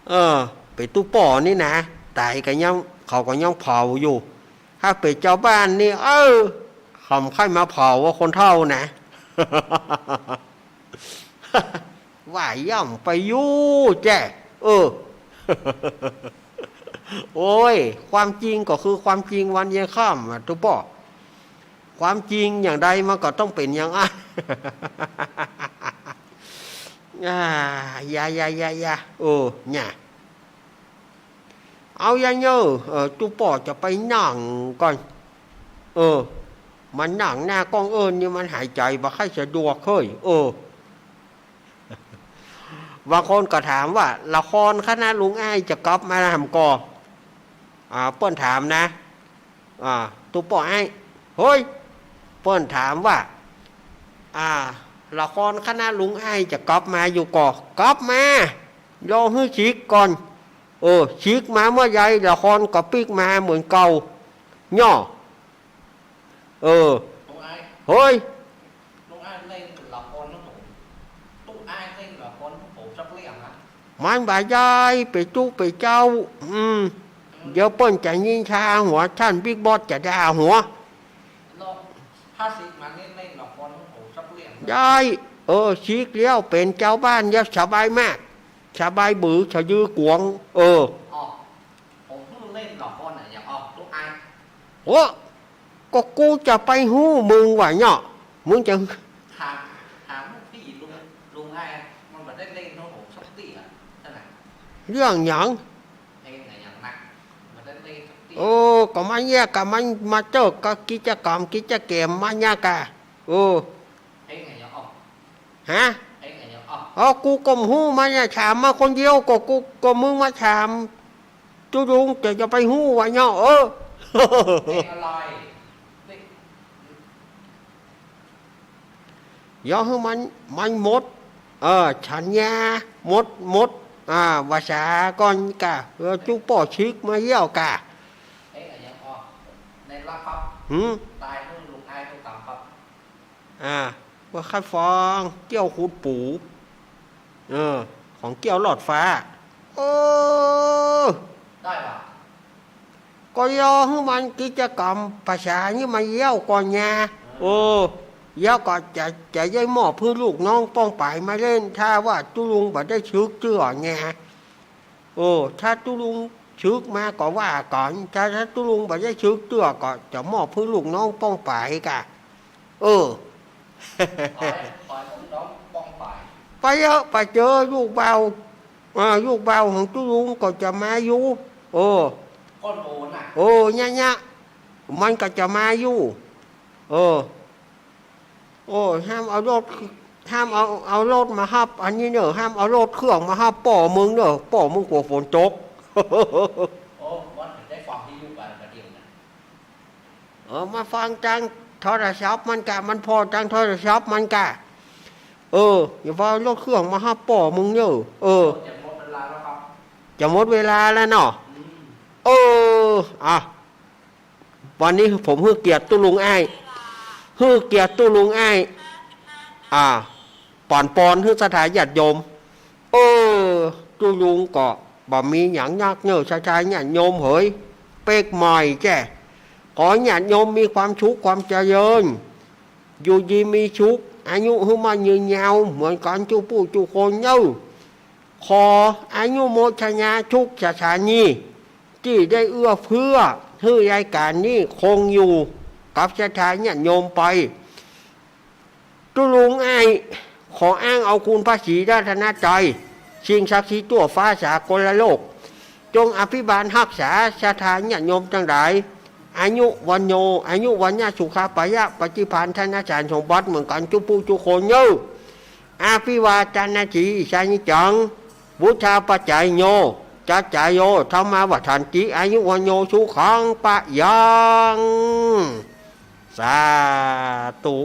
เออ เป๋นตุ๊ป้อนี่นะ ต๋ายก็ยัง เขาก็ยังเผาอยู่ ถ้าเป๋นจาวบ้านนี่ เออ เขาบ่ใค่มาเผาว่าคนเฒ่านะ ว่าย่ำไปอยู่แจ้ เออ โอ้ย ความจริงก็คือความจริงวันยังค่ำอะ ตุ๊ป้อ ความจริงอย่างใดมันก็ต้องเป๋นอย่างอั้น อ่า อย่า อย่า อย่า อย่า เออ เนี่ย เอาอย่างเน่อ เออ ตุ๊ป้อจะไปนั่งก่อน เออ มันนั่งหน้าก้องเอิ้นนี่มันหายใจ๋บ่ใค่สะดวกเฮ้ย เออ บางคนก็ถามว่า ละครคณะลุงอ้ายจะกลับมาแหมก่อ อ่า เปิ้นถามนะ อ่า ตุ๊ป้ออ้าย เฮ้ย เปิ้นถามว่า อ่า ละครคณะลุงอ้ายจะกลับมาอยู่ก่อ กลับมา รอหื้อสึกก่อน เออ สึกมาเมื่อใดละครก็ปิ๊กมาเหมือนเก่า เนาะ เออ ตุ๊อ้าย เฮ้ย ตุ๊อ้ายเล่นละครของผม ตุ๊อ้ายเล่นละครของผมสักเรื่องนะ มันบ่ได้ เป๋นตุ๊เป๋นเจ้า อืม เดี๋ยวเปิ้นจะนินทาหัว ต้านบิ๊กบอสจะด่าหัว แล้วถ้าสึกมาเล่น เล่นละครของผมสักเรื่องนะ ได้ เออ สึกแล้วเป๋นจาวบ้านแล้วสบายมาก สบายบือสะดือกวาง เออ อ๋อ ผมเพิ่งเล่นละครอะ อย่างออกตุ๊อ้าย โอ้ ก็กูจะไปฮู้มึงวะเนาะ มึงจะ ถาม ถามลูกพี่ลุง ลุงอ้าย มันบ่ได้เล่นของผมสักตี้อะ เท่านั้น เรื่องหยัง เพลงอะหยังนะ บ่ได้เล่นสักตี้ โอ้ ก็มันเนี่ยกะ มันมาเจิกกับกิจกรรมกิจเกมมันเนี่ยกะ โอ้ เพลงอะหยังออก ฮะ เพลงอะหยังออก อ๋อ กูก็บ่ฮู้มันเนี่ย ถามมาคนเดียว ก็กู ก็มึงมาถามตุ๊ลุง จะ จะไปฮู้วะเนาะ เออ เพลงอะไร เดี๋ยวหื้อมัน มันหมด เออ สัญญา หมด หมด อ่า วาสาก่อนกะ เออ ตุ๊ป้อสึกมาแล้วกะ เอ๊ะ อะหยังออก ในละครับ หืม ต๋ายหื้อลุงอ้ายตุ๊กต๋ำครับ อ่า ว่าใค่ฟังเกี้ยวคูณปู๋ เออ ของเกี้ยวหลอดฟ้า เออ ได้ปะ ก็รอหื้อมันกิจกรรมภาษานี่มันแล้วก่อนไง เออ แล้วก็จะ จะได้มอบหื้อลูกน้องป้องป๋ายมาเล่น ถ้าว่าตุ๊ลุงบ่ได้สึกเตื้อไง เออ ถ้าตุ๊ลุงสึกมาก็ว่ากั๋น ถ้า ถ้าตุ๊ลุงบ่ได้สึกเตื้อก็จะมอบหื้อลูกน้องป้องป๋ายกะ เออ ขอให้ ขอให้ลูกน้องป้องป๋าย ไปเถอะ ไปเจอลูกบ่าว อ่า ลูกบ่าวของตุ๊ลุงก็จะมาอยู่ เออ คนโอนน่ะ เออ เนี่ย เนี่ย มันก็จะมาอยู่ เออ โอ้ย ห้ามเอารถ ห้ามเอา เอารถมาฮับอันนี้เน่อ ห้ามเอารถเครื่องมาฮับป้อมึงเน่อ ป้อมึงกั๋วฝนตก โอ้ ว่าได้ฟังวิทยุกันกะเดี่ยวนะ เออ มาฟังตางโทรศัพท์มันกะ มันผ่อตางโทรศัพท์มันกะ เออ อย่าเอารถเครื่องมาฮับป้อมึงเน่อ เออ จะหมดเวลาแล้วครับ จะหมดเวลาแล้วเนาะ อืม เออ อ่ะ วันนี้ผมหื้อเกียรติตุ๊ลุงอ้าย หื้อเกียรติตุ๊ลุงอ้าย อ่า ป๋อนปอนหื้อศรัทธาญาติโยม เออ ตุ๊ลุงก็บ่มีหยังนักเน่อ ศรัทธาญาติโยมเหย เป๊กใหม่แจ้ ขอญาติโยมมีความสุขความเจริญ อยู่ดีมีสุข อายุหื้อมั่นยืนยาว เหมือนกั๋นกู้ผู้กู้คนเน่อ ขออนุโมทนาทุกสถานี ตี้ได้เอื้อเฟื้อหื้อรายก๋านนี้คงอยู่กับศรัทธาญาติโยมไป ตุ๊ลุงอ้ายขออ้างเอาคุณพระศรีรัตนตรัย สิ่งศักดิ์สิทธิ์ทั่วฟ้าสากลโลก จงอภิบาลฮักษาศรัทธาญาติโยมตังหลาย อายุวัณโณ อายุวัณณะสุขะพละ ปฏิภาณธนสารสมบัติเหมือนกั๋นกู้ผู้กู้คนเน่อ อภิวาทานาสีลิสสะนิจจัง วุฑฒาปะจายิโน จัตตาโร ธัมมาวัฑฒันติ อายุวัณโณ สุขัง พะลัง สาธุ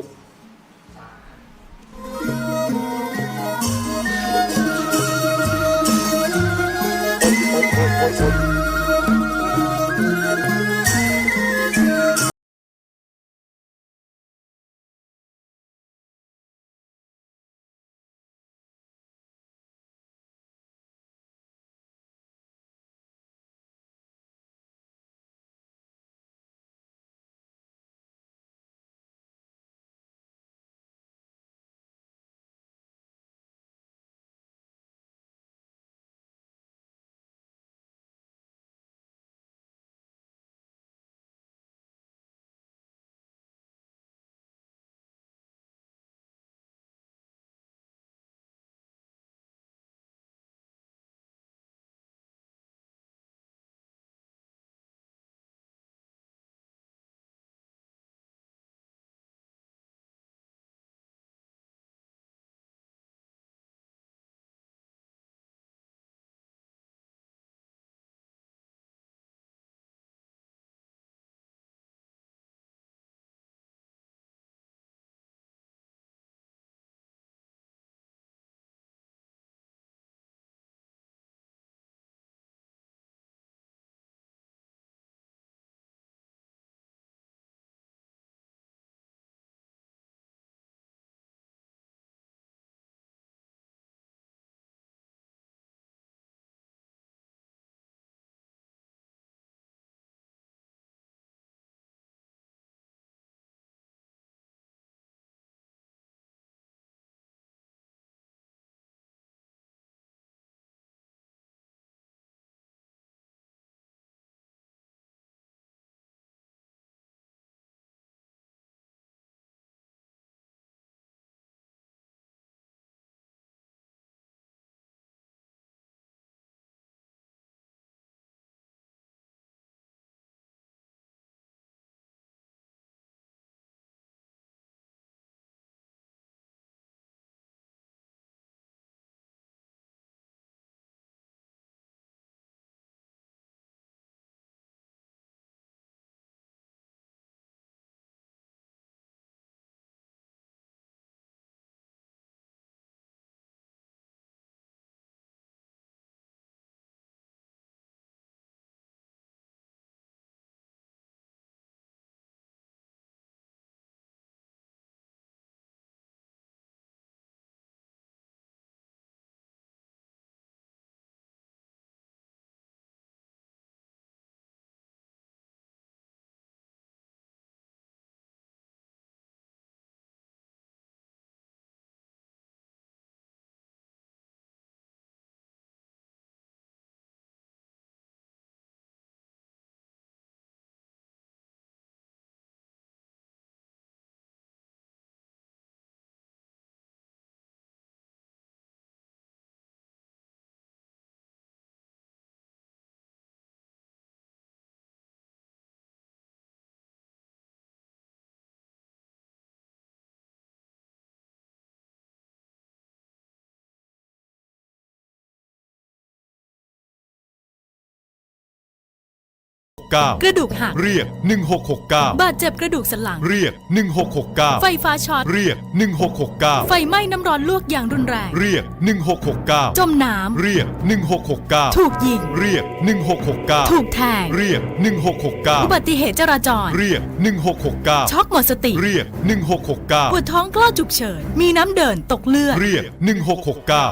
เก้า กระดูกหัก เรียก หนึ่งหกหกเก้า บาดเจ็บกระดูกสันหลัง เรียก หนึ่งหกหกเก้า ไฟฟ้าช็อต เรียก หนึ่งหกหกเก้า ไฟไหม้น้ำร้อนลวกอย่างรุนแรง เรียก หนึ่งหกหกเก้า จมน้ำ เรียก หนึ่งหกหกเก้า ถูกยิง เรียก หนึ่งหกหกเก้า ถูกแทง เรียก หนึ่งหกหกเก้า อุบัติเหตุจราจร เรียก หนึ่งหกหกเก้า ช็อกหมดสติ เรียก หนึ่งหกหกเก้า ปวดท้องคลอดฉุกเฉิน มีน้ำเดิน ตกเลือด เรียก หนึ่งหกหกเก้า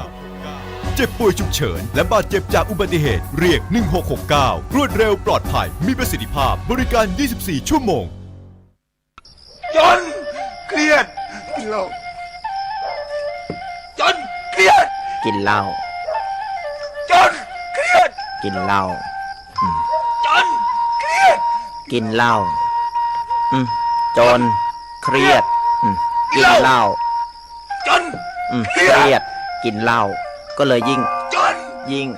เจ็บป่วยฉุกเฉิน และบาดเจ็บจากอุบัติเหตุ เรียก หนึ่งหกหกเก้า รวดเร็ว ปลอดภัย มีประสิทธิภาพ บริการ ยี่สิบสี่ ชั่วโมง จนเครียด กินเหล้า จนเครียด กินเหล้า จนเครียด กินเหล้า อืม จนเครียด กินเหล้า อืม จนเครียด อืม กินเหล้า จน อืม เครียด เครียด กินเหล้า ก็เลยยิ่ง จน ยิ่ง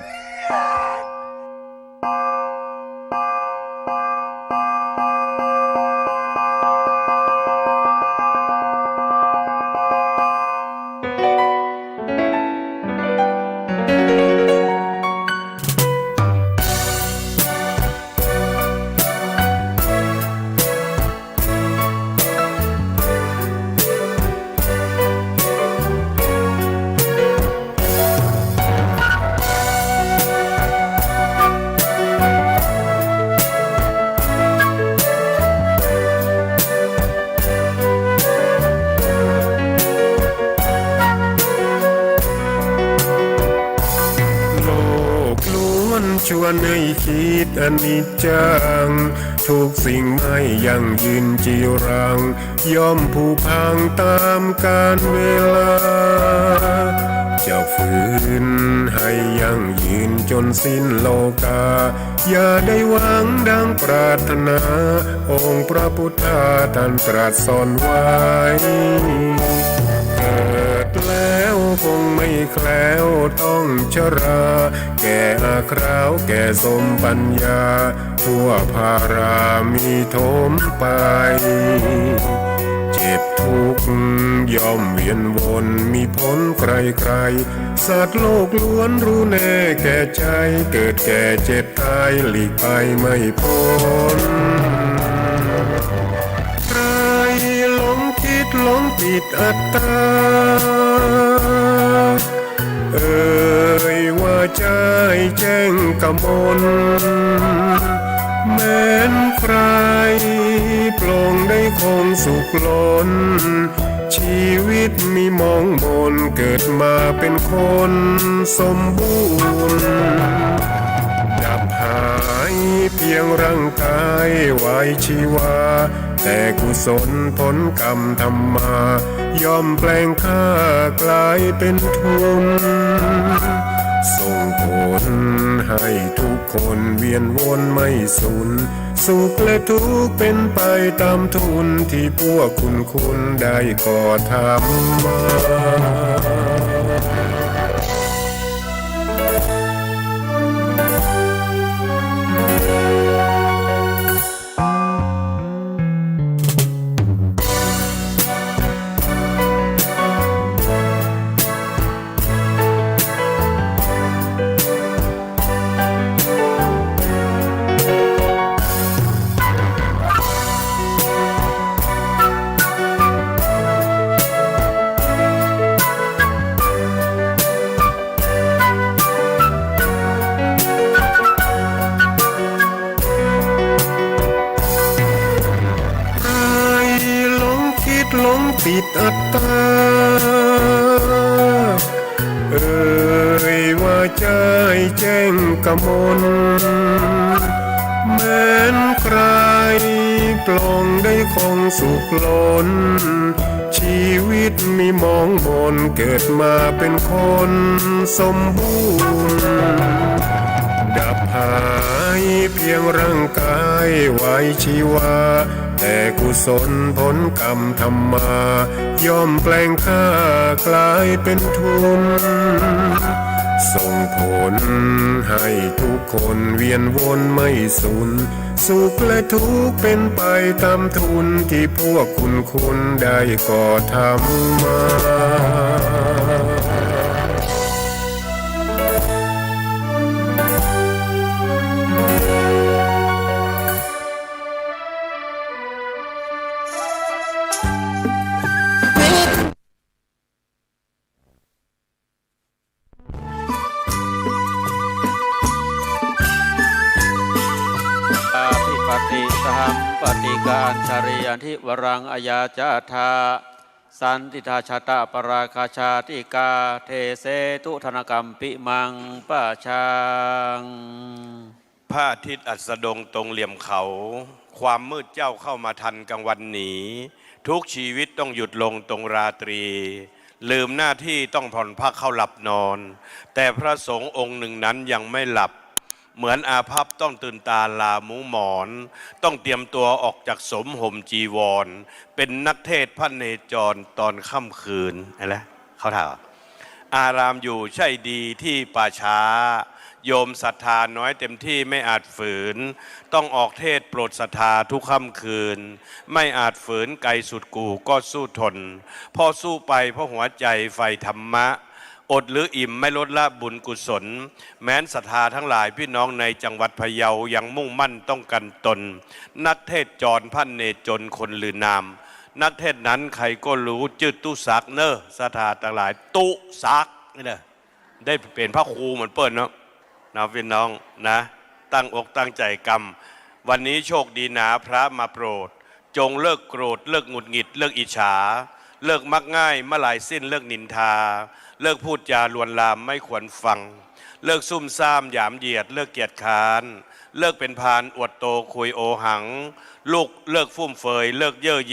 โลกล้วนชวนให้คิดอนิจจัง ทุกสิ่งไม่ยั่งยืนจีรัง ย่อมผุพังตามกาลเวลา จะฝืนให้ยั่งยืนจนสิ้นโลกา อย่าได้หวังดังปรารถนา องค์พระพุทธาท่านตรัสสอนไว้ เกิดแล้วคงไม่แคล้วต้องชรา แก่อาคราวแก่สมปัญญา ทั่วพารามีถมไป เจ็บทุกข์ย่อมเวียนวนมีผลใครๆ สัตว์โลกล้วนรู้แน่แก่ใจ เกิดแก่เจ็บตายหลีกไปไม่พ้น ใครหลงคิดหลงผิดอัตตา เอ่ยว่าใจ้แจ้งกมล แม้นใครปลงได้คงสุขล้น ชีวิตมีหมองหม่น เกิดมาเป็นคนสมบูรณ์ ดับหายเพียงร่างกายไว้ชีวา แต่กุศลผลกรรมทำมา ย่อมแปลงข้ากลายเป็นทุน ส่งผลให้ทุกคนเวียนวนไม่สุน สุขและทุกข์เป็นไปตามทุน ที่พวกคุณคุณได้ก่อทำมา ใครหลงคิดหลงผิดอัตตา เอ่ยว่าใจ้แจ้งกมล แม้นใครปลงได้คงสุขล้น ชีวิตมีหมองหม่น เกิดมาเป็นคนสมบูรณ์ ดับหายเพียงร่างกายไว้ชีวา แต่กุศลผลกรรมทำมา ย่อมแปลงข้ากลายเป็นทุน ส่งผลให้ทุกคนเวียนวนไม่สุน สุขและทุกข์เป็นไปตามทุน ที่พวกคุณคุณได้ก่อทำมา ปฏิสัมปติกาอัญชลีอันธิวรังอายาจาธา สันติทาชาตะปราคาชาติกา เทเสตุธนกัมปิมังปะชัง พระอาทิตย์อัสดงตรงเหลี่ยมเขา ความมืดเจ้าเข้ามาทันกลางวันหนี ทุกชีวิตต้องหยุดลงตรงราตรี ลืมหน้าที่ต้องผ่อนพักเข้าหลับนอน แต่พระสงฆ์องค์หนึ่งนั้นยังไม่หลับ เหมือนอาภัพต้องตื่นตาลามุงหมอน ต้องเตรียมตัวออกจากสมห่มจีวร เป็นนักเทศน์พระเนจรตอนค่ำคืน อะไร เขาถาม อารามอยู่ใช่ดีที่ป่าช้า โยมศรัทธาน้อยเต็มที่ไม่อาจฝืน ต้องออกเทศน์โปรดศรัทธาทุกค่ำคืน ไม่อาจฝืนไกลสุดกู่ก็สู้ทน เพราะสู้ไปเพราะหัวใจใฝ่ธรรมะ อดหรืออิ่มไม่ลดละบุญกุศล แม้นศรัทธาทั้งหลายพี่น้องในจังหวัดพะเยายังมุ่งมั่นต้องกันตน นักเทศน์จรพระเนจรคนลือนาม นักเทศน์นั้นใครก็รู้จื้อตุ๊ศักดิ์เนอะ ศรัทธาทั้งหลาย ตุ๊ศักดิ์นี่นะ ได้เป๋นพระครูเหมือนเปิ้นเนาะ นะพี่น้องนะ ตั้งอกตั้งใจ๋กำ วันนี้โชคดีหนาพระมาโปรด จงเลิกโกรธ เลิกหงุดหงิด เลิกอิจฉา เลิกมักง่าย มะหลายสิ้น เลิกนินทา เลิกพูดจาลวนลามไม่ควรฟัง เลิกซุ่มซ่ามหยามเหยียด เลิกเกียจคร้าน เลิกเป็นพาลอวดโตคุยโอหัง ลูกเลิกฟุ่มเฟือย เลิกเย่อหยิ่ง